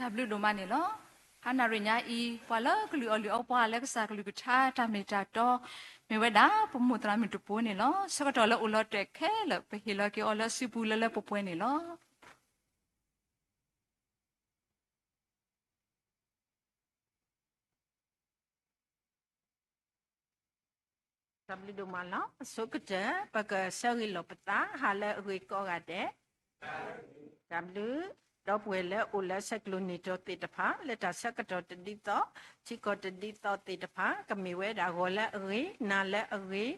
တၢ်ဘျုးဒိၣ်မးန့ၣ်လီၤ. ဟါနၣ်ရံၣ်ညါအံၤ ပှၤလၢကလုာ်အီၣ်လုၢ်အီပှၤလၢကစၢ်ကလုၢ်ကထါတၢ်မ့ၢ်တၢ်တီ မ့ၢ်ဝဲဒၣ်ပမိၢ်သရၣ်မုၣ်တပိၤန့ၣ်လီၤ. ဆၢကတီၢ်လၢအိၣ်လီၤတဲာ်ခဲလၢာ် ပဟ့ၣ်လီၤက့ၤအီၤလၢစုပူၤလၢလၢပှဲၤပှဲၤန့ၣ်လီၤ. တၢ်ဘျုးဒိၣ်မးလီၤ. အဆိကတၢၢ် ပကဆၢဂ့ၤလီၤပသး ဟါလၢအဂ့ၤကိးဂၤဒဲး, တၢ်ဘျုး, ဒီပုၢ်ဝဲၢ်လၢအိၣ်လၢဆဲးကျိးနံၤတီၤသ့ၣ်တဖၣ် လၢတၢ်ဆၢကတီၢ်တဒ်သိး ထံကီၢ်တဒ်သိးသ့ၣ်တဖၣ် ကမ့ၢ်ဝဲဒၣ်ဂီၤလၢအဂ့ၤ နၤလၢအဂ့ၤ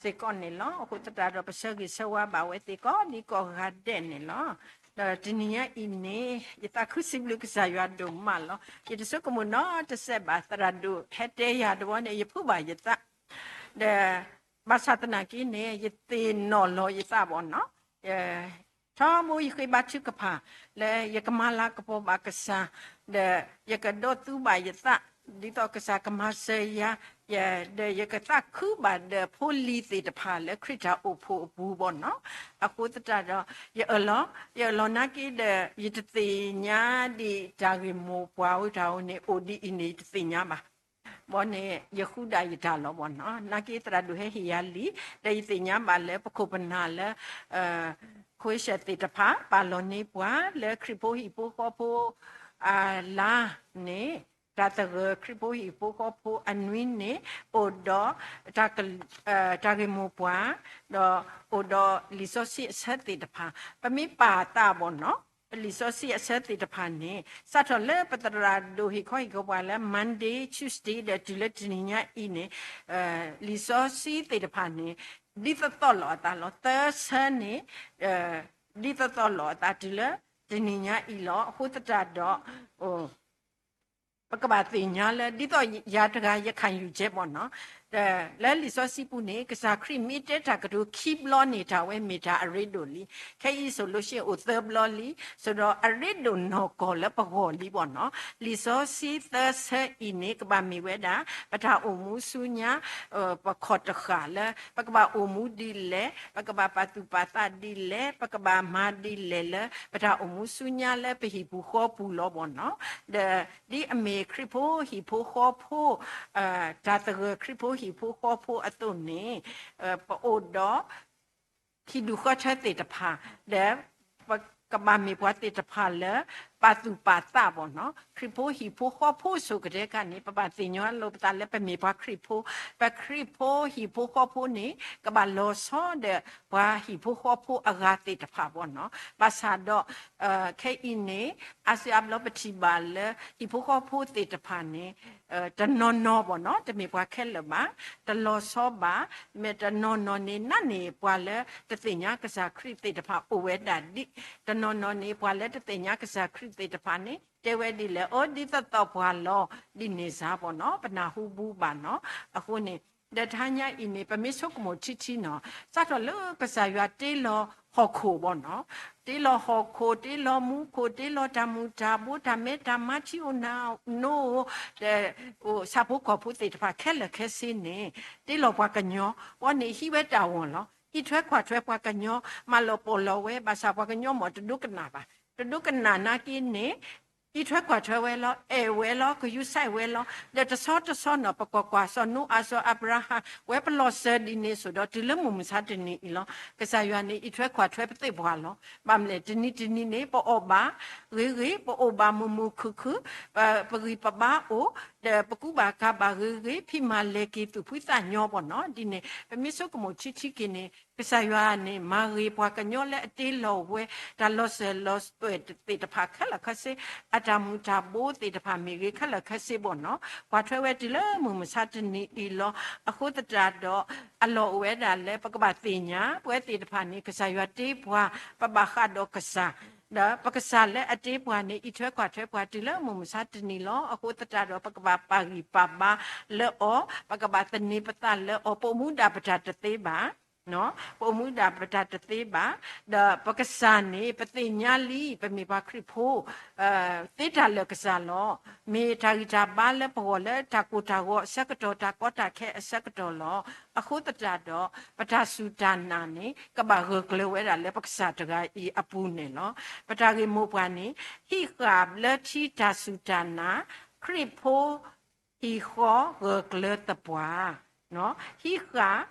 စ့ၢ်ကီးန့ၣ်လီၤ. အဃိသတးဒီး ပဆၢဂ့ၤဆၢဝါဘၣ်ဝဲသ့ၣ်ကိးဒံကိးဂၤဒဲးန့ၣ်လီၤ. ဒီးတနံၤညါအံၤန့ၣ် ယသးခုစံးဘျုးကစၢ်ယွၤဒိၣ်မးလီၤ. ယတဆိကမိၣ်နီတစဲးဘၣ် သရၣ်ဒိၣ်ဟဲတဲယၤတဘျီန့ၣ် ယဖုးဘၣ်ယသး ဒီး ဘၣ်ဆၣ်သနာ်က့န့ၣ် ယသ့ၣ်နီၣ်လီၤယသးဘၣ်နီၤ, ထီဘိယဃ့ဘါထုကဖၣ် လၢယကမၤလၤကပီၤဘၣ်ကစၢ်, ဒီးယကဒိးသူဘၣ်ယသး ဒ်သိးကစၢ်ကမၤစၢၤယၤ, ဒီးယကသးခုဘၣ်ဒီးဖိလံၤသ့ၣ်တဖၣ်လၢခရံာ်တၢ်အိၣ်ဖှိၣ်အပူၤဘၣ်နီၤ. အဃိသတးဒီး ယအၢၣ်လီၤ, ယအၢၣ်လီၤနာ်က့ဒီး ယတသ့ၣ်ညါဒံးတၢ်ဂ့ၢ်မိၢ်ပှၢ်အိၣ်တၢ်အိၣ်န့ၣ် အိၣ်ဒ်အံၤန့ၣ် ယတသ့ၣ်ညါဘၣ် ဘၣ်န့ၣ် ယဃုဒၣ်ယတၢ်လီၤဘၣ်နီၤ. နာ်က့သရၣ်ဒိၣ်ဟဲဟ့ၣ်ယၤလံာ် ဒီးယသ့ၣ်ညါဘၣ်လၢပခိၣ်ပနၢ်လၢ Croatia သ့ၣ်တဖၣ် ပာ်လီၤန့ၢ်ပှၤလၢခရံာ်ဖိဟံၣ်ဖိဃီဖိအလါန့ၣ် တၢ်သဂၢၢ်ခရံာ်ဖိဟံၣ်ဖိဃီဖိအနွံန့ၣ် အိၣ်ဒီး တၢ်ဂ့ၢ်မိၢ်ပှၢ် ဒီးအိၣ်ဒီးလံာ်စီဆှံအဆၢသ့ၣ်တဖၣ် ပမ့ၢ်ပာ်အသးဘၣ်နီၤ ပလံာ်စီဆှံအဆၢသ့ၣ်တဖၣ်န့ၣ် စးထီၣ်လၢပသရၣ်ဒိၣ်ဟ့ၣ်ခီဟ့ၣ်ကပှၤလၢ Monday, Tuesday ဒီးတုၤလၢတနံၤညါအံၤန့ၣ် လံာ်စီဆှံသ့ၣ်တဖၣ်န့ၣ် ဒ်သိးသိးလိာ်အသးလီၤ. သၢဆၢန့ၣ် ဒ်သိးသိးလိာ်အသးတုၤလၢတနံၤညါအံၤလီၤ. အဃိသတးဒီး ပကဘၣ်သ့ၣ်ညါလၢ ဒ်သိးယၤတဂၤယခံယူချက်ဘၣ်နီၤ လၢလံာ်စီဆှံပူၤန့ၣ် ကစၢ်ခရံာ်မ့ၢ်တဲတၢ်ကတိၤခံဘျီန့ၣ် တၢ်ဝဲမ့ၢ်တၢ်အရ့ဒိၣ်လံ. ခဲအံၤစိၤလိၤရှ့ၣ်အိၣ်သၢဘျီလံ, စိၤဒီးအရ့ဒိၣ်နီၢ်ကီၢ်လၢပဂီၢ်လံဘၣ်နီၤ. လံာ်စီဆှံသၢဆၢအံၤန့ၣ် ကဘၣ်မ့ၢ်ဝဲဒၣ် ပတၢ်အိၣ်မူဆူညါ ပခီၣ်တဃၣ်လၢ ပကဘၣ်အိၣ်မူဒ်လဲၣ်, ပကဘၣ်ပာ်သူၣ်ပာ်သးဒ်လဲၣ်, ပကဘၣ်မၤဒ်လဲၣ်လၢ ပတၢ်အိၣ်မူဆူညါလၢပဟံၣ်ပူၤဃီပူၤလီၤဘၣ်နီၤ. ဒီးဒ်အမ့ၢ်ခရံာ်ဖိဟံၣ်ဖိဃီဖိ တၢ်သဂၢၢ်ခရံာ်ဖိဟံၣ်ဖိဃီဖိအသိးန့ၣ် ပအိၣ်ဒီး ဟံၣ်ဒူၣ်ဃီထၢသ့ၣ်တဖၣ် ဒီး ပကဘၣ်မ့ၢ်ပှၤသ့ၣ်တဖၣ်လၢ ပာ်သူၣ်ပာ်သးဘၣ်နီၤ. ခရံာ်ဖိဟံၣ်ဖိဃီဖိစိၤကတဲာ်ခါန့ၣ် ပဘၣ်သ့ၣ်ညါလိာ်ပသးလၢပမ့ၢ်ပှၤခရံာ်ဖိ, ပခရံာ်ဖိဟံၣ်ဖိဃီဖိန့ၣ် ကဘၣ်လီၤဆီဒီးပှၤဟံၣ်ဖိဃီဖိအဂၤသ့ၣ်တဖၣ်ဘၣ်နီၤ. ဘၣ်ဆၣ်ဒီး ခဲအံၤန့ၣ် အါစုအါဘျီပထံၣ်ဘၣ်လၢ ဟံၣ်ဖိဃီဖိသ့ၣ်တဖၣ်န့ၣ် တနီၤနီၤဘၣ်နီၤ တမ့ၢ်ပှၤခဲလၢာ်ဘၣ်, တလီၤဆီဘၣ်, မ့ၢ်တနီၤနီၤန့ၣ် နာ်န့ၢ်ပှၤလၢတသ့ၣ်ညါကစၢ်ခရံာ်သ့ၣ်တဖၣ်အိၣ်ဝဲဒၣ်ဒံး, တနီၤနီၤန့ၣ် ပှၤလၢတသ့ၣ်ညါကစၢ်ခရံာ်သ့ၣ်တဖၣ်န့ၣ် တဲဝဲဒ်လဲၣ်, အိၣ်ဒ်သိးသိးပှၤလီၤ ဒ်န့ၣ်စ့ၢ်ဘၣ်နီၤ ပနၢ်ဟူဘူဘၣ်နီၤ. အဃိန့ၣ် ဒီးတဟါညါအံၤန့ၣ် ပမ့ၢ်ဆိကမိၣ်ထံထံနီၤ စးထီၣ်လၢကစၢ်ယွၤတ့လီၤဟီၣ်ခိၣ်ဘၣ်နီၤ, တ့လီၤဟီၣ်ခိၣ် တ့လီၤမူခိၣ် တ့လီၤတၢ်မူၤတၢ်ဘိ တၢ်မဲတၢ်မါ ထံဧိၤနၢ်ဧိၤ ဒီး ဆၣ်ဖိကီၢ်ဖိသ့ၣ်တဖၣ်ခဲလၢာ်ခဲဆ့န့ၣ် တ့လီၤပှၤကညီ, ဘၣ်န့ၣ်ဟံးဝဲတၢ်ဂီၢ်လီၤ. အံးထွဲကွၢ်ထွဲပှၤကညီ, မၤလီၤပီၢ်လီၤဝဲ, ဘၣ်ဆၣ်ပှၤကညီမ့ၢ်တဒိကနၣ်ဘၣ်, တဒိကနၣ်နာ်က့န့ၣ် အံးထွဲကွၢ်ထွဲဝဲလီၤ, အဲၣ်ဝဲလီၤ, ကယူးစဲးဝဲလီၤ. ဒီးတဆီတဆီနီၤ ပကွၢ်ကွၢ် စီၤနိအၤ စီၤအၤဘြၤဟၣ် ဝဲပလီၢ်စၢၤဒ်န့ၣ်အသိးဒီး တုၤလၢမုၢ်မဆါတနံၤအံၤလီၤ. ကစၢ်ယွၤန့ၣ် အံးထွဲကွၢ်ထွဲပသ့ၣ်ပှၤလီၤ. ဘၣ်မနုၤလဲၣ် တနံၤတနံၤန့ၣ် ပအီၣ်ဘၣ်ဂ့ၤဂ့ၤ, ပအိၣ်ဘၣ်မုာ်မုာ်ခုၣ်ခုၣ်, ပဂံၢ်ပဘါအိၣ်, ဒီးပကူဘၣ်ကၤဘၣ်ဂ့ၤဂ့ၤ, ဖံးမၤလဲၤက့ၤသူၣ်ဖှံသးညီဘၣ်နီၤ. ဒ်န့ၣ် ပမ့ၢ်ဆိကမိၣ်ထံထံက့ၤန့ၣ် ကစၢ်ယွၤန့ၣ် မၤဂ့ၤပှၤကညီလၢအတ့လီၤဝဲ တၢ်လီၤစၢၤလီၤသွဲၣ်သ့ၣ်တဖၣ်ခဲလၢာ်ခဲဆ့, အတၢ်မူၤတၢ်ဘိသ့ၣ်တဖၣ်မ့ၢ်ဂ့ၤခဲလၢာ်ခဲဆ့ဘၣ်နီၤ. ကွၢ်ထွဲဝဲတုၤလၢမုၢ်မဆါတနံၤအံၤလီၤ. အဃိသတးဒီး အလီၢ်အိၣ်ဝဲဒၣ်လၢ ပကဘၣ်သ့ၣ်ညါ ပဝဲသ့ၣ်တဖၣ်န့ၣ် ကစၢ်ယွၤတ့ပှၤ, ပဘၣ်ဃးဒီးကစၢ် ဒီးပကစၢ်လၢအတ့ပှၤန့ၣ် အံးထွဲကွၢ်ထွဲပှၤတုၤလၢမုၢ်မဆါတနံၤလီၤ. အဃိသတးဒီး ပကဘၣ်ပာ်ဂံၢ်ပာ်ဘါလၢအီၤ, ပကဘၣ်သန့ၤပသးလၢအီၤ, ပိာ်မူဒၣ်ပတၢ်တသ့ဘၣ် ပအိၣ်မူဒၣ်ပတၢ်တသ့ဘၣ်, ဒီးပကစၢ်န့ၣ် ပသ့ၣ်ညါလံ ပမ့ၢ်ပှၤခရံာ်ဖိ သ့တၢ်လၢာ်ကစၢ်လီၤ. မ့ၢ်တၢ်ဂံၢ်တၢ်ဘါလၢပဂီၢ်လၢတၢ်ကိၢ်တၢ်ဂီၤအဆၢကတီၢ် တၢ်ကီတၢ်ခဲအဆၢကတီၢ်လီၤ. အဃိသတးဒီး ပတၢ်စူၢ်တၢ်နာ်န့ၣ် ကဘၣ်ဂၢၢ်ကျၢၤဝဲဒၣ်လၢပကစၢ်တဂၤအံၤအပူၤန့ၣ်လီၤ. ပတၢ်ဂ့ၢ်မိၢ်ပှၢ်န့ၣ် ဟံးဃာ်ဘျၢထံတၢ်စူၢ်တၢ်နာ် ခရံာ်ဖိဟံၣ်ဃီဂၢၢ်ကျၢၤသပှၢ်, ဟံးဃာ်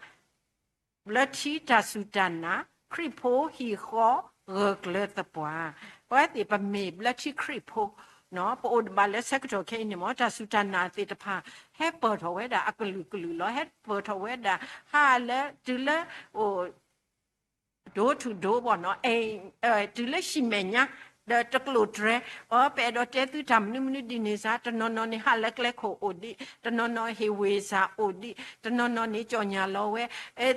ဘျၢထံတၢ်စူၢ်တၢ်နာ် ခရံာ်ဖိဟံၣ်ဃီဂၢၢ်ကျၢၤသပှၢ်. ပဝဲသ့ၣ်ပမ့ၢ်ဘျၢထံခရံာ်ဖိ, ပအိၣ်ဒံးဘၣ်လၢဆၢကတီၢ်ခဲအံၤန့ၣ်မ့ၢ် တၢ်စူၢ်တၢ်နာ်သ့ၣ်တဖၣ် ဟဲပၢၢ်ထီၣ်ဝဲဒၣ်အကလုာ်ကလုာ်လီၤ. ဟဲပၢၢ်ထီၣ်ဝဲဒၣ် ဟးလၢတုၤလၢ ဒိၣ်ထူၣ်ဒိၣ်ဘီၣ်နီၤ, တုၤလၢဟံၣ်မဲာ်ညါ ဒီးတကျိၣ်တြဲၤ, အီ ပအဲၣ်ဒိးတဲသုတၢ်မနုၤမနုၤဒ်န့ၣ်စ့ၢ်, တနီၤနီၤန့ၣ်ဟးလၢကျဲခိၣ်အိၣ်ဒံး, တနီၤနီၤဟ့ၣ်ဝ့ၢ်စၢ်အိၣ်ဒံး, တနီၤနီၤန့ၣ်ကၠီၣ်ညါလီၤဝဲ,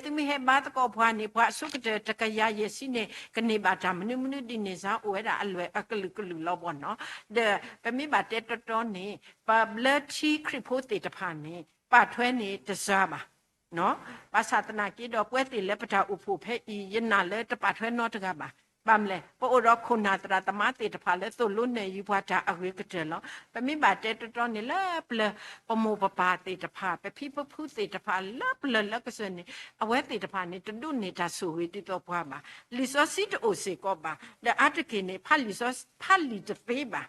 သုမ့ၢ်ဟဲဘါသကိးပှၤန့ၣ် ပှၤအဆိကတၢၢ်တကယၤယဲၢ်ဆံန့ၣ် ကန့ၢ်ဘၣ်တၢ်မနုၤမနုၤဒ်န့ၣ်စ့ၢ်, အိၣ်ဝဲဒၣ်အလွဲၢ်အကလုာ်ကလုာ်လီၤဘီၣ်နီၤ. ဒီးပမ့ၢ်ဘၣ်တဲတီတီန့ၣ် ပဘျၢထံခရံာ်ဖိသ့ၣ်တဖၣ်န့ၣ် ပာ်ထွဲန့ၣ်တစှၤဘၣ် ဘၣ်ဆၣ်သနာ်က့ဒီး ပဝဲသ့ၣ်လၢပတၢ်အိၣ်ဖှိၣ်ဖဲအံၤ ယနာ်လၢတပာ်ထွဲနီတဂၤဘၣ်. ဘၣ်မနုၤလဲၣ်, ပအိၣ်ဒီးခိၣ်နၢ်သရၣ်သမါသ့ၣ်တဖၣ်လၢသိၣ်လိနဲၣ်ယုၤပှၤတၢ်အဂ့ၤကတၢၢ်လီၤ. ပမ့ၢ်ဘၣ်တဲတီတီန့ၣ် လၢပျၢၤပမိၢ်ပပၢ်သ့ၣ်တဖၣ် ပဖံပဖုသ့ၣ်တဖၣ်လၢပျၢၤလၢကစၢၢ်န့ၣ် အဝဲသ့ၣ်တဖၣ်န့ၣ် တဒိးန့ၢ်တၢ်ဆိၣ်ဂ့ၤဒ်သိးပှၤဘၣ်. လံာ်စီဆှံတအိၣ်စ့ၢ်ကီးဘၣ်. ဒီးအါတက့ၢ်န့ၣ် ဖးလံာ်စီ ဖးလံာ်တသ့ဘၣ်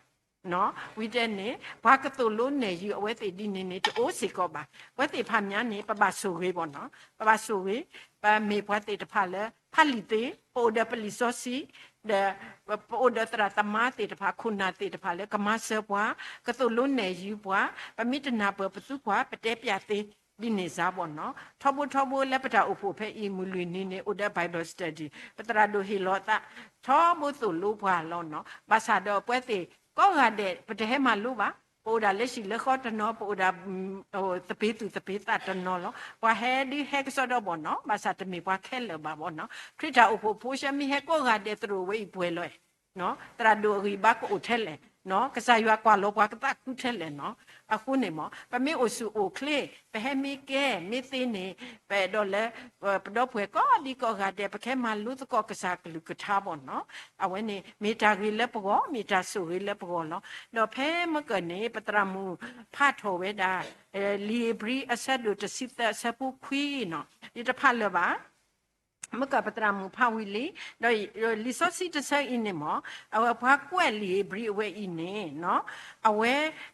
ဝံၤတဲန့ၣ် ပှၤကသိၣ်လိနဲၣ်ယုၤအဝဲသ့ၣ်ဒ်န့ၣ်န့ၣ် တအိၣ်စ့ၢ်ကီးဘၣ်. ပဝဲသ့ၣ်တဖၣ်ညါန့ၣ် ပဘၣ်ဆိၣ်ဂ့ၤဘီၣ်နီၤ, ပဘၣ်ဆိၣ်ဂ့ၤ, ပမ့ၢ်ပှၤသ့ၣ်တဖၣ်လၢ ဖးလံာ်သ့, ပအိၣ်ဒီးပလံာ်စီဆှံ, ဒီး ပအိၣ်ဒီးသရၣ်သမါသ့ၣ်တဖၣ် ခိၣ်နၢ်သ့ၣ်တဖၣ်လၢကမၤစၢၤပှၤ, ကသိၣ်လိနဲၣ်ယုၤပှၤ, ပမ့ၢ်တနၢ်ပၢၢ်ပသူပှၤ ပတဲပျးသ့ ဒ်န့ၣ်စ့ၢ်ဘီၣ်နီၤ. ထီဘိထီဘိလၢပတၢ်အိၣ်ဖှိၣ်ဖဲအံၤ မုၢ်လွံၢ်နံၤန့ၣ် အိၣ်ဒီး Bible study ပသရၣ်ဒိၣ်ဟ့ၣ်လီၤသး ထီဘိသိၣ်လိပှၤလီၤနီၤ. ဘၣ်ဆၣ်ဒီးပဝဲသ့ၣ်ကိးဂၤဒဲး ပတဟဲမၤလိဘၣ်. ပအိၣ်ဒၣ်လၢဟံၣ်လၢဃီတနီၤ, ပအိၣ်ဒၣ် သပ့ၤသူၣ်သပ့ၤသးတနီၤလီၤ. ပှၤဟဲဒုးဟဲကစီဒီဘီၣ်နီၤ, ဘၣ်ဆၣ်တမ့ၢ်ပှၤခဲလၢာ်ဘၣ်ဘီၣ်နီၤ. ခရံာ်တၢ်အိၣ်ဖှိၣ်ဖိဆၢမ့ၢ်ဟဲကိးဂၤဒဲး သရိာ်ဝဲအံၤပှဲၤလီၤ, သရၣ်ဒိၣ်အဂံၢ်ဘါကအိၣ်ထဲလဲၣ်, ကစၢ်ယွၤကွၢ်လီၤပှၤကသးခုထဲလဲၣ်နီၤ. အဃိန့ၣ်မ့ၢ် ပမ့ၢ်အိၣ်ဆူၣ်အိၣ်ချ့ ပဟဲမ့ၢ်ကဲမ့ၢ်သ့န့ၣ် ပအဲၣ်ဒိးလၢ ပဒီပုၢ်ဝဲၢ်ကိးဒံကိးဂၤဒဲး ပကဟဲမၤလိသကိးကစၢ်ကလုၢ်ကထါဘီၣ်နီၤ. အဝဲန့ၣ် မ့ၢ်တၢ်ဂ့ၤလၢပဂီၢ်, မ့ၢ်တၢ်ဆိၣ်ဂ့ၤလၢပဂီၢ်လီၤ. ဒီးဖဲမုၢ်ကၢၢ်န့ၣ် ပသရၣ်မုၣ်ဖးထီၣ်ဝဲဒၣ် လံာ်ဧ့ၤဘြံၤအဆၢဒိၣ်တဆံသၢအဆၢဖိခွံနီၤ, ယတဖးလၢၤဘၣ်. မုၢ်ကၢၢ်ပသရၣ်မုၣ်ဖးဝံၤလံ, ဒီးလံာ်စီဆှံတဆၢအံၤန့ၣ်မ့ၢ် အဝဲပှၤကွဲးလံာ်ဧ့ၤဘြံၤအဝဲအံၤန့ၣ် အဝဲ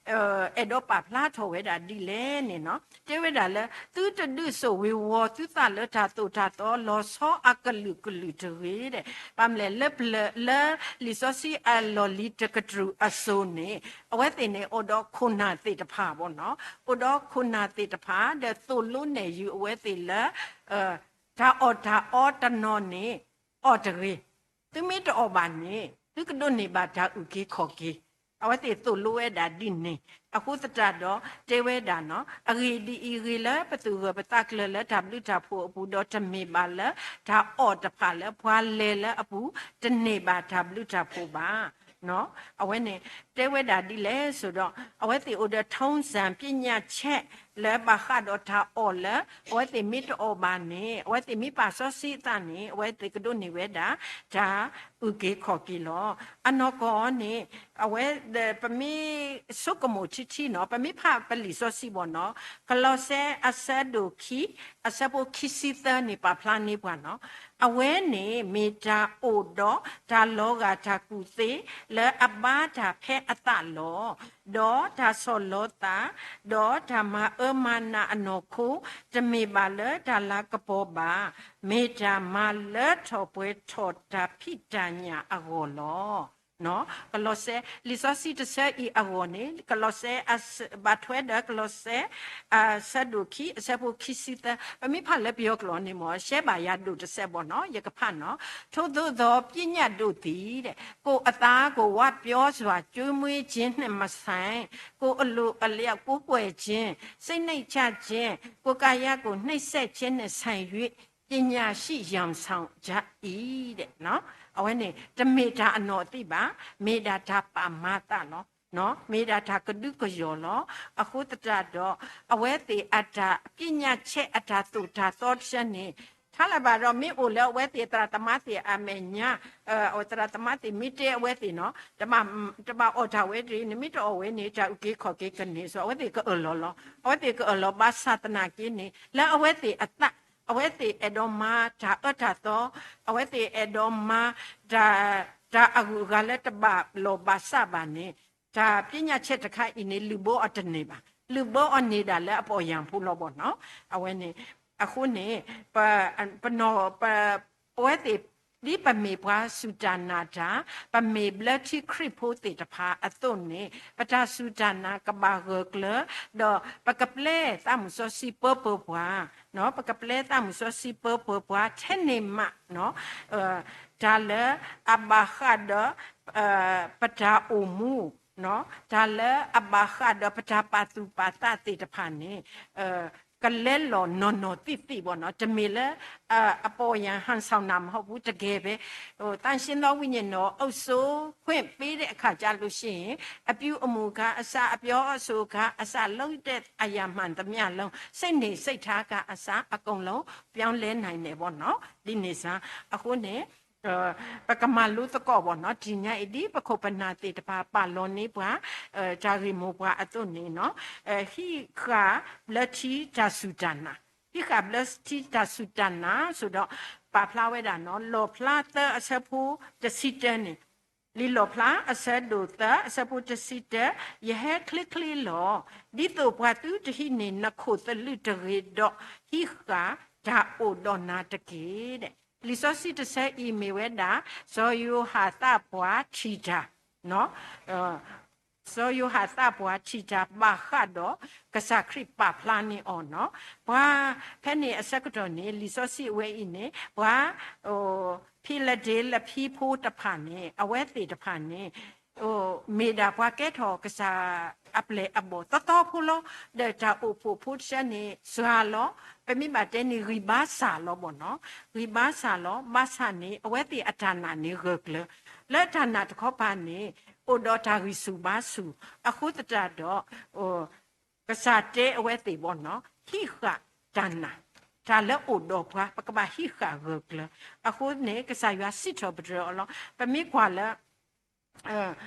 အဲၣ်ဒိးပာ်ဖျါထီၣ်ဝဲဒၣ်ဒ်လဲၣ်န့ၣ်နီၤ, တဲဝဲဒၣ်လၢ သုတဒုးစိာ်ဝ့ၤဝီၤသုသးလၢတၢ်သိၣ်တၢ်သီလီၤဆီအကလုာ်ကလုာ်တဂ့ၤဒီး, ဘၣ်မနုၤလဲၣ် လၢပျၢၤလၢလံာ်စီဆှံအလီၢ်လံၤတကတြူၢ်အစိၤန့ၣ် အဝဲသ့ၣ်န့ၣ် အိၣ်ဒီးခိၣ်နၢ်သ့ၣ်တဖၣ်ဘီၣ်နီၤ, အိၣ်ဒီးခိၣ်နၢ်သ့ၣ်တဖၣ် ဒီးသိၣ်လိနဲၣ်ယုၤအဝဲသ့ၣ်လၢ တၢ်အီၣ်တၢ်အီတနီၤန့ၣ် အီၣ်တဂ့ၤ, သုမ့ၢ်တအီၣ်ဘၣ်န့ၣ် သုကဒိးန့ၢ်ဘၣ်တၢ်အုၣ်က့ၤခီၣ်က့ၤ, အဝဲသ့ၣ်သိၣ်လိဝဲဒၣ်ဒ်န့ၣ်. အဃိသတးဒီး တဲဝဲဒၣ်နီၤ, အဂ့ၢ်ဒ်အံၤ, ဂ့ၤလၢပသူၣ်ဂၢၢ်ပသးကျၢၤလၢတၢ်ဘျုးတၢ်ဖှိၣ်အပူၤ, ဒီးတမ့ၢ်ဘၣ်လၢတၢ်အီၣ်တဖၣ်လၢပှၤလဲၤလၢအပူၤ တန့ၢ်ဘၣ်တၢ်ဘျုးတၢ်ဖှိၣ်ဘၣ်. အဝဲန့ၣ် တဲဝဲဒၣ်ဒ်လဲၣ်စိၤဒီး အဝဲသ့ၣ်အိၣ်ဒီး ထုံးစံ ပညတ်ချက် လၢဘၣ်ဃးဒီးတၢ်အီၣ်လၢ အဝဲသ့ၣ်မ့ၢ်တအီၣ်ဘၣ်န့ၣ် အဝဲသ့ၣ်မ့ၢ်ပာ်စီဆှံအသးန့ၣ် အဝဲသ့ၣ်ကဒိးန့ၢ်ဝဲဒၣ် တၢ်အုၣ်က့ၤခီၣ်က့ၤလီၤ. အနီၢ်ကီၢ်န့ၣ် အဝဲ ပမ့ၢ်ဆိကမိၣ်ထံထံနီၤ, ပမ့ၢ်ဖးပလံာ်စီဆှံဘီၣ်နီၤ, ကလီးစဲအဆၢဒိၣ်ခံ အဆၢဖိခံဆံသၢန့ၣ် ပာ်ဖျါန့ၢ်ပှၤနီၤ, အဝဲန့ၣ်မ့ၢ်တၢ်အိၣ်ဒီးတၢ်လီၤဂာ်တၢ်ကူၣ်သ့ လၢအဘါတၢ်ဖဲအသးလီၤ. ဒီးတၢ်ဆီၣ်လီၤသး, ဒီးတၢ်မၤအၢမၤနးအနီၢ်ခိ, တမ့ၢ်ဘၣ်လၢတၢ်လၤကပီၤဘၣ်, မ့ၢ်တၢ်မၤလၢထီၣ်ပှဲၤထီၣ်တၢ်ဖံးတၢ်ညၣ်အဂီၢ်လီၤ. ကလီးစဲ လံာ်စီဆှံတဆၢအံၤအဂီၢ်န့ၣ် ကလီးစဲ ဘၣ်ထွဲဒီးကလီးစဲ အဆၢဒိၣ်ခံ အဆၢဖိခံဆံသၢ, ပမ့ၢ်ဖးလၢပယီၤကျိာ်န့ၣ်မ့ၢ် ရှဲဘၣ်ယၤဒိၣ်တစဲးဘီၣ်နီၤ, ယကဖးနီၤ, ထိုသို့သောပညတ်တို့သည် ကိုယ်အသားကို ဝပြောစွာ ကျွေးမွေးခြင်းနှင့်မဆိုင်, ကိုယ်အလိုအလျောက်ကိုးကွယ်ခြင်း, စိတ်နှိမ့်ချခြင်း, ကိုယ်ကာယကိုနှိပ်စက်ခြင်းနှင့်ဆိုင်၍ ပညာရှိယောင်ဆောင်ကြ၏. အဝဲန့ၣ် တမ့ၢ်တၢ်အနီၢ်အသံၣ်ဘၣ်, မ့ၢ်ဒၣ်တၢ်ပာ်မၤသးလီၤ. မ့ၢ်ဒၣ်တၢ်ကဒုကယီၤလီၤ. အဃိသတးဒီး အဝဲသ့ၣ်အတၢ်ပညတ်ချက် အတၢ်သိၣ်တၢ်သီတဆၢန့ၣ် ထါလၢၤဘၣ်ဒီး မ့ၢ်အိၣ်လၢအဝဲသ့ၣ်သရၣ်သမါသ့ၣ်အမဲာ်ညါ, သရၣ်သမါသ့ၣ်မ့ၢ်တဲအဝဲသ့ၣ်နီၤ, တဘၣ်အီၣ်တၢ်ဝဲတဂ့ၤ, နမ့ၢ်တအီၣ်ဝဲန့ၣ် တၢ်အုၣ်က့ၤခီၣ်က့ၤကန့ၢ်, အဝဲသ့ၣ်ကအၢၣ်လီၤလီၤ. အဝဲသ့ၣ်ကအၢၣ်လီၤဘၣ်ဆၣ်သနာ်က့န့ၣ် လၢအဝဲသ့ၣ်အသး, အဝဲသ့ၣ်အဲၣ်ဒိးမၤတၢ်အၢတၢ်သီ, အဝဲသ့ၣ်အဲၣ်ဒိးမၤ တၢ်, တၢ်အဂုၤအဂၤလၢတဘၣ်လီၢ်ဘၣ်စးဘၣ်န့ၣ်, တၢ်ပညၣ်ဆဲးတခါအံၤန့ၣ် လုၢ်ဘၢအီၤတန့ၢ်ဘၣ်. လုၢ်ဘၢအီၤန့ၢ်ဒၣ်လၢအပီၢ်ယၢ်ဖိလီၤဘၣ်နီၤ. အဝဲန့ၣ်, အဃိန့ၣ်, ပ, ပနီၢ်, ပ, ပဝဲသ့ၣ်, ဒ်ပမ့ၢ်ပှၤစူၢ်တၢ်နာ်တၢ်, ပမ့ၢ်ဘျၢထံခရံာ်ဖိသ့ၣ်တဖၣ်အသိးန့ၣ်, ပတၢ်စူၢ်တၢ်နာ်ကဘၣ်ဂၢၢ်ကျၢၤ, ဒီးပကပျဲသးမုၢ်စီဆှံပၢပၢၤပှၤ, ပကပျဲသးမုၢ်စီဆှံပၢပၢၤပှၤ ထဲန့ၣ်မး တၢ်လၢအဘၣ်ဃးဒီး ပတၢ်အိၣ်မူ, တၢ်လၢအဘၣ်ဃးဒီးပတၢ်ပာ်သူၣ်ပာ်သးသ့ၣ်တဖၣ်န့ၣ်, ကလဲလီၤနီၢ်နီၢ်သံၣ်သံၣ်ဘၣ်နီၤ. တမ့ၢ်လၢ အပီၢ်ယၢ်ဟန်ဆောင်တာမဟုတ်ဘူး, တကယ်ပဲ, သန့်ရှင်းသောဝိညာဉ်တော်အုပ်စိုးခွင့်ပေးတဲ့အခါကျလို့ရှိရင် အပြုအမူကအစ, အပြောအဆိုကအစ, လုပ်တဲ့အရာမှန်သမျှလုံး, စိတ်နေစိတ်ထားကအစ, အကုန်လုံးပြောင်းလဲနိုင်တယ်ပေါ့နော်. ဒ်န့ၣ်စ့ၢ်, အဃိန့ၣ် ပကမၤလိသကိးဘၣ်နီၤ, တနံၤညါအံၤ ဒ်ပခိၣ်ပနၢ်သ့ၣ်တဖၣ်ပာ်လီၤန့ၢ်ပှၤ, တၢ်ဂ့ၢ်မိၢ်ပှၢ်အသိးန့ၣ်နီၤ, ဟံးဃာ်ဘျၢထံတၢ်စူၢ်တၢ်နာ်, ဟံးဃာ်ဘျၢထံတၢ်စူၢ်တၢ်နာ် ဆိုတော့ ပာ်ဖျါဝဲဒၣ်နီၤ, လီၣ်ဖျါသၢအဆၢဖိတဆံတၢန့ၣ်, လံာ်လီၣ်ဖျါအဆၢဒိၣ်သၢအဆၢဖိတဆံတၢ, ယဟဲချ့ချ့လီၤ. ဒ်သိးပှၤသုတဟံးန့ၢ်နခိၣ်သလုးတဂ့ၤဒီး, ဟံးဃာ်တၢ်အိၣ်ဒီးနၤတက့ၢ်. လံာ်စီဆှံတဆၢအံၤမ့ၢ်ဝဲဒၣ် စီၤယိၤဟၣ်သးပှၢ်ထံၣ်တၢ်, စီၤယိၤဟၣ်သးပှၢ်ထံၣ်တၢ်ဘၣ်ဃးဒီး ကစၢ်ခရံာ်ပာ်ဖျါန့ၢ်အီၤနီၤ. ပှၤဖဲန့ၣ်အဆၢကတီၢ်န့ၣ် လံာ်စီဆှံအဝဲအံၤန့ၣ် ပှၤ ဖံလဒ့လဖံဖိတဖၣ်န့ၣ် အဝဲသ့ၣ်တဖၣ်န့ၣ် မ့ၢ်ဒၣ်ပှၤကဲထီၣ်ကစၢ်အပျဲၢ်အဘီၣ်သီသီဖိလီၤ. ဒီးတၢ်အိၣ်ဖှိၣ်ဖိတဆၢန့ၣ် စှၤလီၤ, ပမ့ၢ်ဘၣ်တဲန့ၣ် ဂံၢ်ဘါစၢ်လီၤဘၣ်နီၤ. ဂံၢ်ဘါစၢ်လီၤ, ဘၣ်ဆၣ်န့ၣ် အဝဲသ့ၣ်အတၢ်နာ်န့ၣ်ဂၢၢ်ကျၢၤ, လၢတၢ်နာ်တခီပၤန့ၣ် အိၣ်ဒီးတၢ်ဂံၢ်ဆူၣ်ဘါဆူၣ်, အဃိသတးဒီး ကစၢ်တဲအဝဲသ့ၣ်ဘၣ်နီၤ, ဟံးဃာ်တၢ်နာ်, တၢ်လၢအိၣ်ဒီးပှၤ ပကဘၣ်ဟံးဃာ်ဂၢၢ်ကျၢၤ. အဃိန့ၣ် ကစၢ်ယွၤစံးထီၣ်ပတြၢၤအီၤလီၤ. ပမ့ၢ်ကွၢ်လၢ လံာ်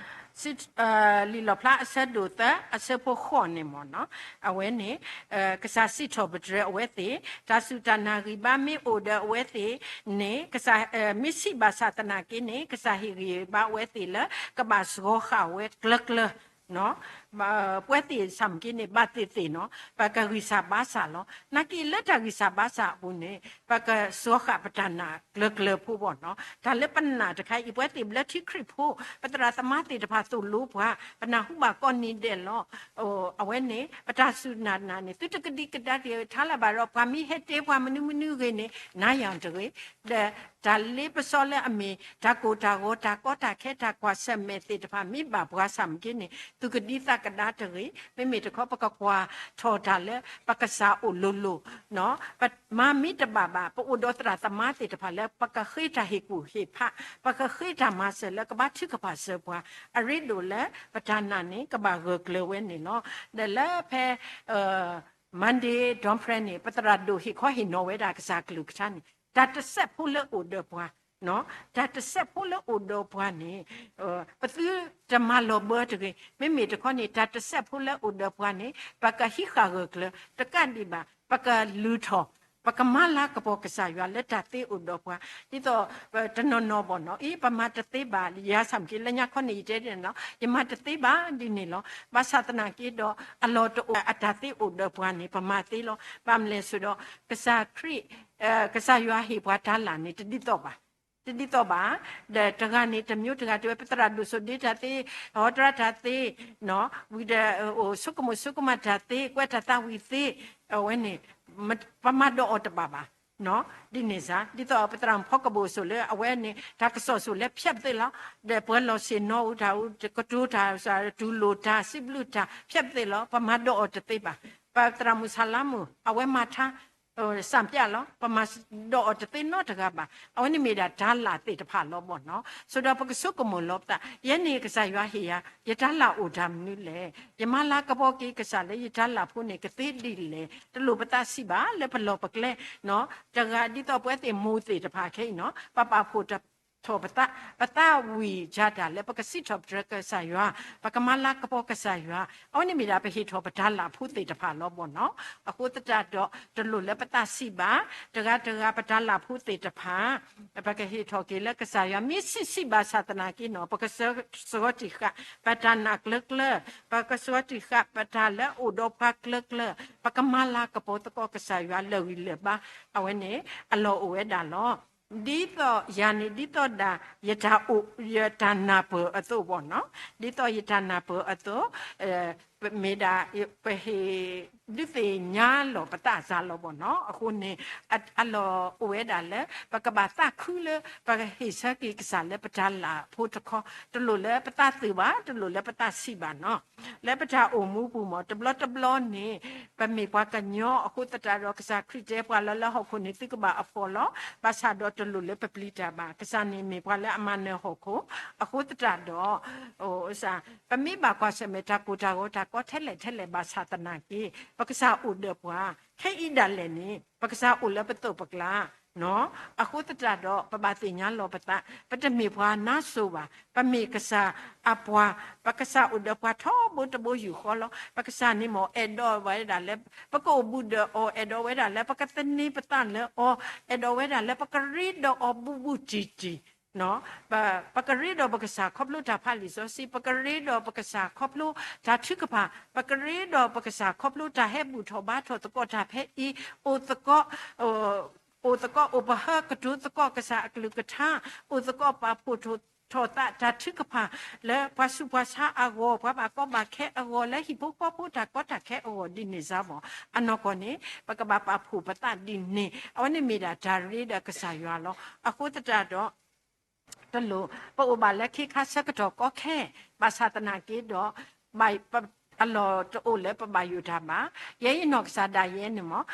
လီၣ်ဖျါအဆၢဒိၣ်သၢ အဆၢဖိဃိးန့ၣ်မ့ၢ်နီၤ, အဝဲန့ၣ် ကစၢ်စံးထီၣ်ပတြၢၤအဝဲသ့ၣ်, တၢ်စူၢ်တၢ်နာ်ဂံၢ်ဘါမ့ၢ်အိၣ်ဒီးအဝဲသ့ၣ်န့ၣ်, မ့ၢ်ဆံးဘၣ်ဆၣ်သနာ်က့န့ၣ် ကစၢ်ဟ့ၣ်ဂံၢ်ဘါအဝဲသ့ၣ်လၢ ကဘၣ်စှီၤဃာ်ဝဲကျၢၤကျၢၤ ပဝဲသ့ၣ်ဆၣ်မ့ၢ်က့န့ၣ် ဘၣ်သ့ၣ်သ့ၣ်နီၤ, ပကဂံၢ်စၢ်ဘါစၢ်လီၤ. နာ်က့လၢတၢ်ဂံၢ်စၢ်ဘါစၢ်အပူၤန့ၣ် ပကစှီၤဃာ်ပတၢ်နာ်ကျၢၤကျၢၤဖိဘၣ်နီၤ. တၢ်လၢပနာ်တခါအံၤ ပဝဲသ့ၣ်ဘျၢထံခရံာ်ဖိ, ပသရၣ်သမါသ့ၣ်တဖၣ်သိၣ်လိပှၤ, ပနၢ်ဟူဘၣ်ကိးနံၤဒဲးလီၤ. အဝဲန့ၣ် ပတၢ်စူၢ်တၢ်နာ်န့ၣ် သုတကဒံကဒါတ့ၢ်ထါလၢၤဘၣ်ဒီး ပှၤမ့ၢ်ဟဲတဲပှၤမနုၤမနုၤဂ့ၤန့ၣ် နၤယၤတဂ့ၤ, ဒီးတၢ်လ့ပစီလၢအမ့ၢ် တၢ်ကိၢ်တၢ်ဂီၤ တၢ်ကီတၢ်ခဲ တၢ်ကွၢ်ဆၢၣ်မဲာ်သ့ၣ်တဖၣ် မ့ၢ်ဘၣ်ပှၤဆၣ်မ့ၢ်က့န့ၣ် သုကဒံသးကဒါတဂ့ၤ. မ့မ့ၢ်တခီ ပကကွၢ်ထီၣ်တၢ်လၢပကစၢ်အိၣ်လိၤလိၤ, ပမၤမ့ၢ်တဘၣ်ဘၣ် ပအိၣ်ဒီးသရၣ်သမါသ့ၣ်တဖၣ်လၢ ပကဃ့တၢ်ဟ့ၣ်ကူၣ်ဟ့ၣ်ဖး, ပကဃ့တၢ်မၤစၢၤလၢကဘါထုကဖၣ်စၢၤပှၤ, အရ့ဒိၣ်လၢပတၢ်နာ်န့ၣ် ကဘၣ်ဂၢၢ်ကျၢၤဝဲန့ၣ်လီၤ. ဒီးလၢဖဲ Monday dawn prayer န့ၣ် ပသရၣ်ဒိၣ်ဟ့ၣ်ခီဟ့ၣ်နီၤဝဲဒၣ်ကစၢ်ကလုၢ်ကထါန့ၣ် တၢ်တစဲးဖိလၢအိၣ်ဒီးပှၤ, တၢ်တစဲးဖိလၢအိၣ်ဒီးပှၤန့ၣ် ပသုတမၤလီၤဘၢတဂ့ၤ. မ့မ့ၢ်တခီန့ၣ် တၢ်တစဲးဖိလၢအိၣ်ဒီးပှၤန့ၣ် ပကဟံးဃာ်ဂၢၢ်ကျၢၤ, တကးဒံးဘၣ် ပကလုၢ်ထီၣ်, ပကမၤလၤကပီၤကစၢ်ယွၤလၢတၢ်သ့အိၣ်ဒီးပှၤ. ဒ်သိးတနီၤနီၤဘၣ်နီၤ, အ့ ပမၤတသ့ဘၣ်, ယၤဆၣ်မ့ၢ်က့ လၢညါခီန့ၣ် ယတဲဒ်န့ၣ်လီၤ, ယမၤတသ့ဘၣ်ဒ်န့ၣ်လီၤ. ဘၣ်ဆၣ်သနာ်က့ဒီး အလီၢ်တအိၣ်အတၢ်သ့အိၣ်ဒီးပှၤန့ၣ် ပမၤသ့လီၤ. ဘၣ်မနုၤလဲၣ်ဆိုတော့ ကစၢ်ခရံာ် ကစၢ်ယွၤဟ့ၣ်ပှၤတၢ်လၢ်န့ၣ် တဒ်သိးဘၣ်, တဒ်သိးဘၣ်. ဒီးတဂၤန့ၣ်တမျိုးတဂၤ တဲဝဲ ပသရၣ်ဒိၣ်စိၤဒ့တၢ်သ့, ဟီတြၢတၢ်သ့, ဝံၤဒီး အိၣ်ဆိကမိၣ်ဆိကမးတၢ်သ့, ကွဲးတၢ်သးဝံၣ်သ့, အဝဲန့ၣ် ပမၤဒီးအီၤတဘၣ်ဘၣ်. ဒ်န့ၣ်စ့ၢ် ဒ်သိးပသရၣ်မုၣ်ဖီကဘိၣ်စိၤလၢအဝဲန့ၣ် တၢ်ကစီၣ်စိၤလၢဖျဲးပသ့လီၤ. ဒီးပှၤလီၢ်ဆ့ၣ်နီၤအူတၢ်အူ ကတိၤတၢ် တူၢ်လိာ်တၢ် စံးဘျုးတၢ် ဖျဲးပသ့လီၤ. ပမၤဒီးအီၤတသ့ဘၣ်. ပသရၣ်မုၣ်ဆၣ်လါမုၣ် အဝဲမၤထါ စံပြလီၤ. ပမၤဒီးအီၤတသ့နီတဂၤဘၣ်. အဝဲန့ၣ်မ့ၢ်ဒၣ်တၤလၣ်သ့ၣ်တဖၣ်လီၤဘၣ်နီၤ. ဆိဒီးပကဆိကမိၣ်လီၤပသး, ယဲန့ၣ်ကစၢ်ယွၤဟ့ၣ်ယၤ ယတၤလၣ်အိၣ်တၢ်မနုၤလဲၣ်. ယမၤလၤကပီၤက့ၤကစၢ်လၢယတၤလၣ်ဖိန့ၣ် ကသ့ဒ်လဲၣ်. တလိၣ်ပသးစံးဘၣ်လၢပလီၢ်ပကျဲနီၤ. တဂၤဒ်သိးပဝဲသ့ၣ်မိၢ်သ့ၣ်တဖၣ်ခဲအံၤနီၤ, ပပာ်ဖှိၣ်ထီၣ်ပသး, ပသးဝံၣ်ကၢ်တၢ်လၢပကစံးထီၣ်ပတြၢၤကစၢ်ယွၤ, ပကမၤလၤကပီၤကစၢ်ယွၤ, အဝဲန့ၣ်မ့ၢ်ဒၣ်ပဟ့ၣ်ထီၣ်ပတၤလၣ်ဖိသ့ၣ်တဖၣ်လီၤဘၣ်နီၤ. အဃိသတးဒီး တလိၣ်လၢပသးစံးဘၣ်, တဂၤတဂၤပတၤလၣ်ဖိသ့ၣ်တဖၣ် ပကဟ့ၣ်ထီၣ်က့ၤလၢကစၢ်ယွၤ မ့ၢ်စံးစံးဘၣ်ဆၣ်သနာ်က့နီၤ, ပကစၢၤစ့ၢ်ကီးတံၢ်ဃာ် ပတၢ်နာ်ကျၢၤကျၢၤ, ပကစၢၤစ့ၢ်ကီးတံၢ်ဃာ် ပတၢ်လၢအအိၣ်ဒီးပှၤကျၢၤကျၢၤ, ပကမၤလၤကပီၤသကိးကစၢ်ယွၤလၢာ်ဂံၢ်လၢာ်ဘါ, အဝဲန့ၣ် အလီၢ်အိၣ်ဝဲဒၣ်လီၤ. ဒ်သိးယၤန့ၣ် ဒ်သိးဒၣ် ယတၢ်အိၣ် ယတၢ်နၢ်ပၢၢ်အသိးဘၣ်နီၤ, ဒ်သိးယတၢ်နၢ်ပၢၢ်အသိး မ့ၢ်ဒၣ် ပဟ့ၣ် ဒုးသ့ၣ်ညါလီၤပသးစ့ၢ်လီၤဘၣ်နီၤ. အဃိန့ၣ် အလီၢ်အိၣ်ဝဲဒၣ်လၢ ပကဘၣ်သးခုလၢ ပကဟ့ၣ်ဆၢက့ၤကစၢ်လၢပတၤလၣ်ဖိတခီ, တလိၣ်လၢပသးသုးဘၣ်, တလိၣ်လၢပသးစံးဘၣ်နီၤ. လၢပတၢ်အိၣ်မူပူၤမ့ၢ် တဘျီတဘျီန့ၣ် ပမ့ၢ်ပှၤကညီအဃိသတးဒီး ကစၢ်ခရံာ်တဲပှၤလၢ လၢဟီၣ်ခိၣ်န့ၣ် သုကဘၣ်အဖှီၣ်လီၤ, ဘၣ်ဆၣ်ဒီးတလိၣ်လၢပပျံၤတၢ်ဘၣ်. ကစၢ်န့ၣ်မ့ၢ်ပှၤလၢအမၤနၢၤဟီၣ်ခိၣ်, အဃိသတးဒီး ပမ့ၢ်ဘၣ်ကွၢ်ဆၢၣ်မဲာ်တၢ်ကိၢ်တၢ်ဂီၤတၢ်ကီထဲလဲၣ်ထဲလဲၣ်ဘၣ်ဆၣ်သနာ်က့ ပကစၢ်အိၣ်ဒီးပှၤ ခဲအံၤဒၣ်လဲာ်န့ၣ် ပကစၢ်အိၣ်လၢပသိးပကျါ အဃိသတးဒီး ပဘၣ်သ့ၣ်ညါလီၤပသး, ပတမ့ၢ်ပှၤနါစိၤဘၣ်, ပမ့ၢ်ကစၢ်အပှၤ, ပကစၢ်အိၣ်ဒီးပှၤထီဘိတဘိယူၢ်ဃီလီၤ. ပကစၢ်န့ၣ်မ့ၢ်အဲၣ်ဒိးဝဲဒၣ်လၢ ပကအိၣ်ဘူးဒီးအီၤ, အဲၣ်ဒိးဝဲဒၣ်လၢ ပကသန့ၤပသးလၢအီၤ, အဲၣ်ဒိးဝဲဒၣ်လၢပကရ့ဒီးအီၤဘူးဘူးတံၢ်တံၢ် ပကရ့ဒီးပကစၢ်ခီဖျိတၢ်ဖးလံာ်စီဆှံ, ပကရ့ဒီးပကစၢ်ခီဖျိတၢ်ထုကဖၣ်, ပကရ့ဒီးပကစၢ်ခီဖျိတၢ်ဟဲဘူၣ်ထီၣ်ဘါထီၣ်သကိးတၢ်ဖဲအံၤ, အိၣ်သကိး အိၣ်သကိးအိၣ်ပဟၢကတိၤသကိးကစၢ်အကလုၢ်ကထါ, အိၣ်သကိးပာ်ဖှိၣ်ထီၣ်သးတၢ်ထုကဖၣ်လၢပှၤဆူးပှၤဆါအဂီၢ်, ပှၤဘၣ်ကီဘၣ်ခဲအဂီၢ်, လၢဟံၣ်ဖိဃီဖိတၢ်ကီတၢ်ခဲအဂီၢ်ဒ်န့ၣ်စ့ၢ်ကီး, အနီၢ်ကီၢ်န့ၣ် ပကဘၣ်ပာ်ဖှိၣ်ပသးဒ်န့ၣ်, အဝဲန့ၣ်မ့ၢ်ဒၣ်တၢ်ရ့ဒီးကစၢ်ယွၤလီၤ. အဃိသတးဒီး တလိၣ် ပအိၣ်ဘၣ်လၢခ့ခါဆၢကတီၢ်ကီခဲ, ဘၣ်ဆၣ်သနာ်က့ဒီး အလီၢ်တအိၣ်လၢပဘၣ်ယိၣ်တၢ်ဘၣ်. ယဲယနီၢ်ကစၢ်ဒၣ်ယဲန့ၣ်မ့ၢ်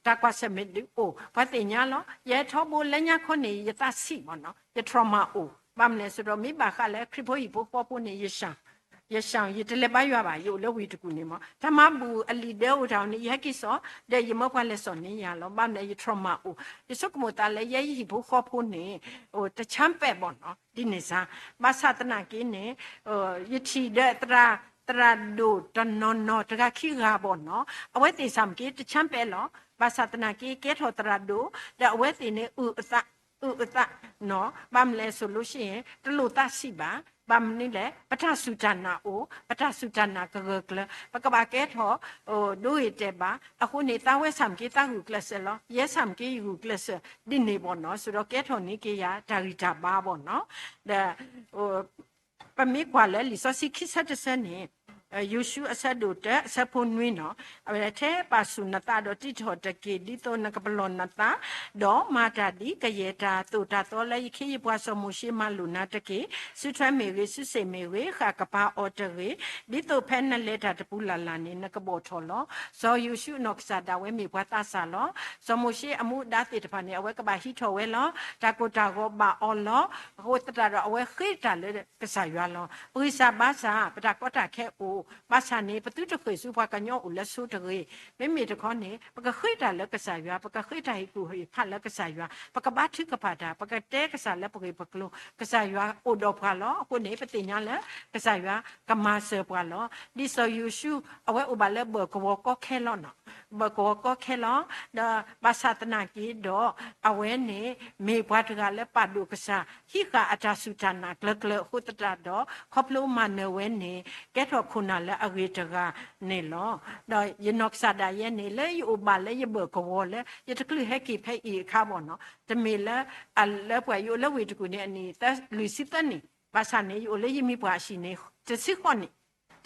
တၢ်ကွၢ်ဆၢၣ်မဲာ်ဒုးအိၣ်, ပှၤသ့ၣ်ညါလီၤ. ယဲထီဘိလၢညါခီန့ၣ် ယသးဆံးဘၣ်နီၤ, ယ trauma အိၣ်, ဘၣ်မနုၤလဲၣ်ဆိုတော့ မ့ၢ်ဘၣ်ဃးလၢခရံာ်ဖိဟံၣ်ဖိဃီဖိန့ၣ် ယ ရှံ ယတလဲၤဘါယွၤဘၣ်, ယအိၣ်လၢဝ့ၢ်တကူၣ်န့ၣ်မ့ၢ် တၢ်မၤဘူၣ်အလံာ်ဒၢအိၣ်တၢ်န့ၣ် ယဟဲက့ၤစိာ်, ဒီးယမၢပှၤလဲၤစိာ်န့ၢ်ယၤလီၤ. ဘၣ်မနုၤလဲၣ် ယ trauma အိၣ်, ယဆိကမိၣ်သးလၢယဲယဟံၣ်ဖိဃီဖိန့ၣ် တဆၢပဲာ်ဘၣ်နီၤ, ဒ်န့ၣ်စ့ၢ်, ဘၣ်ဆၣ်သနာ်က့န့ၣ် ယထံၣ်ဒီးသရၣ် သရၣ်ဒိၣ်တနီၤနီၤတဂၤခံဂၤဘၣ်နီၤ, အဝဲသ့ၣ်ဆၣ်မ့ၢ်က့ တဆၢပဲာ်လီၤ. ဘၣ်ဆၣ်သနာ်က့ ကဲထီၣ်သရၣ်ဒိၣ်, ဒီးအဝဲသ့ၣ်န့ၣ် အုၣ်အသး, အုၣ်အသးနီၤ, ဘၣ်မနုၤလဲၣ်ဆိုလို့ရှိရင် တလိၣ်သးဆံးဘၣ်. ဘၣ်မနုၤလဲၣ် ပတၢ်စူၢ်တၢ်နာ်အိၣ်, ပတၢ်စူၢ်တၢ်နာ်ကဂၢၢ်ကျၢၤ, ပကဘၣ်ကဲထီၣ် ဒိဂ့ၤတဲာ်ဘၣ်. အဃိန့ၣ် သးဝဲဆၣ်မ့ၢ်က့ သးဂုာ်ကျဲးစၢးလီၤ, ယဲဆၣ်မ့ၢ်က့ ယဂုာ်ကျဲးစၢး ဒ်န့ၣ်ဘၣ်နီၤ, ဆိုတော့ကဲထီၣ်န့ၢ်က့ၤယၤတၢ်ဂံၢ်တၢ်ဘါဘၣ်နီၤ. ဒီး ပမ့ၢ်ကွၢ်လၢလံာ်စီဆှံခံဆၢတဆၢန့ၣ် ယိၤၡူအဆၢဒိၣ်တၢ အဆၢဖိနွံနီၤ, အဝဲထဲပာ်ဆူၣ်နသးဒီးတံးထီၣ်တက့ၢ်, ဒ်သိးနကပလီၢ်နသး, ဒီးမၤတၢ်ဒ်ကယဲၢ်တၢ်သိၣ်တၢ်သီလၢယခ့ယပှၤစီၤမိၤၡ့မၤလိာ်နၤတက့ၢ်. စုထွဲမ့ၢ်ဂ့ၤ, စုစ့ၣ်မ့ၢ်ဂ့ၤ, ဃၣ်ကပၤအီၤတဂ့ၤ, ဒ်သိးဖဲနလဲၤတၢ်တပူၤလၢ်လၢ်န့ၣ် နကဘီၣ်ထီၣ်လီၤ. စီၤယိၤၡူအနီၢ်ကစၢ်ဒၣ်ဝဲမ့ၢ်ပှၤသးစၢ်လီၤ. စီၤမိၤၡ့အမူအဒါသ့ၣ်တဖၣ်န့ၣ် အဝဲကဘၣ်ဟံးထီၣ်ဝဲလီၤ. တၢ်ကိၢ်တၢ်ဂီၤဘၣ်အီၤလီၤ. အဃိသတးဒီး အဝဲဃ့တၢ်လၢကစၢ်ယွၤလီၤ. ပဂံၢ်စၢ်ဘါစၢ် ပတၢ်ကီတၢ်ခဲအိၣ်, ဘၣ်ဆၣ်န့ၣ် ပသုတဃ့ၢ်ဆူပှၤကညီအိၣ်လၢဆိတဂ့ၤ. မ့မ့ၢ်တခီန့ၣ် ပကဃ့တၢ်လၢကစၢ်ယွၤ, ပကဃ့တၢ်ဟ့ၣ်ကူၣ်ဟ့ၣ်ဖးလၢကစၢ်ယွၤ, ပကဘါထုကဖၣ်တၢ်, ပကတဲကစၢ်လၢပဂ့ၢ်ပကျိၤ, ကစၢ်ယွၤအိၣ်ဒီးပှၤလီၤ. အဃိန့ၣ် ပသ့ၣ်ညါလၢ ကစၢ်ယွၤကမၤစၢၤပှၤလီၤ. ဒ်စီၤယိၤၡူ အဝဲအိၣ်ဘၣ်လၢဘၢၣ်ကဝီၤကီခဲလီၤနီၤ, ဘၢၣ်ကဝီၤကီခဲလီၤ. ဒီးဘၣ်ဆၣ်သနာ်က့ဒီး အဝဲန့ၣ် မ့ၢ်ပှၤတဂၤလၢပာ်ဒိၣ်ကစၢ်, ဟံးဃာ်အတၢ်စူၢ်တၢ်နာ်ကျၢၤကျၢၤအဃိသတးဒီး ခီဖျိမၤနၢၤဝဲန့ၣ် ကဲထီၣ်ခိၣ်နၢ်လၢအဂ့ၤတဂၤန့ၣ်လီၤ. ဒီးယနီၢ်ကစၢ်ဒၣ်ယဲန့ၣ် လၢယအိၣ်ဘၣ်လၢယဘၢၣ်ကဝီၤလၢ ယတချုးဟဲက့ၤဖဲအံၤအခါဘၣ်နီၤ, တမ့ၢ်လၢ အလၢပှဲၤ ယအိၣ်လၢဝ့ၢ်တကူၣ်န့ၣ် အနံၣ်လွံၢ်ဆံသၢနံၣ်, ဘၣ်ဆၣ်န့ၣ် ယအိၣ်လၢယမံၤပှၢ်အဟံၣ်န့ၣ် တဆံဃိးနံၣ်,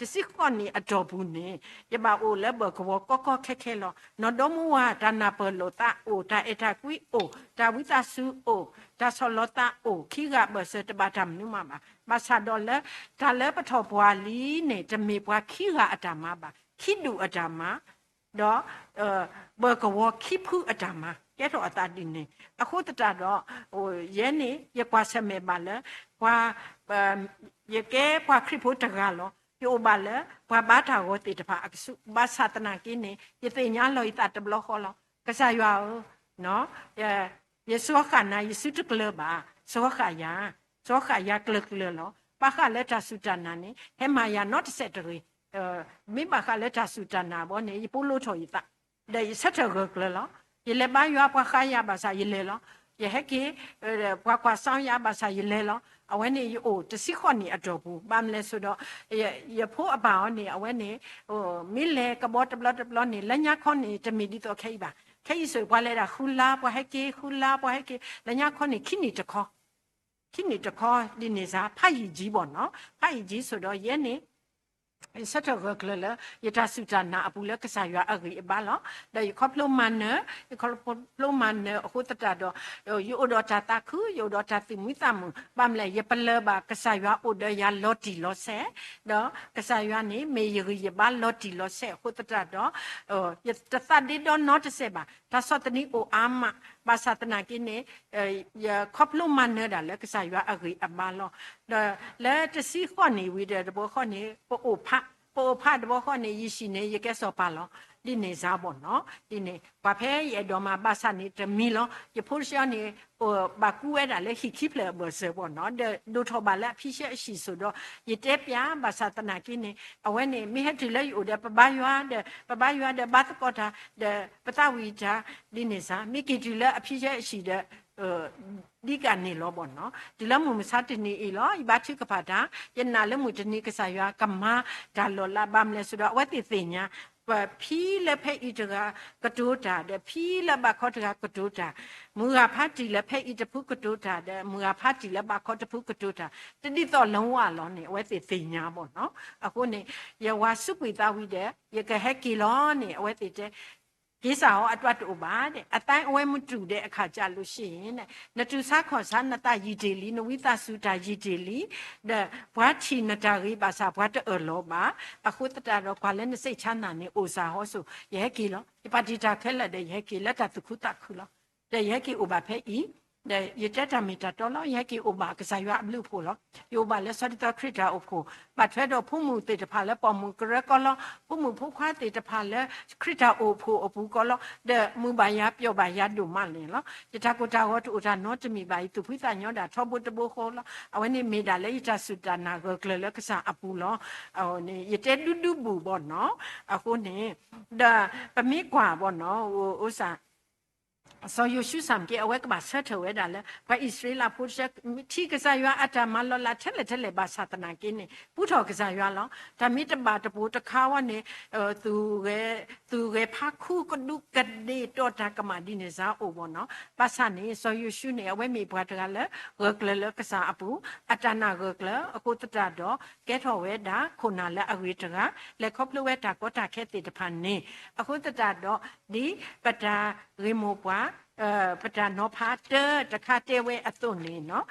တဆံဃိးနံၣ်အတီၢ်ပူၤန့ၣ် ယဘၣ်အိၣ်လၢဘၢၣ်ကဝီၤကီကီခဲခဲလီၤ. နီၢ်ဒီမါဝၤ တၢ်နၢ်ပၢၢ်လိာ်သးအိၣ်, တၢ်အဲၣ်တၢ်ကွံအိၣ်, တၢ်ဝံသးစူၤအိၣ်, တၢ်ဆီၣ်လီၤသးအိၣ်, ခံဂၤအဘၢၣ်စၢၤတဘၣ်တၢ်မနုၤမးဘၣ်. ဘၣ်ဆၣ်ဒီးလၢ တၢ်လၢပထီၣ်ပှၢ်လံန့ၣ် တမ့ၢ်ပှၤခံဂၤအတၢ်မၤဘၣ်, ခံဒူၣ်အတၢ်မၤ, ဒီး ဘၢၣ်ကဝီၤခံဖုအတၢ်မၤ ကဲထီၣ်အသးဒ်န့ၣ်. အဃိသတးဒီး ယဲန့ၣ် ယကွၢ်ဆၢၣ်မဲာ်ဘၣ်လၢ ပှၤ ယကဲပှၤခရံာ်ဖိတဂၤလီၤ. ယအိၣ်ဘၣ်လၢ ပှၤဘါတၢ်ဂီၤသ့ၣ်တဖၣ်အကဆူး ဘၣ်ဆၣ်သနာ်က့န့ၣ် ယသ့ၣ်ညါလီၤယသးတဘျီဃီလီၤ. ကစၢ်ယွၤဧၢ, ယစှီၤဃာ်နၤ ယစုတကလၢၤဘၣ်, စှီၤဃာ်ယၤ, စှီၤဃာ်ယၤကျၢၤကျၢၤလီၤ. ဘၣ်ဃးလၢတၢ်စူၢ်တၢ်နာ်န့ၣ် ဟဲမၤယၤနီတစဲးတဂ့ၤ. မ့ၢ်ဘၣ်ဃးလၢတၢ်စူၢ်တၢ်နာ်ဘီန့ၣ် ယပိာ်လိထီၣ်ယသး ဒီးယဆၢထၢၣ်ဂၢၢ်ကျၢၤလီၤ. ယလဲၤဘါယွၤ ပှၤဃါယၤဘၣ်ဆၣ်ယလဲၤလီၤ. ယဟဲက့ၤ ပှၤကွၢ်စါယၤဘၣ်ဆၣ်ယလဲၤလီၤ. အဝဲန့ၣ်ယအိၣ်တဆံဃိးနံၣ်အတီၢ်ပူၤ ဘၣ်မနုၤလဲၣ်ဆိဒီး ယဖိအပၢ်အီၤန့ၣ် အဝဲန့ၣ် မ့ၢ်လဲၤကဘီတဘျီတဘျီန့ၣ် လၢညါခီန့ၣ် တမ့ၢ်ဒ်သိးခဲအံၤဘၣ်. ခဲအံၤဆိ ပှၤလဲၤဒၣ်ဃုလါ ပှၤဟဲက့ၤဃုလါ ပှၤဟဲက့ၤ လၢညါခီန့ၣ် ခံနံၣ်တခီ ခံနံၣ်တခီဒ်န့ၣ်စ့ၢ် ဖးယံာ်ကံဘီနီၤ. ဖးယံာ်ကံဆိဒီး ယဲန့ၣ် ယဆၢထၢၣ်ဂၢၢ်ကျၢၤလၢ ယတၢ်စူၢ်တၢ်နာ်အပူၤလၢကစၢ်ယွၤအဂံၢ်အဘါလီၤ. ဒီးယခီဖျိမၤနၢၤ, ယခီဖျိမၤနၢၤအဃိသတးဒီး ယအိၣ်ဒီးတၢ်သးခု, ယအိၣ်ဒီးတၢ်သူၣ်မံသးမုာ်, ဘၣ်မနုၤလဲၣ် ယပလၢၢ်ဘၣ်ကစၢ်ယွၤအိၣ်ဒီးယၤလီၤတံၢ်လီၤဆဲး, ဒီးကစၢ်ယွၤန့ၣ် မ့ၢ်ယဂံၢ်ယဘါလီၤတံၢ်လီၤဆဲးအဃိသတးဒီး ယတသးဒ့ဒီနီတစဲးဘၣ်. တၢ်ဆီၣ်သနံးအိၣ်အါမး, ဘၣ်ဆၣ်သနာ်က့န့ၣ် ယခီဖျိမၤနၢၤဒၣ်လၢကစၢ်ယွၤအဂံၢ်အဘါလီၤ. ဒီးလၢတဆံဃိးနံၣ်ဝံၤဒီးတဘျီဃီန့ၣ် ပအိၣ်ဖး, ပအိၣ်ဖးတဘျီဃီန့ၣ် ယဟံၣ်န့ၣ် ယကဲစီၤပၤလီၤ. ဒ်န့ၣ်စ့ၢ်ဘီနီၤ. ဒ်န့ၣ် ပှၤဖဲယအဲၣ်ဒိးမၤဘၣ်ဆၣ်န့ၣ်တမံၤလီၤ. ယဖိတဆှီန့ၣ် ဘၣ်ကူဝဲဒၣ်လၢဟံၣ်ခံဖျၢၣ်အဘၢၣ်စၢၤဘီနီၤ, ဒီးဒိၣ်ထီၣ်ဘၣ်လၢအဖံဆၢအဟံၣ်ဆိဒီး ယတဲပျးဘၣ်ဆၣ်သနာ်က့န့ၣ် အဝဲန့ၣ် မ့ၢ်ဟဲတုၤလၢယအိၣ်ဒီး ပဘါယွၤဒီး ပဘါယွၤဒီးဘါသကိးတၢ် ဒီးပသးဝံၣ်တၢ် ဒ်န့ၣ်စ့ၢ် မ့ၢ်က့ၤတုၤလၢအဖံဆၢအဟံၣ်ဒီး ဒ်ကန့ၣ်လီၤဘီနီၤ. တုၤလၢမုၢ်မဆါတနံၤအံၤလီၤ ယဘါထုကဖၣ်တၢ် ယနာ်လၢမုၢ်တနံၤကစၢ်ယွၤကမၤတၢ်လီၤလး ဘၣ်မနုၤလဲၣ်ဆိဒီး အဝဲသ့ၣ်သ့ၣ်ညါ ပဖံလၢဖဲအံၤတဂၤကတိၤတၢ် ဒီးဖံလၢဘၣ်ခီတဂၤကတိၤတၢ်, မုၢ်ဂၤဖးတံၢ်လၢဖဲအံၤတဖုကတိၤတၢ် ဒီးမုၢ်ဂၤဖးတံၢ်လၢဘၣ်ခီတဖုကတိၤတၢ် တဒ်သိးလၢဝဲလီၤန့ၣ် အဝဲသ့ၣ်သ့ၣ်ညါဘီနီၤ. အဃိန့ၣ် ယဝၤစူးကွံာ်သးဝံၤဒီး ယကဟဲက့ၤလီၤန့ၣ် အဝဲသ့ၣ်တဲ က့ၤစၢ်ဟီ အတၢ်တအိၣ်ဘၣ်ဒဲး အသဲအဝဲမတူၢ်ဒဲးအခါကျလို့ရှိရင် နတူၢ်ဆါခီၣ်ဆါ နသးယံာ်တ့ၢ်လံ နဝံသးစူၤတၢ်ယံာ်တ့ၢ်လံ ဒီးပှၤထံၣ်နတၢ်ဂ့ၤဘၣ်ဆၣ် ပှၤတအၢၣ်လီၤဘၣ်. အဃိသတးဒီး ကွၢ်လၢနစိတ်ချမ်းသာန့ၣ် အိၣ်စၢ်ဟီဆိ ယဟဲက့ၤလီၤ. ယပာ်တံာ်တာ်ခဲလၢာ်ဒီး ယဟဲက့ၤလၢတၢ်သူၣ်ခုသးခုလီၤ. ဒီးယဟဲက့ၤအိၣ်ဘၣ်ဖဲအံၤ ဒီးယတဲတၢ်မ့ၢ်တၢ်တီလီၤ. ယဟဲက့ၤအိၣ်ဘၣ်ကစၢ်ယွၤအဘျုးအဖှိၣ်လီၤ. ယအိၣ်ဘၣ်လၢစီၤတံၤသီခရံာ်တၢ်အိၣ်ဖှိၣ် ဘၣ်ထွဲဒီးဖိမုၣ်သ့ၣ်တဖၣ်လၢပိာ်မုၣ်ကရၢကီလီၤ. ဖိမုၣ်ဖိခွါသ့ၣ်တဖၣ်လၢခရံာ်တၢ်အိၣ်ဖှိၣ်အပူၤကီလီၤ. ဒီးမုာ်ဘၣ်ယၤပျီဘၣ်ယၤဒိၣ်မးန့ၣ်လီၤ. ယတၢ်ကိၢ်တၢ်ဂီၤတအိၣ်တၢ်နီတမံၤဘၣ် ယသူၣ်ဖှံသးညီဒၣ်ထီဘိတဘိဃီလီၤ. အဝဲန့ၣ်မ့ၢ်ဒၣ်လၢယတၢ်စူၢ်တၢ်နာ်ဂၢၢ်ကျၢၤလၢကစၢ်အပူၤလီၤ. ယတဲဒူဒူဘူးဘီနီၤ. အဃိန့ၣ် ဒီးပမ့ၢ်ကွၢ်ဘီနီၤ အိၣ်စၢ် စီၤယိၤၡူစၢ်မ့ၢ်က့ အဝဲကဘၣ်ဆၢထၢၣ်ဝဲဒၣ်လၢ ပှၤအံၣ်စရ့လးဖိတဆၢ ထံၣ်ကစၢ်ယွၤအတၢ်မၤလီၤလးထဲလဲၣ်ထဲလဲၣ်ဘၣ်ဆၣ်သနာ်က့န့ၣ် ပူထီၣ်ကစၢ်ယွၤလီၤ. တၢ်မ့ၢ်တဘၣ်တပိၤတခါဝဲန့ၣ် သူၣ်ဂဲၤဖးခူကဒူးကဒ့ၣ်တီၢ်တၢ်ကမၣ်ဒ်န့ၣ်စ့ၢ်အိၣ်ဘီနီၤ. ဘၣ်ဆၣ်န့ၣ် စီၤယိၤၡူန့ၣ် အဝဲမ့ၢ်ပှၤတဂၤလၢ ဂၢၢ်ကျၢၤလၢကစၢ်အပူၤ အတၢ်နာ်ဂၢၢ်ကျၢၤ အဃိသတးဒီး ကဲထီၣ်ဝဲဒၣ်ခိၣ်နၢ်လၢအဂ့ၤတဂၤ လဲၤခီဖျိဝဲတၢ်ကီတၢ်ခဲသ့ၣ်တဖၣ်န့ၣ် အဃိသတးဒီး ဒ်ပတၢ်ဂ့ၢ်မိၢ်ပှၢ် ပတၢ်နီၤဖးတၢ်တခါတဲဝဲအသိးန့ၣ်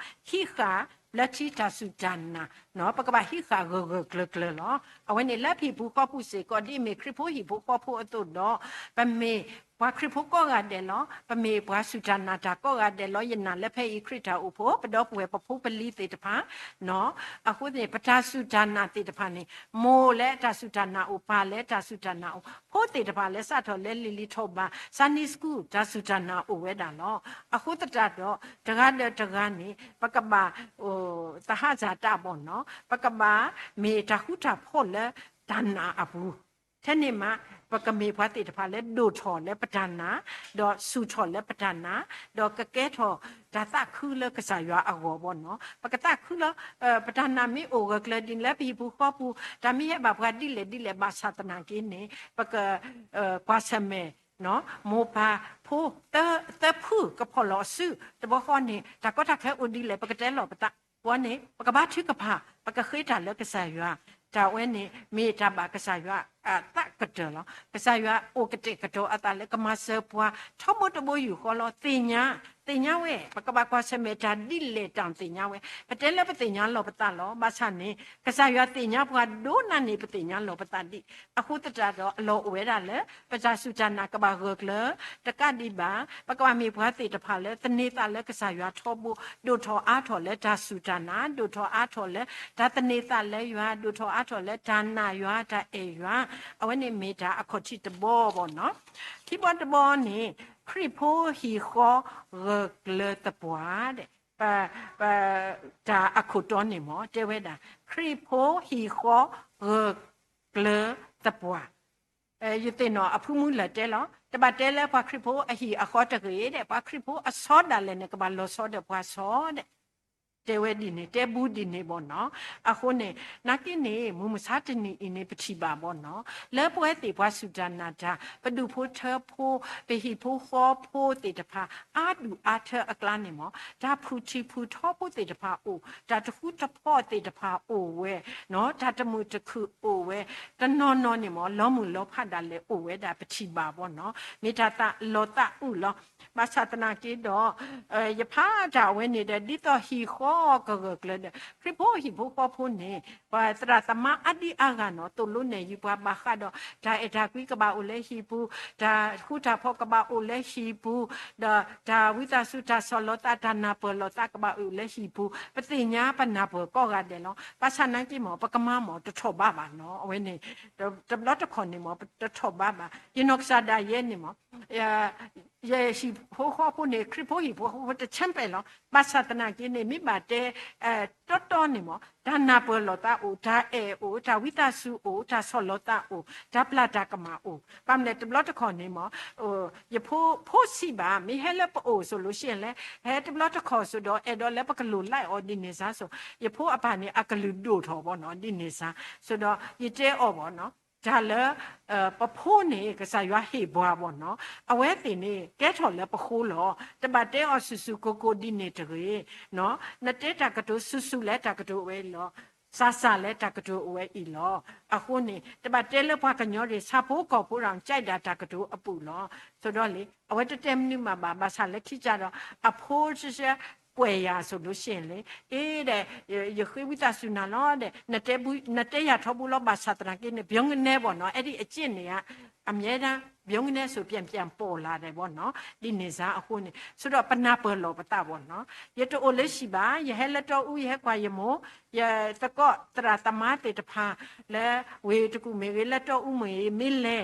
ဟံးဃာ်လၢထံတၢ်စူၢ်တၢ်နာ် ပကဘၣ်ဟံးဃာ်ဂၢၢ်ဂၢၢ်ကျၢၤကျၢၤလီၤ. အဝဲန့ၣ်လၢဟံၣ်ပူၤဃီပူၤစ့ၢ်ကီး ဒ်အမ့ၢ်ခရံာ်ဖိဟံၣ်ဖိဃီဖိအသိးဒီး ပမ့ၢ်ပှၤခရံာ်ဖိကိးဂၤဒဲးလီၤ. ပမ့ၢ်ပှၤစူၢ်တၢ်နာ်တၢ်ကိးဂၤဒဲးလီၤ. ယနာ်လၢဖဲအံၤခရံာ်တၢ်အိၣ်ဖှိၣ် ပဒီပုၢ်ဝဲၢ်ပဖိပလံၤသ့ၣ်တဖၣ် အဃိန့ၣ် ပတၢ်စူၢ်တၢ်နာ်သ့ၣ်တဖၣ်န့ၣ် မိၢ်လၢတၢ်စူၢ်တၢ်နာ်အိၣ် ပၢ်လၢတၢ်စူၢ်တၢ်နာ်အိၣ် ဖိသ့ၣ်တဖၣ်လၢစးထီၣ်လၢလံၤလံၤ ထီၣ်ဘး Sunday School တၢ်စူၢ်တၢ်နာ်အိၣ်ဝဲဒၣ်လီၤ. အဃိသတးဒီး တဂၤဒီးတဂၤန့ၣ် ပကဘၣ် သဟဇာတဘီနီၤ ပကဘၣ်မ့ၢ်တၢ်ဃူတၢ်ဖိးလၢတၢ်နာ်အပူၤ ထဲန့ၣ်မး ပကမ့ၢ်ပှၤသ့ၣ်တဖၣ်လၢဒိၣ်ထီၣ်လၢပတၢ်နာ် ဒီးဆူၣ်ထီၣ်လၢပတၢ်နာ် ဒီးကကဲထီၣ်တၢ်သးခုလၢကစၢ်ယွၤအဂီၢ်ဘီနီၤ. ပကသးခုလီၤ. ပတၢ်နာ်မ့ၢ်အိၣ်ဂၢၢ်ကျၢၤဒ်န့ၣ်လၢပဟံၣ်ပူၤဃီပူၤ တၢ်မ့ၢ်ဟဲဘၣ်ပှၤဒ်လဲၣ်ဒ်လဲၣ်ဘၣ်ဆၣ်သနာ်က့န့ၣ် ပက ကွၢ်ဆၢၣ်မဲာ် မိၢ်ပၢ်ဖိ သၢဖုကဖီၣ်လီၤအစု တဘျီဃီန့ၣ် တၢ်ကီတၢ်ခဲအိၣ်ဒ်လဲၣ် ပကတဲလီၤပသး ဝဲန့ၣ် ပကဘါထုကဖၣ် ပကဃ့တၢ်လၢကစၢ်ယွၤ တၢ်ဝဲန့ၣ် မ့ၢ်တၢ်ဘၣ်ကစၢ်ယွၤအသးကတၢၢ်လီၤ. ကစၢ်ယွၤအိၣ်ကတဲာ်ကတီၤအသးလၢကမၤစၢၤပှၤ ထီဘိတဘိယူၢ်ဃီလီၤ. သ့ၣ်ညါ သ့ၣ်ညါဝဲ, ပကဘၣ်ကွၢ်ဆၢၣ်မဲာ်တၢ်ဒ်လဲၣ်တၢ်သ့ၣ်ညါဝဲ, ပတဲလၢပသ့ၣ်ညါလီၤပသးလီၤ. ဘၣ်ဆၣ်န့ၣ် ကစၢ်ယွၤသ့ၣ်ညါပှၤဒိၣ်နၤန့ၣ် ပသ့ၣ်ညါလီၤပသးဒံး, အဃိသတးဒီးအလီၢ်အိၣ်ဝဲဒၣ်လၢ ပတၢ်စူၢ်တၢ်နာ်ကဘၣ်ဂၢၢ်ကျၢၤ, တကးဒံးဘၣ် ပကဘၣ်မ့ၢ်ပှၤသ့ၣ်တဖၣ်လၢသန့ၤသးလၢကစၢ်ယွၤထီဘိ, ဒိၣ်ထီၣ်အါထီၣ်လၢတၢ်စူၢ်တၢ်နာ်, ဒိၣ်ထီၣ်အါထီၣ်လၢတၢ်သန့ၤသးလၢယွၤ, ဒိၣ်ထီၣ်အါထီၣ်လၢတၢ်နာ်ယွၤ, တၢ်အဲၣ်ယွၤ, အဝဲန့ၣ်မ့ၢ်တၢ်အခီၣ်ထံးတဘီဘၣ်နီၤ. ခံဘီတဘီန့ၣ် ခရံာ်ဖိဟံၣ်ဃီဂၢၢ်ကျၢၤသပှၢ်, တၢ်အခိၣ်တီန့ၣ်မ့ၢ် တဲဝဲဒၣ် ခရံာ်ဖိဟံၣ်ဃီဂၢၢ်ကျၢၤသပှၢ်. ယသ့ၣ်နီၣ်အဖုမူလၢာ်တဲလီၤ, တဘၣ်တဲလၢပှၤခရံာ်ဖိအဟံၣ်အဃီတဂ့ၤဒဲး, ပှၤခရံာ်ဖိအဆီဒၣ်လဲာ်န့ၣ် ကဘၣ်လီၤဆီဒီးပှၤဆီဒဲး, တဲဝဲဒ်န့ၣ်, တဲဘူးဒ်န့ၣ်ဘၣ်နီၤ. အဃိန့ၣ် နာ်က့န့ၣ် မုၢ်မဆါတနံၤအံၤန့ၣ် ပထံၣ်ဘၣ်ဘၣ်နီၤ, လၢပဝဲသ့ၣ်ပှၤစူၢ်တၢ်နာ်တၢ်, ပဒူၣ်ဖိထၢဖိ, ပဟံၣ်ဖိဃီဖိသ့ၣ်တဖၣ် အါဒူၣ်အါထၢအကျါန့ၣ်မ့ၢ် တၢ်ဖုၣ်ထံဖုၣ်ထီဖိသ့ၣ်တဖၣ်အိၣ်, တၢ်တဃူတဖိးသ့ၣ်တဖၣ်အိၣ်ဝဲ, တၢ်တမုာ်တခုၣ်အိၣ်ဝဲ, တနီၤနီၤန့ၣ်မ့ၢ် လီၤမုၢ်လီၤဖးဒၣ်လဲာ်အိၣ်ဝဲဒၣ် ပထံၣ်ဘၣ်ဘၣ်နီၤ, မ့ၢ်တၢ်သးလီၤသးအုးလီၤ. ဘၣ်ဆၣ်သနာ်က့ဒီး ယဖးတၢ်အဝဲန့ၣ်ဒီး ဒ်သိးဟံၣ်ဃီကဂၢၢ်ကျၢၤဒီး ခရံာ်ဖိဟံၣ်ဖိဃီဖိန့ၣ် ပှၤသရၣ်သမါအါဒံအါဂၤနီၤ သိၣ်လိနဲၣ်ယုာ်ပှၤဘၣ်ဃးဒီး တၢ်အဲၣ်တၢ်ကွံကဘၣ်အိၣ်လၢဟံၣ်ပူၤ, တၢ်ဃူတၢ်ဖိးကဘၣ်အိၣ်လၢဟံၣ်ပူၤ, ဒီးတၢ်ဝံသးစူၤတၢ်ဆီၣ်လီၤသး တၢ်နၢ်ပၢၢ်လီၤသးကဘၣ်အိၣ်လၢဟံၣ်ပူၤ, ပသ့ၣ်ညါပနၢ်ပၢၢ်ကိးဂၤဒဲးလီၤ. ဘၣ်ဆၣ်နာ်က့မ့ၢ် ပကမၤမ့ၢ်တထီၣ်ဘးဘၣ်နီၤ, အဝဲန့ၣ် တဘျီတခီၣ်န့ၣ်မ့ၢ် တထီၣ်ဘးဘၣ်. ယနီၢ်ကစၢ်ဒၣ်ယဲန့ၣ်မ့ၢ် ယဟံၣ်ဖိဃီဖိန့ၣ် ခရံာ်ဖိဟံၣ်ဖိဃီဖိတဆၢပဲာ်လီၤ. ဘၣ်ဆၣ်သနာ်က့န့ၣ် မ့ၢ်ဘၣ်တဲ တီတီန့ၣ်မ့ၢ် တၢ်နၢ်ပၢၢ်လီၤသးအိၣ်, တၢ်အဲၣ်အိၣ်, တၢ်ဝံသးစူၤအိၣ်, တၢ်ဆီၣ်လီၤသးအိၣ်, တၢ်ပျၢ်တၢ်ကမၣ်အိၣ်. ဘၣ်မနုၤလဲၣ် တဘျီတခီၣ်န့ၣ်မ့ၢ် ယဖိဖိဆံးဘၣ် မ့ၢ်ဟဲလၢပအိၣ်စိၤလိၤရှ့လဲၣ်, ဟဲတဘျီတခီၣ်စိၤဒီး အဲၣ်ဒိးလၢပကလိၣ်လၢအီၤဒ်န့ၣ်စါစိၤ, ယဖိအပၢ်န့ၣ် အကလုၢ်ဒိၣ်ထီၣ်ဘၣ်နီၤ ဒ်န့ၣ်စါ. စိၤဒီး ယတဲအီၤဘၣ်နီၤ, တၢ်လၢ ပဖိန့ၣ် ကစၢ်ယွၤဟ့ၣ်ပှၤဘၣ်နီၤ, အဝဲသ့ၣ်န့ၣ် ကဲထီၣ်လၢပဃိလီၤ. တဘၣ်တဲအီၤစူၤစူၤကိၢ်ကိၢ်ဒ်န့ၣ်တဂ့ၤ, နတဲတၢ်ကတိၤစူၤစူၤလၢတၢ်ကတိၤအဝဲလီၤ. စၢ်စၢ်လၢတၢ်ကတိၤအဝဲအံၤလီၤ. အဃိန့ၣ် တဘၣ်တဲလၢပှၤကညီရ့ၣ် ဆၣ်ဖိကီၢ်ဖိ ရၢၣ်ကၠဲးဒၣ်တၢ်ကတိၤအပူၤလီၤ. စိၤဒီးလံ အဝဲတတဲမနုၤမးဘၣ်, ဘၣ်ဆၣ်လၢခံကဒီး အဖိတဆၢကွဲးယၤစိၤလိၤရှ့လံ, အ့ဒီး ယဃ့ဝံသးစူၤနၤလီၤဒီး နတဲယၤထီဘိလီၤ. ဘၣ်ဆၣ်သနာ်က့န့ၣ် ဘျီကနဲဘၣ်နီၤ, အဲဒ်အက့ၢ်န့ၣ်ဧါ, အမြဲတမ်း ဘျီကနဲစိၤ ပြန်ပြန်ပေါ်လာတယ်ဘၣ်နီၤ, ဒ်န့ၣ်စါအဃိန့ၣ် စိၤဒီးပနၢ်ပၢၢ်လီၤပသးဘၣ်နီၤ. ယတအိၣ်လၢဟံၣ်ဘၣ်, ယဟဲလၢတီအူ ယဟဲကွၢ်ယမိၢ်, ယသကိးသရၣ်သမါသ့ၣ်တဖၣ် လၢဝ့ၢ်တကူၣ်မ့ၢ်ဂ့ၤ လၢတီအူမ့ၢ်ဂ့ၤ မ့ၢ်လဲၤ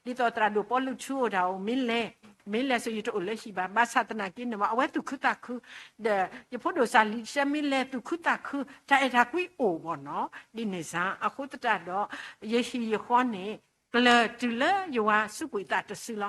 နီၤ, ဒ်သိးသရၣ်ဒိၣ်ပီလူးထူအိၣ်တၢ်အိၣ် မ့ၢ်လဲၤ, မ့ၢ်လဲၤစိၤ ယတအိၣ်လၢဟံၣ်ဘၣ်. ဘၣ်ဆၣ်သနာ်က့န့ၣ်မ့ၢ် အဝဲသူၣ်ခုသးခု, ဒီးယဖိဒိၣ်စၢ်လံၤတဆၢ မ့ၢ်လဲၤသူၣ်ခုသးခု, တၢ်အဲၣ်တၢ်ကွံအိၣ်ဘၣ်နီၤ, ဒ်န့ၣ်စါအဃိသတးဒီး ယဟံၣ်ယဃီန့ၣ် ကျၢၤတုၤလၢယဝၤစူးကွံာ်သးတစုလီၤ.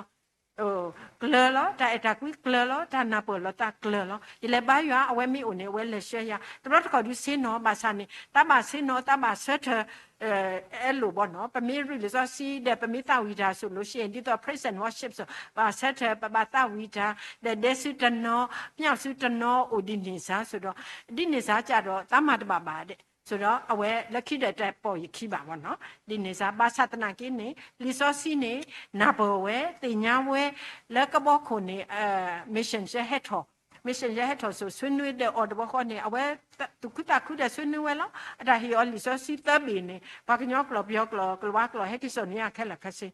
ကျၢၤလီၤ, တၢ်အဲၣ်တၢ်ကွံကျၢၤလီၤ, တၢ်နၢ်ပၢၢ်လီၤသးကျၢၤလီၤ. ယလဲၤဘါယွၤ အဝဲမ့ၢ်အိၣ်န့ၣ် အဝဲလဲၤဆှၢယၤ. တဘျီတခီၣ်ဒုးဆ့ၣ်နီၤ ဘၣ်ဆၣ်န့ၣ် သးဘၣ်ဆ့ၣ်နီၤ သးဘၣ်ဆၢထၢၣ် အဲၣ်လိာ်ဘၣ်နီၤ, ပမ့ၢ်ရ့လံာ်စီဆှံဒီး ပမ့ၢ်သးဝံၣ်တၢ်စိၤလိၤရှ့ ဒ်သိး praise and worship စိၤ ဘၣ်ဆၢထၢၣ် ပဘၣ်သးဝံၣ်တၢ်, ဒီးဒဲစုတနီၤ, ပျၢ်စုတနီၤ အိၣ်ဒ်န့ၣ်စါစိၤဒီး, ဒ်န့ၣ်စါကဒီး သးမၤတဘၣ်ဘၣ်ဒဲး. စိၤဒီးအဝဲလၢခံဒီးတပိာ်ယခံဘၣ်ဘၣ်နီၤ, ဒ်န့ၣ်စါ. ဘၣ်ဆၣ်သနာ်က့န့ၣ် လံာ်စီဆှံန့ၣ် နၢ်ပၢၢ်ဝဲ သ့ၣ်ညါဝဲ လၢကဘီခိၣ်န့ၣ် mission ယဟဲထီၣ်, mission ယဟဲထီၣ်စိၤ ဆွေးနွေးဒီးအီၤတဘျီဃီန့ၣ် အဝဲသူၣ်ခုသးခုဒီးဆွေးနွေးဝဲလီၤ. အတၢ်ဟ့ၣ်အီၤလံာ်စီဆှံသၢဘ့ၣ်န့ၣ် ပှၤကညီကျိာ် ပယီၤကျိာ် ကလၤဝါကျိာ် ဟဲက့ၤစိာ်န့ၢ်အခဲလၢာ်ခဲဆ့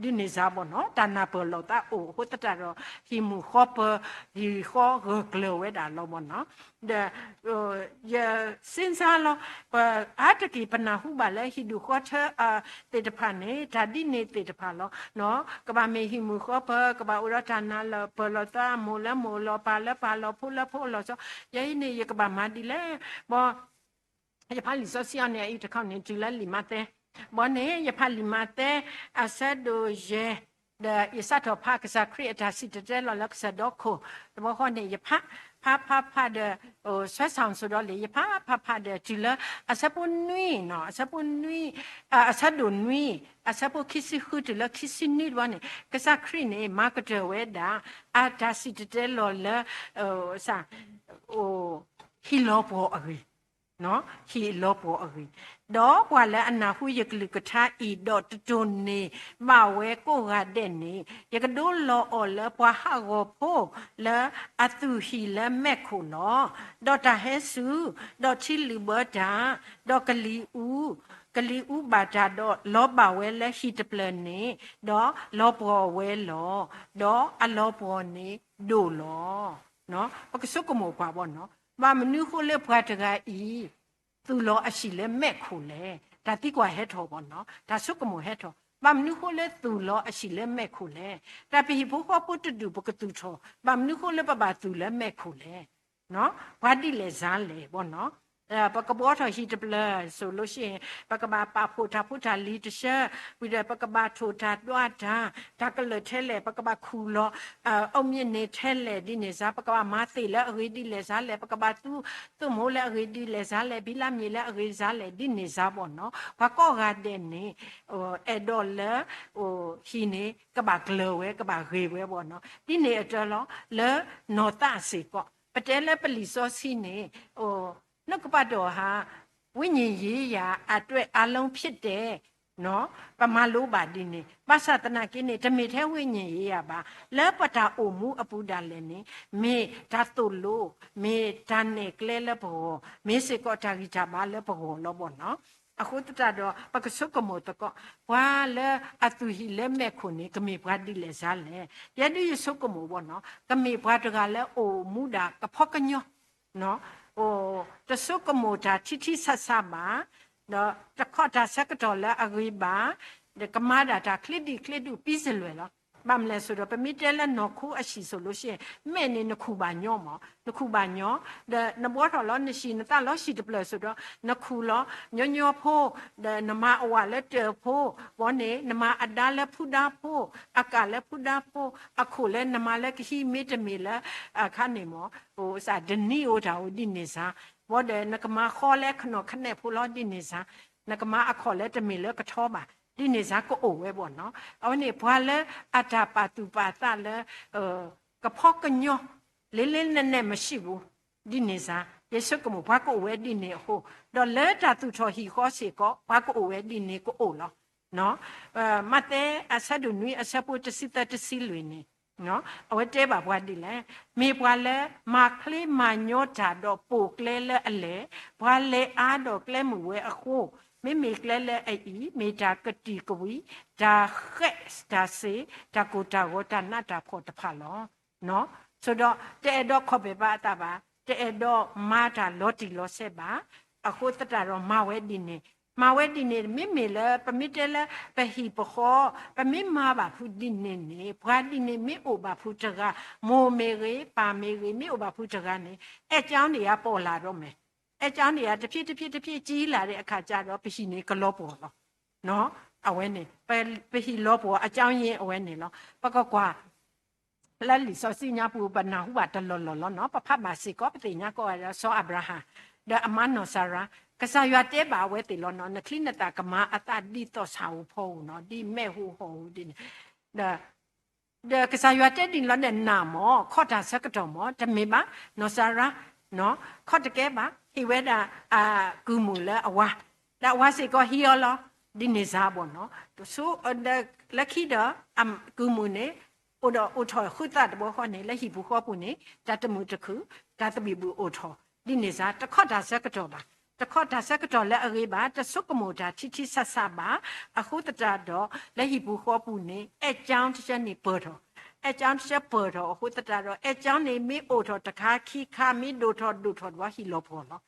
ဒ်န့ၣ်စါဘၣ်နီၤ, တၢ်နၢ်ပၢၢ်လီၤသးအိၣ်အဃိသတးဒီး ဟံၣ်မုာ်ဃီပၢၤ ဟံၣ်ဃီဂၢၢ်ကျၢၤဝဲဒၣ်လီၤဘၣ်နီၤ. ဒီး ယစ့ၣ်စါလီၤ, ပအါတက့ၢ်ပနၢ်ဟူဘၣ်လၢဟံၣ်ဒူၣ်ဃီထၢသ့ၣ်တဖၣ်န့ၣ် တၢ်ဒ်န့ၣ်သ့ၣ်တဖၣ်လီၤ. ကဘၣ်မ့ၢ်ဟံၣ်မုာ်ဃီပၢၤ ကဘၣ်အိၣ်ဒီးတၢ်နၢ်ပၢၢ်လီၤသး မိၢ်လၢမိၢ်လီၤ ပၢ်လၢပၢ်လီၤ ဖိလၢဖိလီၤစီၤ, ယဲအံၤန့ၣ် ယကဘၣ်မၤဒ်လဲၣ်, ဘၣ် ယဖးလံာ်စီဆှံအီၤန့ၣ် အအံၤတခီန့ၣ် တုၤလၢလံာ်မးသဲ, ဘၣ်န့ၣ် ယဖးလံာ်မးသဲ အဆၢဒိၣ်ယဲၢ်, ဒီးယစးထီၣ်ဖးကစၢ်ခရံာ်အတၢ်စံၣ်တဲၤတဲလီၤလၢကစၢၢ်ဒီခိၣ်, တဘျီဃီန့ၣ် ယဖး ဖးဖးဖးဒီး ဆွဲဆောင် စိၤဒီးလံာ် ယဖးဖးဖးဒီးတုၤလၢ အဆၢဖိနွံနီၤ, အဆၢဒိၣ်နွံ, အဆၢဖိ ခံဆံဃု တုၤလၢခံဆံနွံတဘျီန့ၣ် ကစၢ်ခရံာ်န့ၣ် မၤကတၢၢ်ဝဲဒၣ် အတၢ်စံၣ်တဲၤတဲလီၤလၢ ဟံၣ်လီၤပှီၢ်အဂ့ၢ် ဟံၣ်လီၤပှီၢ်အဂ့ၢ်, ဒီးပှၤလၢအနၢ်ဟူယကလုၢ်ကထါအံၤ ဒီးတတိၢ်န့ၢ်ဘၣ်ဝဲကိးဂၤဒဲးန့ၣ်, ယကဒိလီၤအီၣ်လၢပှၤဟးဂီၤဖိလၢအသူၣ်ဟံၣ်လၢမဲးခိၣ်လီၤ. ဒီးတၢ်ဟဲစူၤ, ဒီးထံလုၢ်ဘၢတၢ်, ဒီးကလံၤအူ, ကလံၤအူဘၣ်တၢ်, ဒီးလီၤဘၣ်ဝဲလၢဟံၣ်တဖျၢၣ်န့ၣ်, ဒီးလီၤပှီၢ်ဝဲလီၤ. ဒီးအလီၤပှီၢ်န့ၣ်ဒိၣ်လီၤ. ပကဆိကမိၣ်ကွၢ်ဘၣ်နီၤ, ဘၣ်မနုၤဃိလၢပှၤတဂၤအံၤ သူၣ်လီၤအဟံၣ်လၢမဲးခိၣ်လဲၣ်. တၢ်သံကွၢ်ဟဲထီၣ်ဘၣ်နီၤ, တၢ်ဆိကမိၣ်ဟဲထီၣ်, ဘၣ်မနုၤဃိလၢသူၣ်လီၤအဟံၣ်လၢမဲးခိၣ်လဲၣ်. တၢ်ပဟံၣ်ဖိဃီဖိတဒူၣ်ပကသူၣ်ထီၣ်, ဘၣ်မနုၤဃိလၢပဘၣ်သူၣ်လၢမဲးခိၣ်လဲၣ်. ပှၤဒ်လဲၣ်စါလဲၣ်ဘၣ်နီၤ, ပကဘှီထီၣ်ဟံၣ်တဖျၢၣ် ဆိုလို့ရှိရင် ပကဘၣ်ပာ်ဖှိၣ်တၢ်ဖိတၢ်လံၤတဆၢ, ဝံၤဒီးပကဘၣ်ထိၣ်တၢ်ဒွးတၢ်, တၢ်ကလုၢ်ထဲလဲၣ် ပကဘၣ်ခူၣ်လီၤ အုၣ်မ့ၢ်န့ၢ်ထဲလဲၣ်ဒ်န့ၣ်စါ, ပကဘၣ်မၤသ့ၣ်လၢအဂ့ၢ်ဒ်လဲၣ်စါလဲၣ်, ပကဘၣ်သူသိၣ်မိၢ်လၢအဂ့ၢ်ဒ်လဲၣ်စါလဲၣ်, ဘံလါမ့ၤလၢအဂ့ၢ်စါလဲၣ်ဒ်န့ၣ်စါဘၣ်နီၤ, ပှၤကိးဂၤဒဲးန့ၣ် အဲၣ်ဒိးလၢ ဟံၣ်န့ၣ် ကဘၣ်ကျၢၤဝဲ ကဘၣ်ဂ့ၤဝဲဘၣ်နီၤ, ဒ်န့ၣ်အတၢ်လီၤ လၢနီၢ်သးစ့ၢ်ကီး, ပတဲလၢပလံာ်စီဆှံန့ၣ် နှုတ်ကပတ်တော်ဟာ ဝိညာဉ်ရေးရာအတွက် အားလုံးဖြစ်တယ်, ပမၤလိဘၣ်ဒ်န့ၣ်, ဘၣ်ဆၣ်သနာ်က့န့ၣ် တမ့ၢ်ထဲ ဝိညာဉ်ရေးရာ ဘၣ်, လၢပတၢ်အိၣ်မူအပူၤဒၣ်လဲာ်န့ၣ် မ့ၢ်တၢ်သိၣ်လိ, မ့ၢ်တၢ်နဲၣ်ကျဲလၢပဂီၢ်, မ့ၢ်စ့ၢ်ကီးတၢ်ဂံၢ်တၢ်ဘါလၢပဂီၢ်လီၤဘၣ်နီၤ. အဃိသတးဒီး ပကဆိကမိၣ်သကိး, ပှၤလၢအသူၣ်ဟံၣ်လၢမဲးခိၣ်န့ၣ် ကမ့ၢ်ပှၤဒ်လဲၣ်စါလဲၣ်. ယဲဒုးယဆိကမိၣ်ဘၣ်နီၤ, ကမ့ၢ်ပှၤတဂၤလၢအိၣ်မူဒၣ်ကဖီကညီ တဆိကမိၣ်တၢ်ထံထံဆးဆးဘၣ်, ဒီးတခီၣ်တၢ်ဆၢကတီၢ်လၢအဂ့ၤဘၣ်, ဒီးကမၤဒၣ်တၢ်ချ့ဒံးချ့ဒူၣ် ပံစလွဲၣ်လီၤ. ဘၣ်မနုၤလဲၣ်ဆိုတော့ ပမ့ၢ်တဲလၢနီၢ်ခိအဟံၣ် ဆိုလို့ရှိရင် မ့ၢ်န့ၣ်နခူၣ်ဘၣ်ညီမး, နခူၣ်ဘၣ်ညီ, ဒီးနဘှီထီၣ်လီၤနဟံၣ်နသးလီၤဟံၣ်တဖျၢၣ်ဆိုတော့ နခူၣ်လီၤညီညီဖိ, ဒီးနမၤအဝဲလၢတၢၢ်ဖိ, ဘီန့ၣ် နမၤအဒါလၢဖုဒါဖိ, အကၣ်လၢဖုဒါဖိ, အခိၣ်လၢနမၤလၢကဟံးမ့ၢ်တမ့ၢ်လၢ အခါန့ၣ်မး စးဒနံၣ်အိၣ်တၢ်အိၣ်ဒ်န့ၣ်စါ, ဘီဒီးနကမၤဃီလၢခနီၣ်ခနဲၣ်ဖိလီၤဒ်န့ၣ်စါ, နကမၤအခီၣ်လၢတမ့ၢ်လၢကထီဘၣ် ဒ်န့ၣ်စါကအိၣ်ဝဲဘၣ်နီၤ. အဝဲန့ၣ် ပှၤလၢအတၢ်ပာ်သူၣ်ပာ်သးလၢ ကဖီကညီ လေးလေးနက်နက်မရှိဘူး ဒ်န့ၣ်စါ, ယဆိကမိၣ် ပှၤကအိၣ်ဝဲဒ်န့ၣ်အဃိ, ဒီးလၢတၢ်သူၣ်ထီၣ်ဟံၣ်ဃီစ့ၢ်ကီး ပှၤကအိၣ်ဝဲဒ်န့ၣ်ကအိၣ်လီၤ. မးသဲအဆၢဒိၣ်နွံအဆၢဖိတဆံသၢတဆံလွံၢ်န့ၣ် အဝဲတဲဘၣ်ပှၤဒ်လဲၣ်, မ့ၢ်ပှၤလၢမၤချ့မၤညီတၢ်ဒီးပိာ်ကျဲလၢအလဲၢ်, ပှၤလဲၤအါဒီးကျဲမုၢ်ဝဲအဃိ, မ့မ့ၢ်ကျဲလၢအအံၤ မ့ၢ်တၢ်ကတံာ်ကဝံၤ, တၢ်ဃဲးတၢ်စ့ၤ, တၢ်ကိၢ်တၢ်ဂီၤ, တၢ်နးတၢ်ဖှီၣ်တဖၣ်လီၤ. ဆိုတော့ တအဲၣ်ဒိးခီၣ်ဘဲးဘၣ်အသးဘၣ်, တအဲၣ်ဒိးမၤတၢ်လီၤတံၢ်လီၤဆဲးဘၣ်, အဃိသတးဒီးမၤဝဲဒ်န့ၣ်, မၤဝဲဒ်န့ၣ် မ့မ့ၢ်လၢပမ့ၢ်တဲလၢပဟံၣ်ပဃီ, ပမ့ၢ်မၤဘၣ်ဖုးဒ်န့ၣ်န့ၣ် ပှၤဒ်န့ၣ်မ့ၢ်အိၣ်ဘၣ်ဖုးတဂၤ, မိၢ်မ့ၢ်ဂ့ၤ, ပၢ်မ့ၢ်ဂ့ၤ, မ့ၢ်အိၣ်ဘၣ်ဖုးတဂၤန့ၣ် အဲၣ်ကၠီန့ၣ်ယၤပိာ်လၢ်ဒီးမဲာ်, အဲၣ်ကၠီန့ၣ်ယၤတဖြည်းဖြည်းတဖြည်းကြီးလာတဲ့အခါကျတော့ ပဟံၣ်န့ၣ်ကလီၤပှီၢ်လီၤ. အဝဲန့ၣ် ပဟံၣ်လီၤပှီၢ်အကၠီယ့ၣ်အဝဲန့ၣ်လီၤ. ပကကွၢ် လၢလံာ်စီဆှံညါပူၤ ပနၢ်ဟူဘၣ်တလီၢ်လီၢ်လီၤနီၤ, ပဖးဘၣ်စ့ၢ်ကီး ပသ့ၣ်ညါကီးဝဲဒီး စီၤအၤဘြၤဟၣ် ဒီးအမါနီၢ်စၤရါ, ကစၢ်ယွၤတဲဘၣ်အဝဲသ့ၣ်လီၤနီၤ, နချံနသၣ်ကမၤအသးဒ်သိးဆၣ်ဧိၤဖီဧိၤနီၤ, ဒ်မ့ၣ်ဟူဟီၣ်ဟူဒ်န့ၣ်, ဒီး ဒီးကစၢ်ယွၤတဲဒ်န့ၣ်လီၤဒီးနၢ်မး ခီၣ်တၢ်ဆၢကတီၢ်မး တမ့ၢ်ဘၣ်, နီၢ်စၤရါ ခီၣ်တကဲဘၣ်, ဟ့ၣ်ဝဲဒၣ်အကုၢ်မုၣ်လၢအဝၤ, ဒီးအဝၤစ့ၢ်ကီးဟံးအီၤလီၤ, ဒ်န့ၣ်စါဘၣ်နီၤ, လၢခံဒီး အကုၢ်မုၣ်န့ၣ် အိၣ်ဒီးအိၣ်ထီၣ်ဃုသးတဘျီဃီန့ၣ် လၢဟံၣ်ပူၤဃီပူၤန့ၣ် တၢ်တမုာ်တခုၣ်, တၢ်သဘံၣ်ဘုၣ်အိၣ်ထီၣ်, ဒ်န့ၣ်စါ တခီၣ်တၢ်ဆၢကတီၢ်ဘၣ်, တခီၣ်တၢ်ဆၢကတီၢ်လၢအဂ့ၤဘၣ်, တဆိကမိၣ်တၢ်ထံထံဆးဆးဘၣ်, အဃိသတးဒီး လၢဟံၣ်ပူၤဃီပူၤန့ၣ် အဲၣ်ကၠီတဆၢန့ၣ်ပၢၢ်ထီၣ်, အဲၣ်ကၠီတဆၢပၢၢ်ထီၣ်အဃိသတးဒီး အဲၣ်ကၠီန့ၣ်မ့ၢ်အိၣ်ထီၣ်တခါခံခါ မ့ၢ်ဒိၣ်ထီၣ်ဒိၣ်ထီၣ်တဘျီ ဟံၣ်လီၤပှီၢ်လီၤ.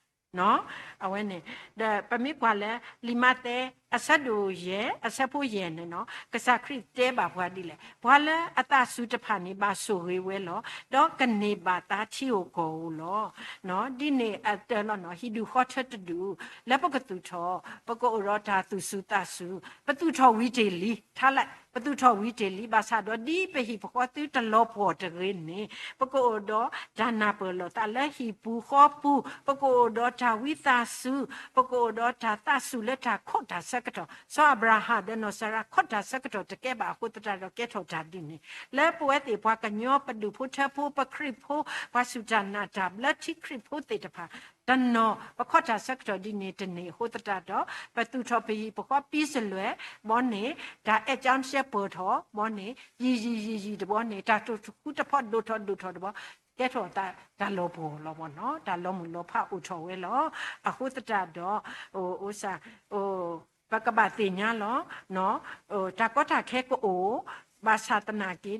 အဝဲန့ၣ် ဒီးပမ့ၢ်ကွၢ်လၢ လံာ်မးသဲ အဆၢဒိၣ်ယဲၢ် အဆၢဖိယဲၢ်န့ၣ်နီၤ, ကစၢ်ခရံာ်တဲဘၣ်ပှၤဒ်လဲၣ်, ပှၤလၢအသးစူၤတဖၣ်န့ၣ် ဘၣ်ဆိၣ်ဂ့ၤဝဲလီၤ, ဒီးကန့ၢ်ဘၣ်သါထံဧိၤကီၢ်ဧိၤလီၤ. ဒ်န့ၣ်အတၢ်လီၤနီၤ, ဟံၣ်ဒူၣ်ဃီထၢတဒူၣ် လၢပကသူၣ်ထီၣ်, ပကအိၣ်ဒီးတၢ်သူၣ်စူၤသးစူၤ, ပသူၣ်ထီၣ်ဝံၤတ့ၢ်လံ, ထါလဲၣ်, ပသူၣ်ထီၣ်ဝံၤတ့ၢ်လံ, ဘၣ်ဆၣ်ဒီးဒ်ပဟံၣ်ပဃီသုတလီၤပှီၢ်တဂ့ၤန့ၣ်, ပကအိၣ်ဒီးတၢ်နၢ်ပၢၢ်လိာ်သးလၢဟံၣ်ပူၤဃီပူၤ, ပကအိၣ်ဒီးတၢ်ဝံသးစူၤ, ပကအိၣ်ဒီးတၢ်သးစူၤလၢတၢ်ခီၣ်တၢ်ဆၢ ကဲထီၣ်တၢ်ဆၢကတီၢ်, စီၤအၤဘြၤဟၣ်ဒီးနီၢ်စၤရါ ခိးတၢ်ဆၢကတီၢ်တကဲဘၣ်အဃိသတးဒီး ကဲထီၣ်တၢ်ဒ်န့ၣ် လၢပဝဲသ့ၣ်ပှၤကညီ ပဒူၣ်ဖိထၢဖိ ပခရံာ်ဖိ ပှၤစူၢ်တၢ်နာ်တၢ်ဘျၢထံခရံာ်ဖိသ့ၣ်တဖၣ် တနီၤ ပခိးတၢ်ဆၢကတီၢ်ဒ်န့ၣ်တန့ၢ်အဃိသတးဒီး ပသူၣ်ထီၣ်ပဟံၣ်ပဃီပံစလွဲၢ် ဘီန့ၣ် တၢ်အဲၣ်ကၠီရှဲပၢၢ်ထီၣ် ဘီန့ၣ် ယံာ်ယံာ်ယံာ်ယံာ်တဘီန့ၣ် တၢ်တဃူတဖိးဒိၣ်ထီၣ်ဒိၣ်ထီၣ်တဘီ ကဲထီၣ်တၢ်လီၤပှီၢ်လီၤဘီနီၤ, တၢ်လီၤမုၢ်လီၤဖးအိၣ်ထီၣ်ဝဲလီၤ. အဃိသတးဒီး အိၣ်စၢ် ပကဘၣ်သ့ၣ်ညါလီၤ. တၢ်ကီတၢ်ခဲကအိၣ်, ဘၣ်ဆၣ်သနာ်က့